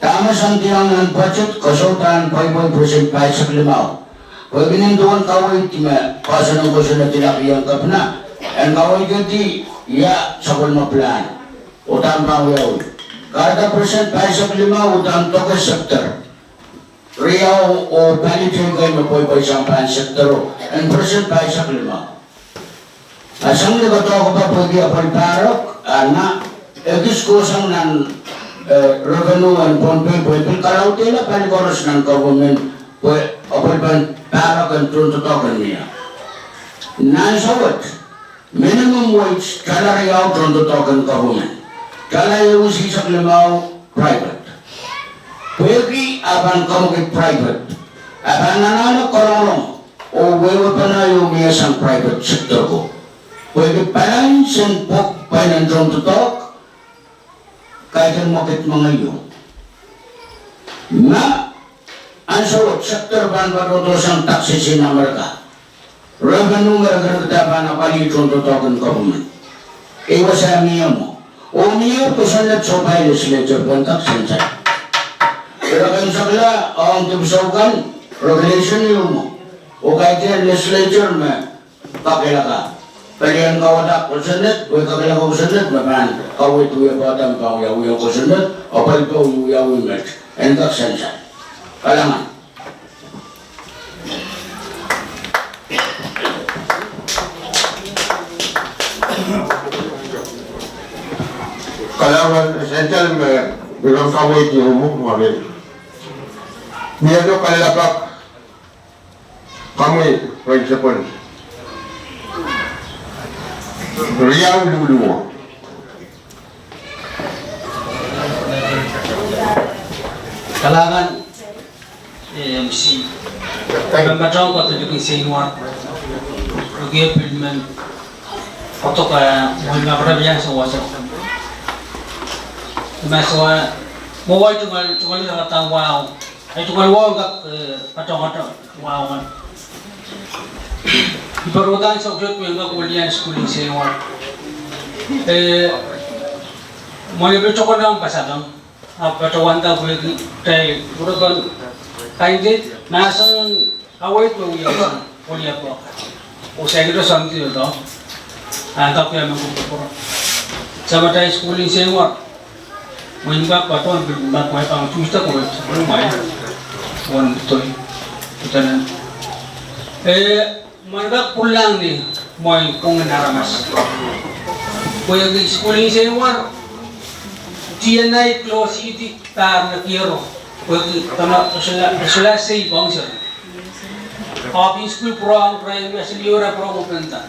Dahme sandiong nan budget, ke sohte pahn pweipwei percent pahisek limau. Pwehki nin duwen kaweid me koasoanehdi kosonned, I lap iang kepina, en kaweidki ia sapwellime plan. Uhdahn pahn wiawi. Kahrehda percent pahisek limau uhdahn doke sector riau oh pali teikan me pweipwei sang pahn sector o, en percent pahisek limau. A sang ni koadoahke pahn pwehki apwal pahrek, a na, ekis kohsang nan, eh, revenue en Pohnpei pwe pil kalaudehla pali koaros nan government pwe apwal pahn pahrek en tohndoadoahk en mie. Nan ansou wet, minimum wage tala riau tohndoadoahk en government. Tala ehu isihsek limau private. Pwehki a pahn kamwekid private, a pahn anahne kolongolong oh wehwehpene mie sang private sector ko. Pwehki balance en pwok pwehn en tohn doadoahk, kaidehn mwekid mengei ieu. Ma ansou wet sector pahn patohdo sang taxes en Amerika. Revenue me re kin kak pahn apwalih tohn doadoahk en government. Iei wasa mie mwo. Oh mie kosonned sohpai legislature pwehn kak sansal. Ira kin sakala ong dipwisou kan, regulation ieu mwo. Oh kaidehn legislature me kakehlaka. Pelian kawadahk kosonned, pwe kakehlaka kosonned me pahn kaweid wiepe, dahme pahn wiawi kosonned, apwalih pahn wiawi met. En kak sansal. Kalahngan. Kalahngan, sansal me, me pahn kaweid ieu mwo, mwo. Mie doh kalelapak, komwi principal. Riau luluwo. Kalahngan, eh, M C. Patohwan kohdo likin seinwar. Oke, pil men. Kotoka, mwohn mapara biang sewasa. Masowa, mwowe tungoal, tungoal kak tang wau. Ai tungoal wau kak, eh, patohwan kak wau kan. I patohwan sohte pwe en kak welian sukuhl en seinwar. Eh, mwohn pil tokonohng pasapeng. Ahpw patohwanda pwehki dahme, pwuropen kaidehn, mahsen, kaweid me wiawi sang, weliapo. Oh saikinte soangki doadoahk. Ahpw kak wia me kupwukupwur. Samatail sukuhl en seinwar. Mwein kak patohwan pil mak mwail pahn Tuesday ko, mwail. Wen toi. Kitanen. Eh, Mwein kak pwuralahng ni mwein pwungen aramas. Pwehki sukuhl en seinwar, D N I close iti pahr nekiero. Pwehki dahme solahr, solahr sei pwong seri. Ahpw pil sukuhl pwurehng, pwurehng, me siliure pwurehng openda.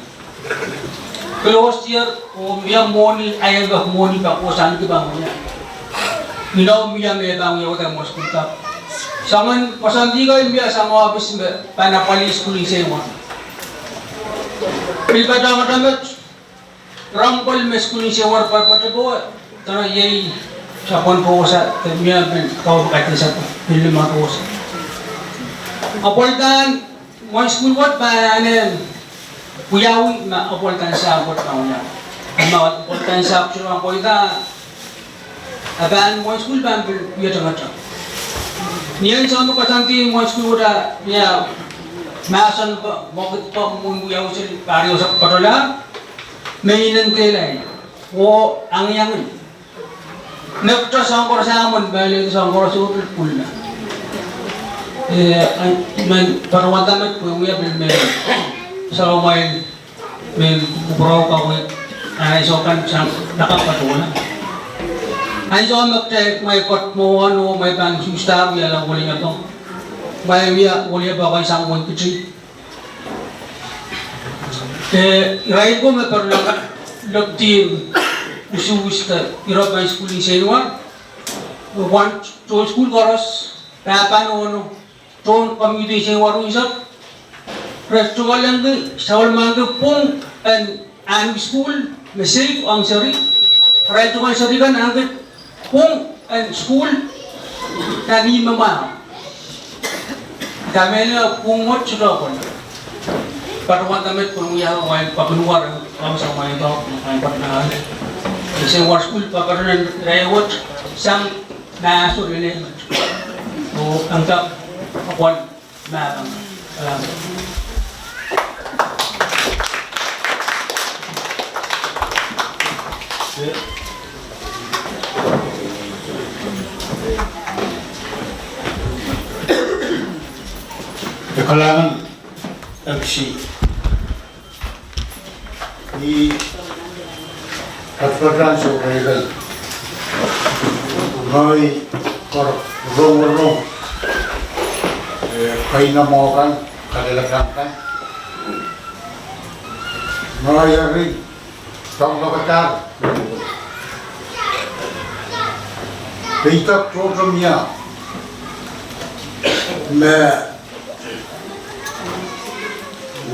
Close ier, oh mie mwohni, ahi kak mwohni pak, oh sang ki pahn mwohni. Inou mie me pahn mwohni, oh dahme sukuhl pak. Soangen, koasoandi ko mie sang ohpis me pahn apwalih sukuhl en seinwar. Pil patohwan met, rong pwel me sukuhl en seinwar patohwan patohdo, dahme iei sapwen pwosa, de mie pil kau kaidehn sapwen, pil me pwosa. Apwalih dahn, mwein sukuhl wet pahn enen, wiawi ma apwalih dahn sahpw wet pahn wiawi. Ma apwalih dahn sahpw sohte pahn pweida, a pahn mwein sukuhl pahn pil wie tengete. Ni ansou me koasoandi mwein sukuhl wet a, ia, mahsen pwe, mwekid pwe mwohn wiawi seli pahr ieu sahpw patohla, me inen kehlail. Oh, angiangin. Nekto soang koaros a mwohn, pali soang koaros oh pil pwulna. Eh, ai, men, patohwanda met pwe wia pil men. Soangen mwail. Mehn kupwurau kaweid, ansou kan sang lakapw patohla. Ansou me kitail mwein kot mwohn oh mwein pahn Tuesday wiahla weliapo. Mwein wia weliapo kan sang wenkiti. Eh, irail ko me patohla, lokdi, usuhs de, ire pahn sukuhl en seinwar. Wan tohn sukuhl koaros, pahpa nohno. Tohn community en seinwar unsek, re tungoal ong, tungoal ong pwung en ahn sukuhl me safe ong seri, re tungoal seri kan ong pwung en sukuhl, nan ihme mwahu. Dahme pwung wet sohte pwung. Patohwanda met pwung ia wain papinwar, pahn sang wain doadoahk, wain patohwanda. Seinwar sukuhl patohwanda ire wet, sang mahso lel met. Oh, anda, apwal, mahpang. Alam. Kalahngan, M C. I patohwan sohte pweiken. Ngehi kak rongorong, eh, kainamwahu kan, kalelapak kan. Ngehi eri, tong lokadar. Peitak tohto mie. Me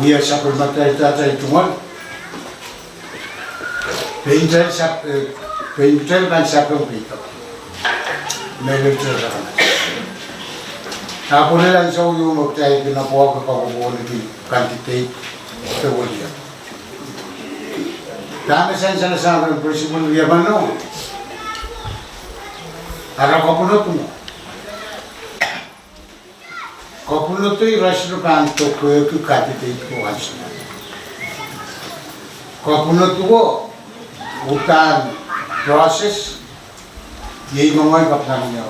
Wia sapwellimatail dahde tungoal. Pein kitail sap, eh, pein kitail kan sapeng peidek. Mehlel kitail aramas. Ahpw lel ansou ieu me kitail kin apwahki koapworopworki candidate de wiliakapw. Dahme sansal sang rehn principal riepano? Ara kapwunod mwo. Kapwunod, irail sohte pahn dokedoke candidate ko ansou. Kapwunod ko uhdahn process, iei me ngehi kapinga mie.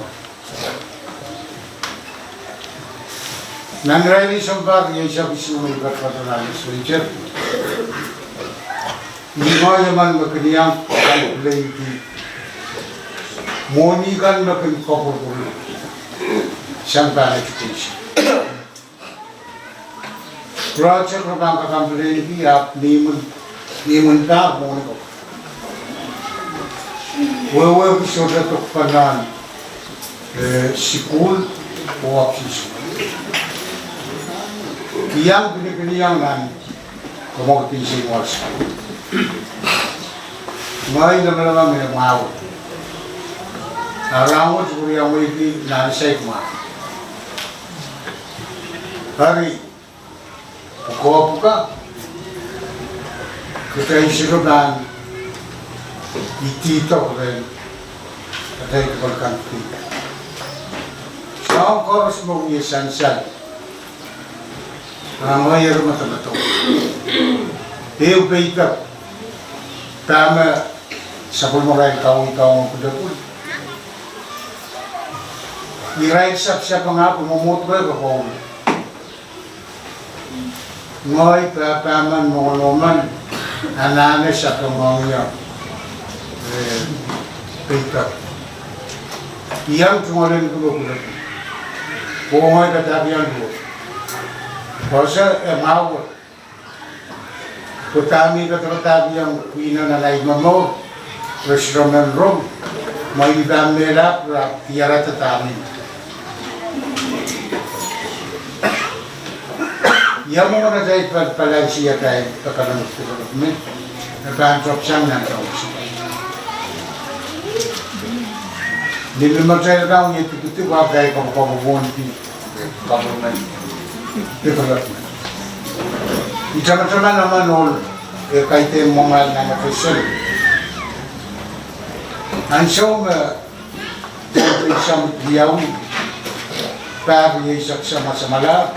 Nan irair en sounpar rieisek isuh me I patopato nan legislature, ih ngehi emen me kin iang complain-ki mwohni kan me kin kapwurpwurki sang pahn education. Project re pahn complain-ki ahpw ni imwin, ni imwin pahn mwohni ko. Wehwehki sohte dok pahn nan, eh, sukuhl oh opsisol. Iang pinipiniong nan Komokidinsen Wals. Ngehi lamalam me mwahu. A rahnwet I pil iang mwahngih nan saik mwahu. Eri, pwukoa pwuka, kitail sohte pahn idihdo rehn atail duwehte candidate. Soahng koaros me wia sansal. A ngehi eri medemedewe. Ehu peidek, dahme sapwellimarail kaweid ong pwulopwul. Irail sapsapeng ahpw mwomwohd reh kokoul. Ngehi pahpahmen, mwohngiongen, anahne sapeng ong ie, eh, peidek. Iang tungoal en pwulopwul. Pwe ngehi kadahkiong duwe. Pwe se e mwahu. Pwe dahme I kadakadahkiong pwihno nan ahi momour, re sohte men rong, ma I pahn mehlap, re diarada dahme. Ia mwomwen atail pal-, palansihatail economic development, e pahn topsang nan towns. Ni limatail kan wie dipidip ahpw kitail koapworopworki government development. I tamataman emen ohl, eh, kaidehn mwomwahli nan official. Ansou me, eh, Summit wiawi, pahr rieisek samwalahr.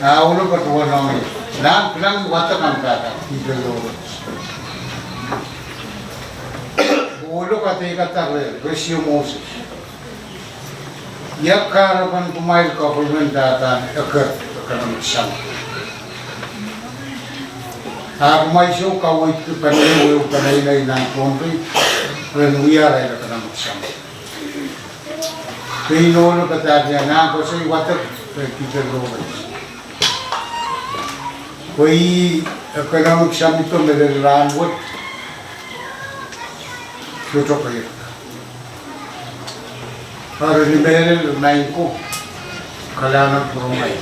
A ohlo patohwan ong ie, nan kilang wadek kan pahpa, Peter Lawrence. Ohlo kadeik kan, re, Resio Moses. Ia kahrepen kumwail government pahpahn eker economic summit? A kumwail sou kaweidki peneinei, peneinei nan Pohnpei, ren wia arail economic summit. Pein ohlo padahkihong, nan koasoi wadek, eh, Peter Lawrence. Pwe ih economic summit o me lel rahnwet, sohte keirda. Eri ni mehlel maing ko, kalahngan pwuromwail.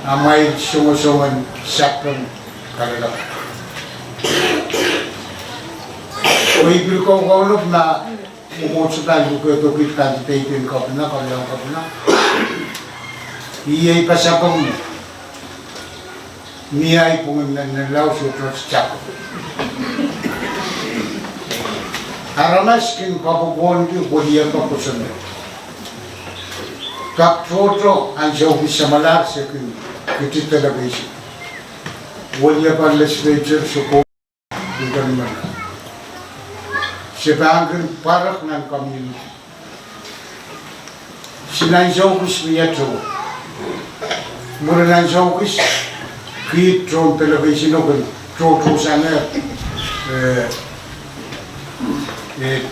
Amwail songosongen sapeng kalelapak. Pwe I pil koukounop ma mwomwohdiso pahn lukedohki candidate en kopina, kalahngan kopina. Ih ei pasapeng me mie ahi pwungen nan, nan laud sohte tiahk. Aramas kin koapworopworki weliepe kosonned. Kak tohto ansou kis samwalahr se kin kiti delegation. Weliepen legislature soko Ih kan mala. Se pahn kin pwarek nan community. Sinansou kis mie towe. Mwurin ansou kis, kiht tohn delegation o kin tohtohsang, eh, eh,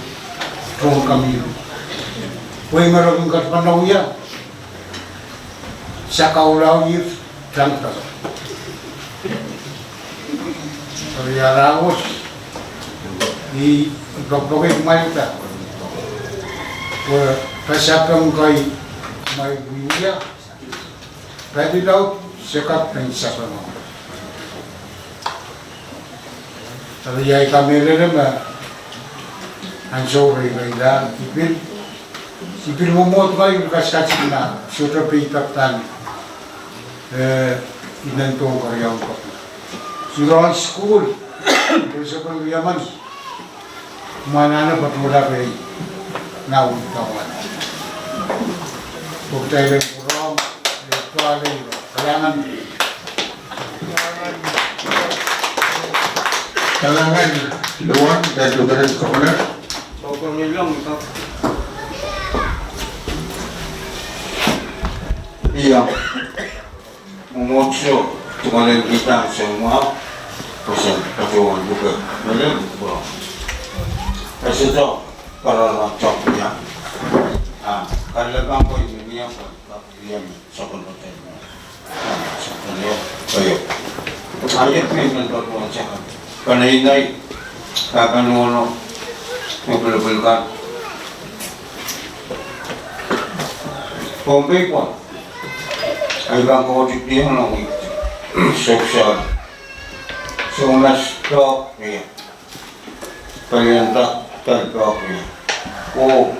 tohn community. Pwe me re kin kak pahn wia sakau lao ih tang tang. Eri aramas, I, I pokpoke kumwailda. Pwe pasapeng kei me I wiewia, Pali laud se kak pein sapeng. Eri ia I kamehlele me ansou reirei la I pil, I pil mwomwohd ngehi me kaskasik na sohte peipak pahn, eh, I men pwong kariau pahn. Sohte sukuhl, principal Riemen. Mwahnahne patohla pei, na win kawan. Poktaile pwurong, e tuale iro. Kalahngan. Kalahngan, luan, dan tukaren komoler. Ia. Mwomwohdiso, tungoalenki dahme soumwahu, pwe se patohwan luke, mele, pwurong. E sohte, karara, tohk ia. Ah, kalelapak ko I mie pwe, kak ia me, sapwellime teikan. Ah, sapwellime, aio. Aio, pil men patohwan saka. Peneinei, pahpa nohno, pwulopwul kan. Pohnpei pwon. Ahi pahn kohdiong nan wihk. Soksa. Soumas pok ria. Palian dak, pali pok ria. Oh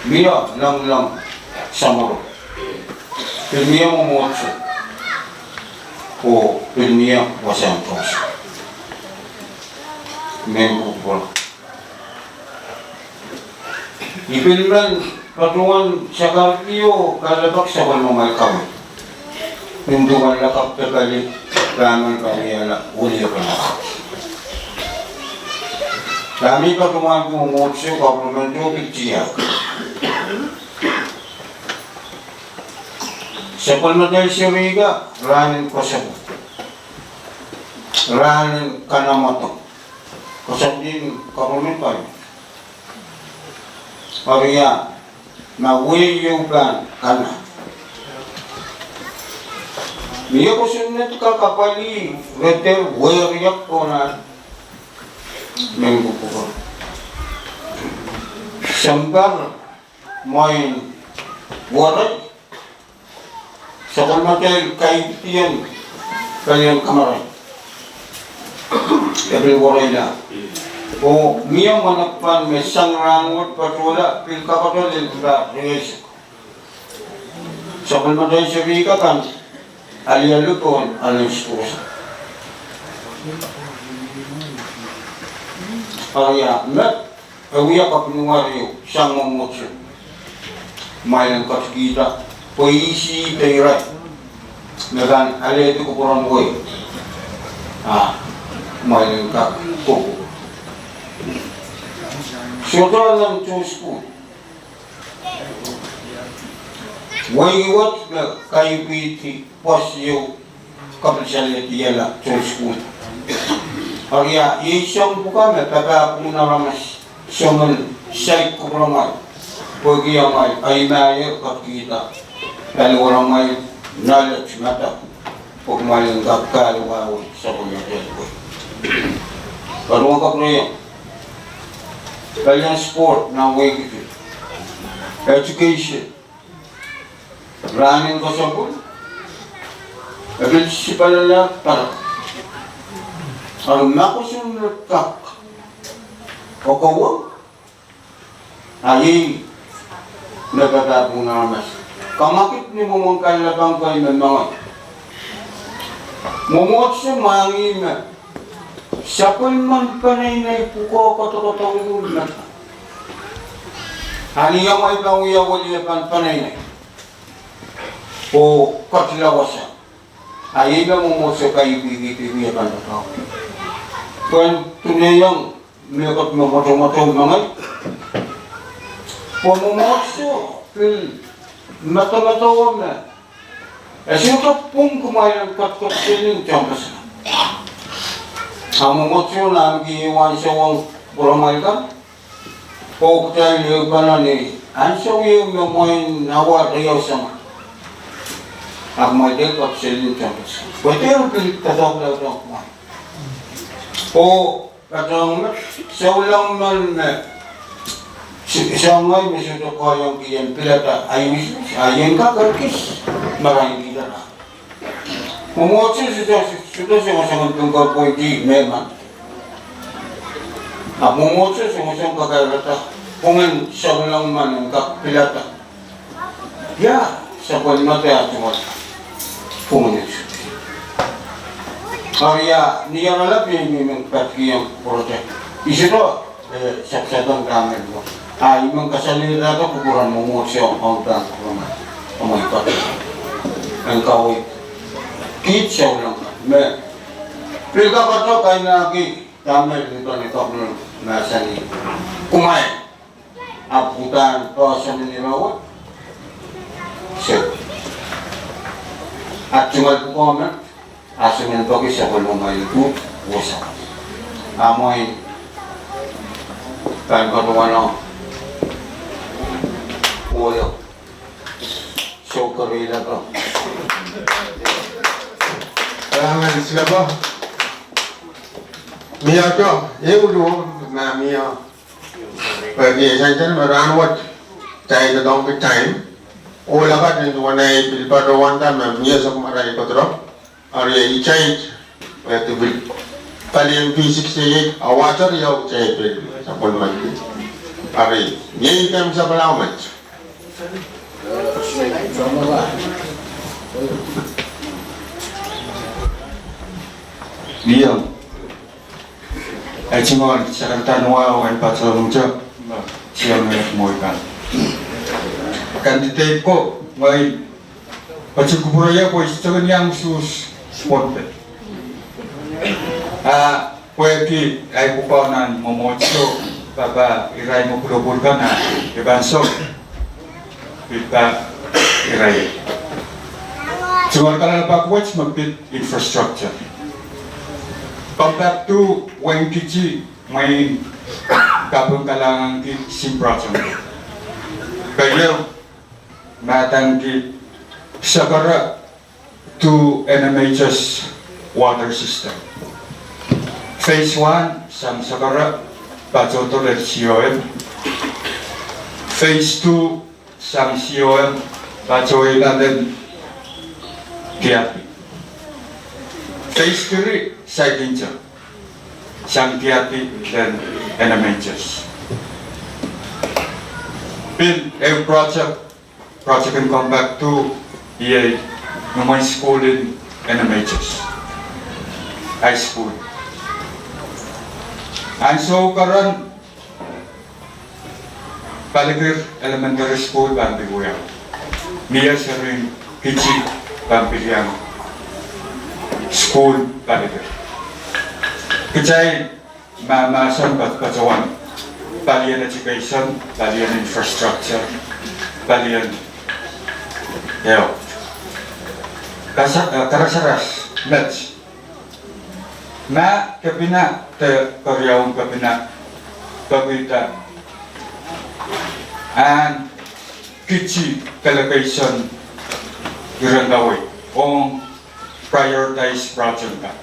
mie nanleng samworo. Pil mie mwomwohdiso. Oh pil mie wasahn koaros. Mehn kupwur. I pil men patohwan sakarki oh kalelapak sapwellimamwail kaweid. Nin duwen lakapw de pali, pahn men pahn wiahla wiliakapw. Dahme I patohwan mwomwohdiso, government o pil tiahk. Sapwellimatail serihka, rahnen koasoandi. Rahnen kanamwodo. Koasoandin government pali. Eri ia, ma wehi ehu pahn kana. Mie kosonned kak apwalih, re dehr wehriak konehng mehn kupwur. Sampah, mwein werei, sapwellimatail kaipwidien palien kamarain. E pil wereila. Oh mie mwahnakapw me sang rahnwet patohla pil kakete lel pahn rieisek. Sapwellimatail serihka kan alialu pohn alen sukuhl. Eri ia, me e wia kapwunwar ehu sang mwomwohdiso. Kumwail en katikihda, pwe ihs irail me pahn alehdi kupwuren wehi. Ah, kumwail en kak kupwur. Sohte alen tohn sukuhl. Wehi wet me kaipwidi pwoas ehu kapil salehdihala tohn sukuhl. Eri ia, iei soahng pwukat me papah pwungen aramas soangen saik kupwuramwail. Pwehki amwail ahi mahier katikihda paliwaramwail knowledge, madam. Pwe kumwail en kak kahluwa wei sapwellimatail wehi. Patohwan kapwurehiong. Palien sport nan wehi kitu. Education. Rahnen koasoandi. E pil sipalala parak. Eri ma kosonned kak. Kokohwong. A iei me papah pwungen aramas. Kamakit ni mwomwen kalelapak ko me mengei. Mwomwohdiso mwahngih me sapwellimen peneinei pwukoa kodokodohng me. A ni amwail pahn wia wiliapan peneinei. Oh katila wasa. A iei me mwomwohdiso kaipwidi pwehki e pahn doadoahk. Pwehn dunehiong mehkot me mwotomwotomw mengei. Pwe mwomwohdiso pil medemedewe me e sohte pwung kumwail en ketiket seli tohnpas. A mwomwohdiso nanki wahnsou ong kupwuramwail kan. Pwe kitail ehupene ni ansou ieu me mwein awa riau sang. A kumwail dehr ketiket seli tohnpas. Pwe dehr pil doadoahk laud ong kumwail. Oh patohwan me, souleng men me, soangen me sohte kohieng kien pilada, ahi wis, ahi en kak ekis, marain kihda. Mwomwohdiso, sohte songosong en pwungki pwoindi mehmen. Ahpw mwomwohdiso songosong kakairada pwungen souleng men en kak pilada ia sapwellime de ah tungoal pwungen. Eri ia ni oaralap iei me I men patkiong project. I sohte, eh, sapsapeng dahme I men kasalehda kupwuren mwomwohdiso ong pahn kupwuromwi, amwail pahn en kaweid kiht souleng kan me pil kak patohwan kainaki dahme I men pahn kaweid mahsanih kumwail. Ahpw uhdahn poahsoan en irair wet, so, ah tungoal pwukoa men, ah soangen peki sapwellimomwi uhdahn wasa. Ah mwein pahn patohwan oh, oh, so, kerilato. Kalahngan Silepa. Mie doh, ehu luhk me mie. Pwehki e sansal me rahnwet kitail doadoahngki time, oh lakapw en duwen ei pil patohwanda me mie soahng me irail kohdo. Eri ia I taid, pwehki pil palien V sixty-eight, ah water ia kitail pil sapwellimaniki. Eri ia I kem sapwellimaniki. Ia. Ei tungoal sakaradahn wahu en patohwan mwohtail, ma, sia me mwohtail kan. Candidate ko, ngehi patohwan kupwurehiong pwe I sohte kin iang usuhs Pohnpei. Ah, pwehki ei pwukoa nan mwomwohdiso, pahpa irail me pwulopwul kan ah, I pahn song. Pil pahn irail. Tungoal kalelapak wet me pid infrastructure. Compact two, wehin Kiti, mwein kaping kalahnganki Sim Project. Keieu, mahdaneki Sekere to N M H S water system. Phase one, sang Sekere, patohdo lel C O M. Phase two, sang C O M, patohwei lel Tiapi. Phase three, saikinte, sang Tiapi lel N M H S. Pil ehu project, project en Compact two, iei imwen sukuhl en N M H S high school. Ansou keren Palikir Elementary School pahn pil wiawi. Mie serihn Kiti pahn pil iang sukuhl Palikir. Kitail mahmahsen patohwan palien education, palien infrastructure, palien health. Kasa-, eh, karasaras met. Ma kepina de keriaun kepina pekihda ahn Kiti delegation iren kawei ong prioritize project kan.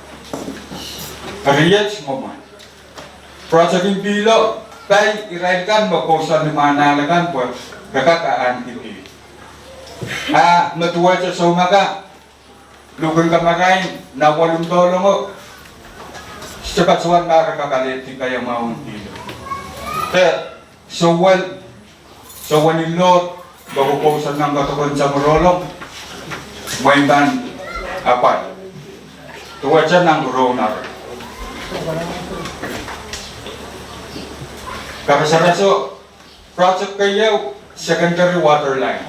Eri iet mwomwen. Project en pihlo, pai irail kan me kousoan ni mwahnahla kan pwe re kak ahneki pihl. Ah, me duwehte soumaka, luhk en kamarain, na waluh dohlengo, sohte patohwan ma re kak alehdi paiamwahu en pihlo. De, sohwei, sohwei ni load, me kousoan nan kadokon samworo loalomw, mwein pahn apwal. Duwehte nan kuroun aro. Karasaraso, project keieu, secondary water line.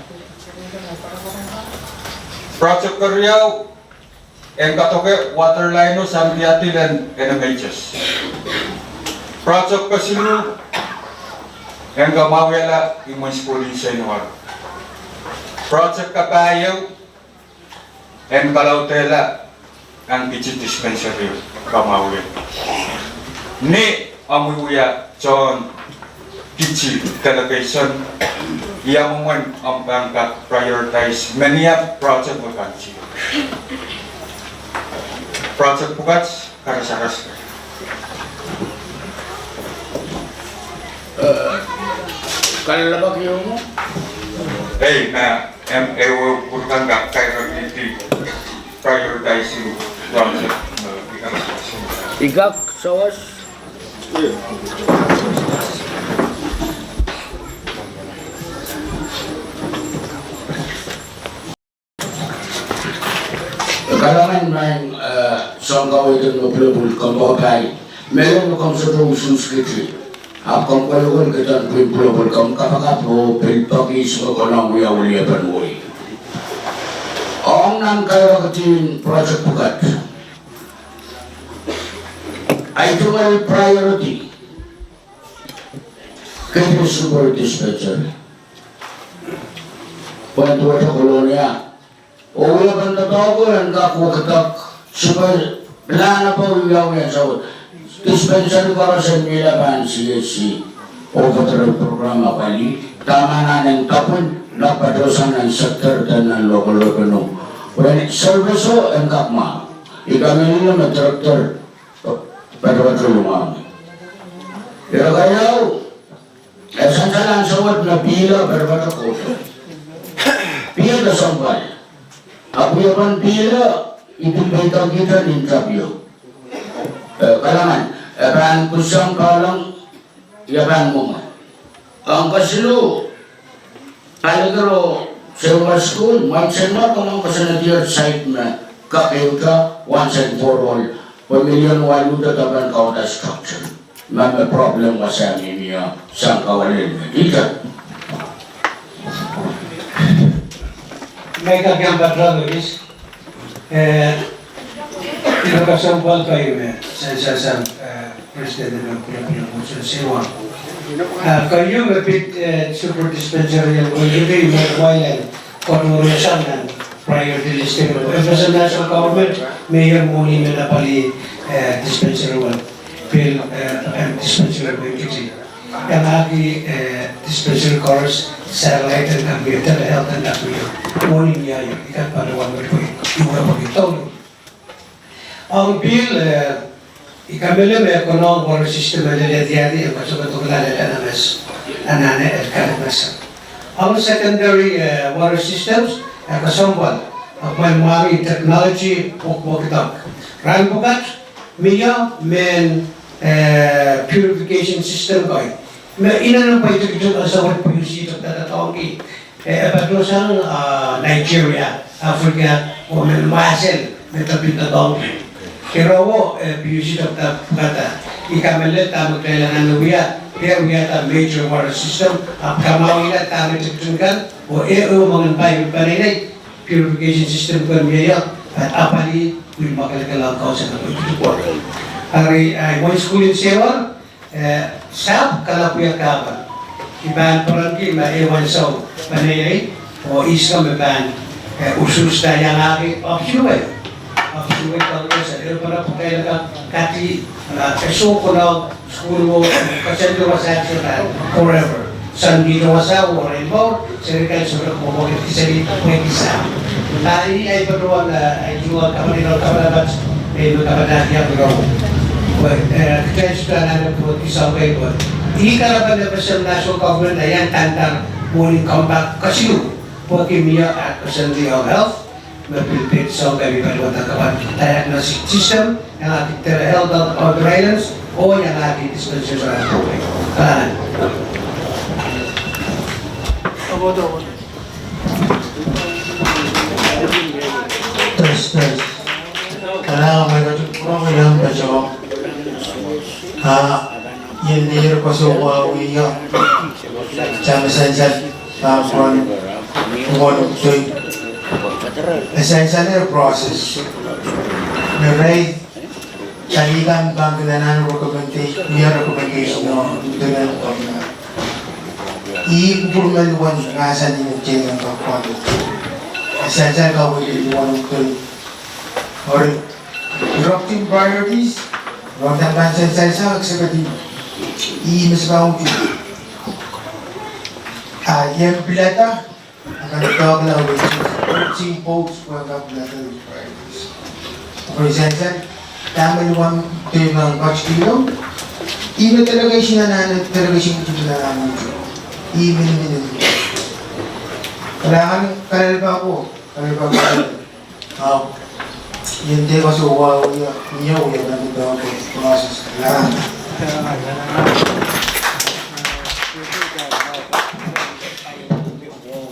Project keriau, en kadoke water line o sang Tiapi lel N M H S. Project kesiluh, en kamwahuiala imwen sukuhl en Seinwar. Project kapahieu, en kalaudehla ahn Kiti dispensary, kamwahuiala. Ni omw wia tohn Kiti delegation, ia mwomwen omw pahn kak prioritize menia project me pahn tido. Project pwukat, karasaras. Eh, kalelapak ieu mwo? Ei, ma, em, ehu pwukat kak kairehdi. Prioritizing project, uh, I kak sawas. Kalahngan maing, eh, soang kaweid en me pwulopwul, kompoakepahi. Mehlel me komw sohte usuhs kiti, ahpw komw kolokol kitail pwihn pwulopwul, komw kapakap oh pil peki ihs me konehng wia weliepen wehi. Ong nan kairaketihn project pwukat, ahi tungoal priority, keti super dispatcher. Pwehn duwehte Kolonia. Oh wiepen doadoahk en kak wekidek, super plan ape wiawi ansou. Dispensary koaros en mihla pahn C H C. Oh federal program apwalih, dahme anahne en dapwin, nan patohsang nan sector de nan lokoloko. Pwehn service o en kak mwahu. I kamehlele me director patopato lungahng. Ire keieu, e sansal ansou wet me pihlo patopato kohdo. Pihlo kesempwal. Ahpw wiepen pihlo, I pil peidekihte interview. Eh, kalahngan, e pahn kusang palang, ia pahn mwomwe. Ong kesiluh, paliker oh sewese sukuhl, mwaitseng ma komw ong kosonnedier site me kak ehute once and for all, pwe million waluh de dahme pahn kauhda structure. Ma me problem wasa mihmi o sang kawahlel me. Teacher. Mai ka kiam patro, Miss. Eh, ire kesempwal pai me, sansal sang, eh, President me pwulopwul en Moses Sewa. Eh, keieu me pid, eh, super dispensary en Wonkoti me wail en koadoarohsang nan priority list en FSM national government, me iei mwohni me apwalih, eh, dispensary wet. Pil, eh, dispensary en Wonkoti. Iangahki, eh, dispensary koaros, satellite en kak mie, telehealth en kak mie. Mwohni mie ieu, I kan pali wan me pwe, I wehwehki tohto. Ong pil, eh, I kamehlele me konehng water system en lelehdi, en kak sohte dohla lel NMS, anahne en kak masa. Ong secondary, eh, water systems, e kesempwal, ahpw mwahl mwahngih technology, pwukat pwukat. Rahn pwukat, mie mehn, eh, purification system kei. Me inenen pwe I tikitik ansou wet pwe I usehte doadoahngki. Eh, e patohsang, ah, Nigeria, Africa, oh mehn mahsen, me tepin doadoahngki. Ire wet, eh, pwe I usehte doadoahngki. I kamehlele dahme kitail anahne wia, e wiahda major water system, ahpw kamwahwihala dahme tikitik kan, oh e, oh moangen pai me peneinei, purification system kan mie ieu, pahn apwalih, pwe mwakelekel ong kausehla pwe I tikitik wet. Ari, eh, wen sukuhl en Sewal, eh, sahpw kalapw wia kahpwal. I pahn perenki ma e wen sou peneinei, oh ihs kan me pahn, eh, usuhsda iangahki option wet. Option wet kan usuhs, e pahn pwukailaka kati, eh, e soh konehng sukuhl wet, koasoandi wasa sohte forever. Soangen wasa wet, en mour, seri kan sohte mwomwohdi seri pwehki sahpw. Ahi, ahi patohwan, eh, ahi tuhwong kamadipw, kamadipw, eh, me kamadipw iang rong. Pwe, eh, kitail sohte anahne pwehki soahng kei pwe. I kalahngan FSM national government, eh, iang tandar mwohni compact kesiluh. Pwehki mie, eh, koasoandi ong health, me pil pid soahng kei me patohwan kak diagnostic system, iangahki telehealth, outer islands, oh iangahki dispensary program. Kalahngan. Test, test. Kalahngan, mwein kitail pwurehng iang patohwan. Ah, ien dehr koasoia wia, dahme sansal pahn pwon, pwon toi. E sansal ire process. Irail, kalikan pahn kin anahne recommendation, wia recommendation, no, dene, ih kupwur me luwen, ngahn sani me teikan pahn pwon. E sansal kaweid luwen toi. Eri, directing priorities, rongen pahn sansal sang executive, ih me se pahn utu. A ien pilada, a kan doadoahk la wet, thirteen votes pwe kan pilada priorities. Eri sansal, dahme luwen teikan particular, ih me delegation anahne, delegation utu anahne utu. Ih me, me, me. Kalahngan, kalelapak ko, kalelapak ko. Ahpw, Ien dehpa soh wa wia, mie wia nan dehpa process.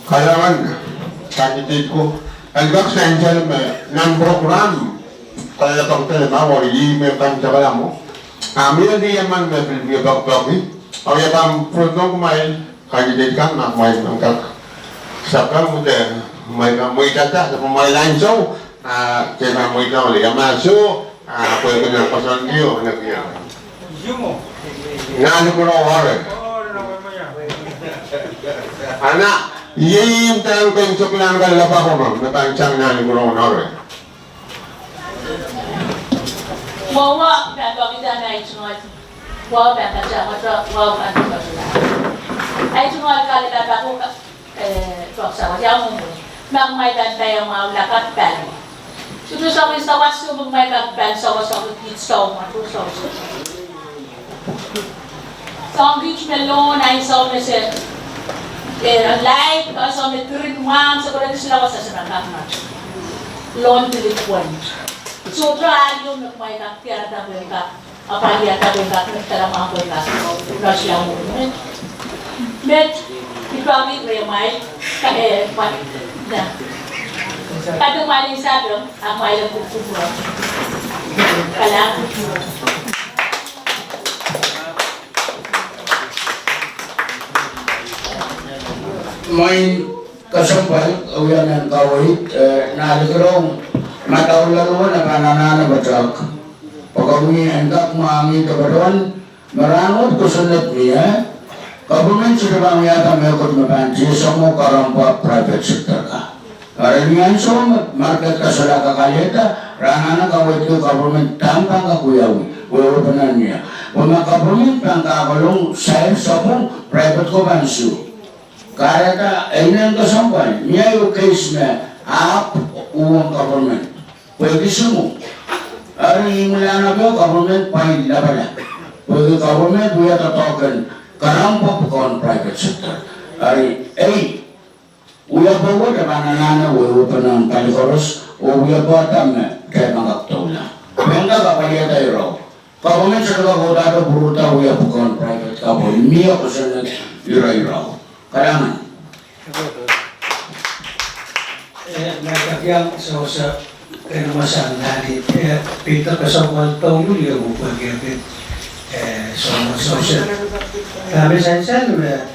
Kalahngan, candidate ko. En kak sansal me nan program, kalahngan pahn tala ma wari me kan takalamo. A mie dih emen me pil mie pahn pahn. Au ia pahn program kumwail. Candidate kan ma kumwail pahn kak. Sapwung de kumwail pahn mweidada, sapwung kumwail ansou, a, de pahn mweidada, ia ma soh, a, pwe kena koasoandi o, ne pia. Nahn likurou ore. Ana, ie ih ntahn ken soklan kalahngan pahn komwi, me pahn sang nahn likurou ore. Wawa, pahn pahn kita na itungal. Wawa pahn kata, mata, wawa pahn kata. Ai tungal kalahngan pahn ko, eh, pahn sawa, ia mumwe. Ma kumwail pahn pahn ia mwahu lakapw pahn. Sohte sohte sawa soh, ma kumwail pahn pahn sawa soh, kit sawa, mata sawa soh. Soang kit me loan, ai soh me se, eh, light, ai soh me green, mwang, se koaros sila wasa se pahn kak mata. Loan delinquent. Sohte aio me kumwail kak tiarada pwe kak. Apwalih ata pwe kak met, kalahngan pwe kak. Met, met, ipami re mai, ka, eh, mai, na. Kate mai ni sato, a mai le kuku. Kalahngan. Maing kesempwal, wia nan kaweid, eh, nahn likurou, madaulalo na pahn anahne patohdo. Pwe komwi en kak mwahngih patohwan, me rahnwet kosonned mie, government sohte pahn wiahda mehkot me pahn tiesomo karompa private sector ka. Eri ni ansou me market ka solahr kak alehda, rahnwet kaweid ko government dahme pahn kak wiawi, wehwehpen mie. Pwe ma government pahn kak kolong sair sapwung, private ko pahn suh. Kahrehda, e inenen kesempwal, mie ehu case me ahpw uhwong government. Pwehki sumu. Eri imwilahn ape government pahn lapalap. Pwehki government wia doadoahk en karompa pwukoahn private sector. Eri, ei, wia pwe wet e pahn anahne wehwehpene pali koaros, oh wia pwe dahme, dahme kak doula. Pwe en kak apwalihada iro. Government sohte kak uhdahdo pwurodo wia pwukoahn private ka pwe mie kosonned iro iro. Kalahngan. Eh, ma I kak iang sewese, eh, mwasahn nahn, eh, pil kesempwal douluhl ieu pwehki, eh, soumwahu sewese. Dahme sansal me, eh,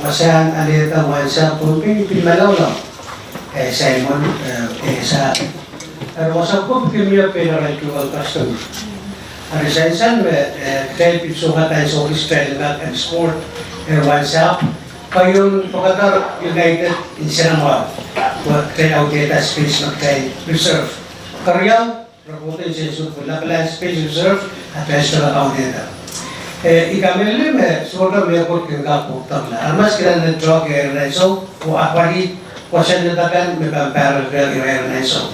mwasahn alehda wansahpw Pohnpei pil malaulau. Eh, Simon, eh, eh, sa. Eri wansahpw ko pil mie pil arail dual custom. Eri sansal me, eh, kitail pil sohte kak ansou kitail kak escort, eh, wansahpw. Pwe iang pwekada United en nsenamwahu. Pwe kitail audehda space me kitail reserve. Keriau, reporten sensuk pwe lapalahn space reserve, a kitail sohte kak audehda. Eh, I kamehlele me sohte mehkot kin kak pwukdokla. Aramas kin anahne doadoahk ire ire ansou, oh apwalih, koasoandi kan me pahn pahr ire ire ansou.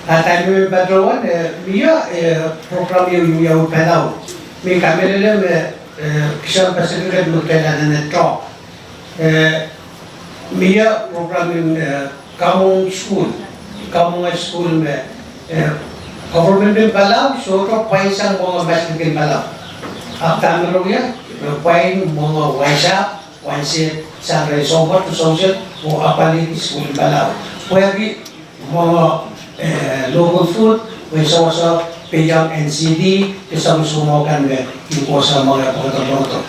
A dahme me patohwan, eh, mie, eh, program ieu, ieu, ieu Palau. Me I kamehlele me, eh, kisehn Pacific me kitail anahne doadoahk. Eh, mie program en, eh, kamwong sukuhl, kamwong sukuhl me, eh, government en Palau sohte pwainsang mwenge maslin en Palau. Ahpw dahme re wia, re pwain mwenge wansahpw, wansehd, sang rehn sounpar, sounsehr, oh apwalih sukuhl en Palau. Pwehki mwenge, eh, local food, pwe sewese peiong N C D, de soangen soumwahu kan me, kin kohsang mwenge pwukoahdo pwukoahdo.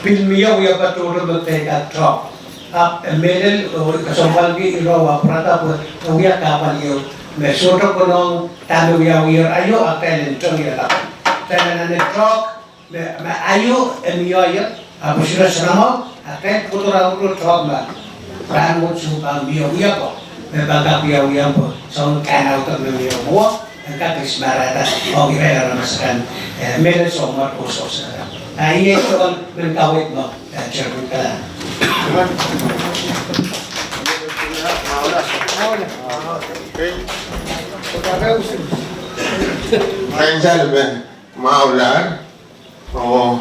Pil mie wia patohdo me kitail kak doadoahk. Ahpw, eh, mehlel, oh, kesempwalki iro wa pwarada pwe, eh, wia kahpwal ieu, me sohte konehng dahme wiawier aio, a kitail en teng ie kak. Kitail anahne doadoahk, me, me aio, e mie ie, ahpw sile nsenamwahu, a kitail pwukoahdo rahnwet doadoahk ma. Rahnwet soh pahn mie wia ko, me pahn kak wiawiong pwe, soangen kan audepe me mie mwo, en kak kis marahda, ong irail aramas akan, eh, mehlel soumwahu oh sewese. A iei soangen men kaweid mwo. Sansal me mwahular, oh,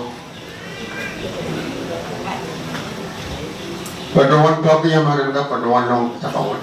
patohwan tohki ia marain ka patohwan ong takawan.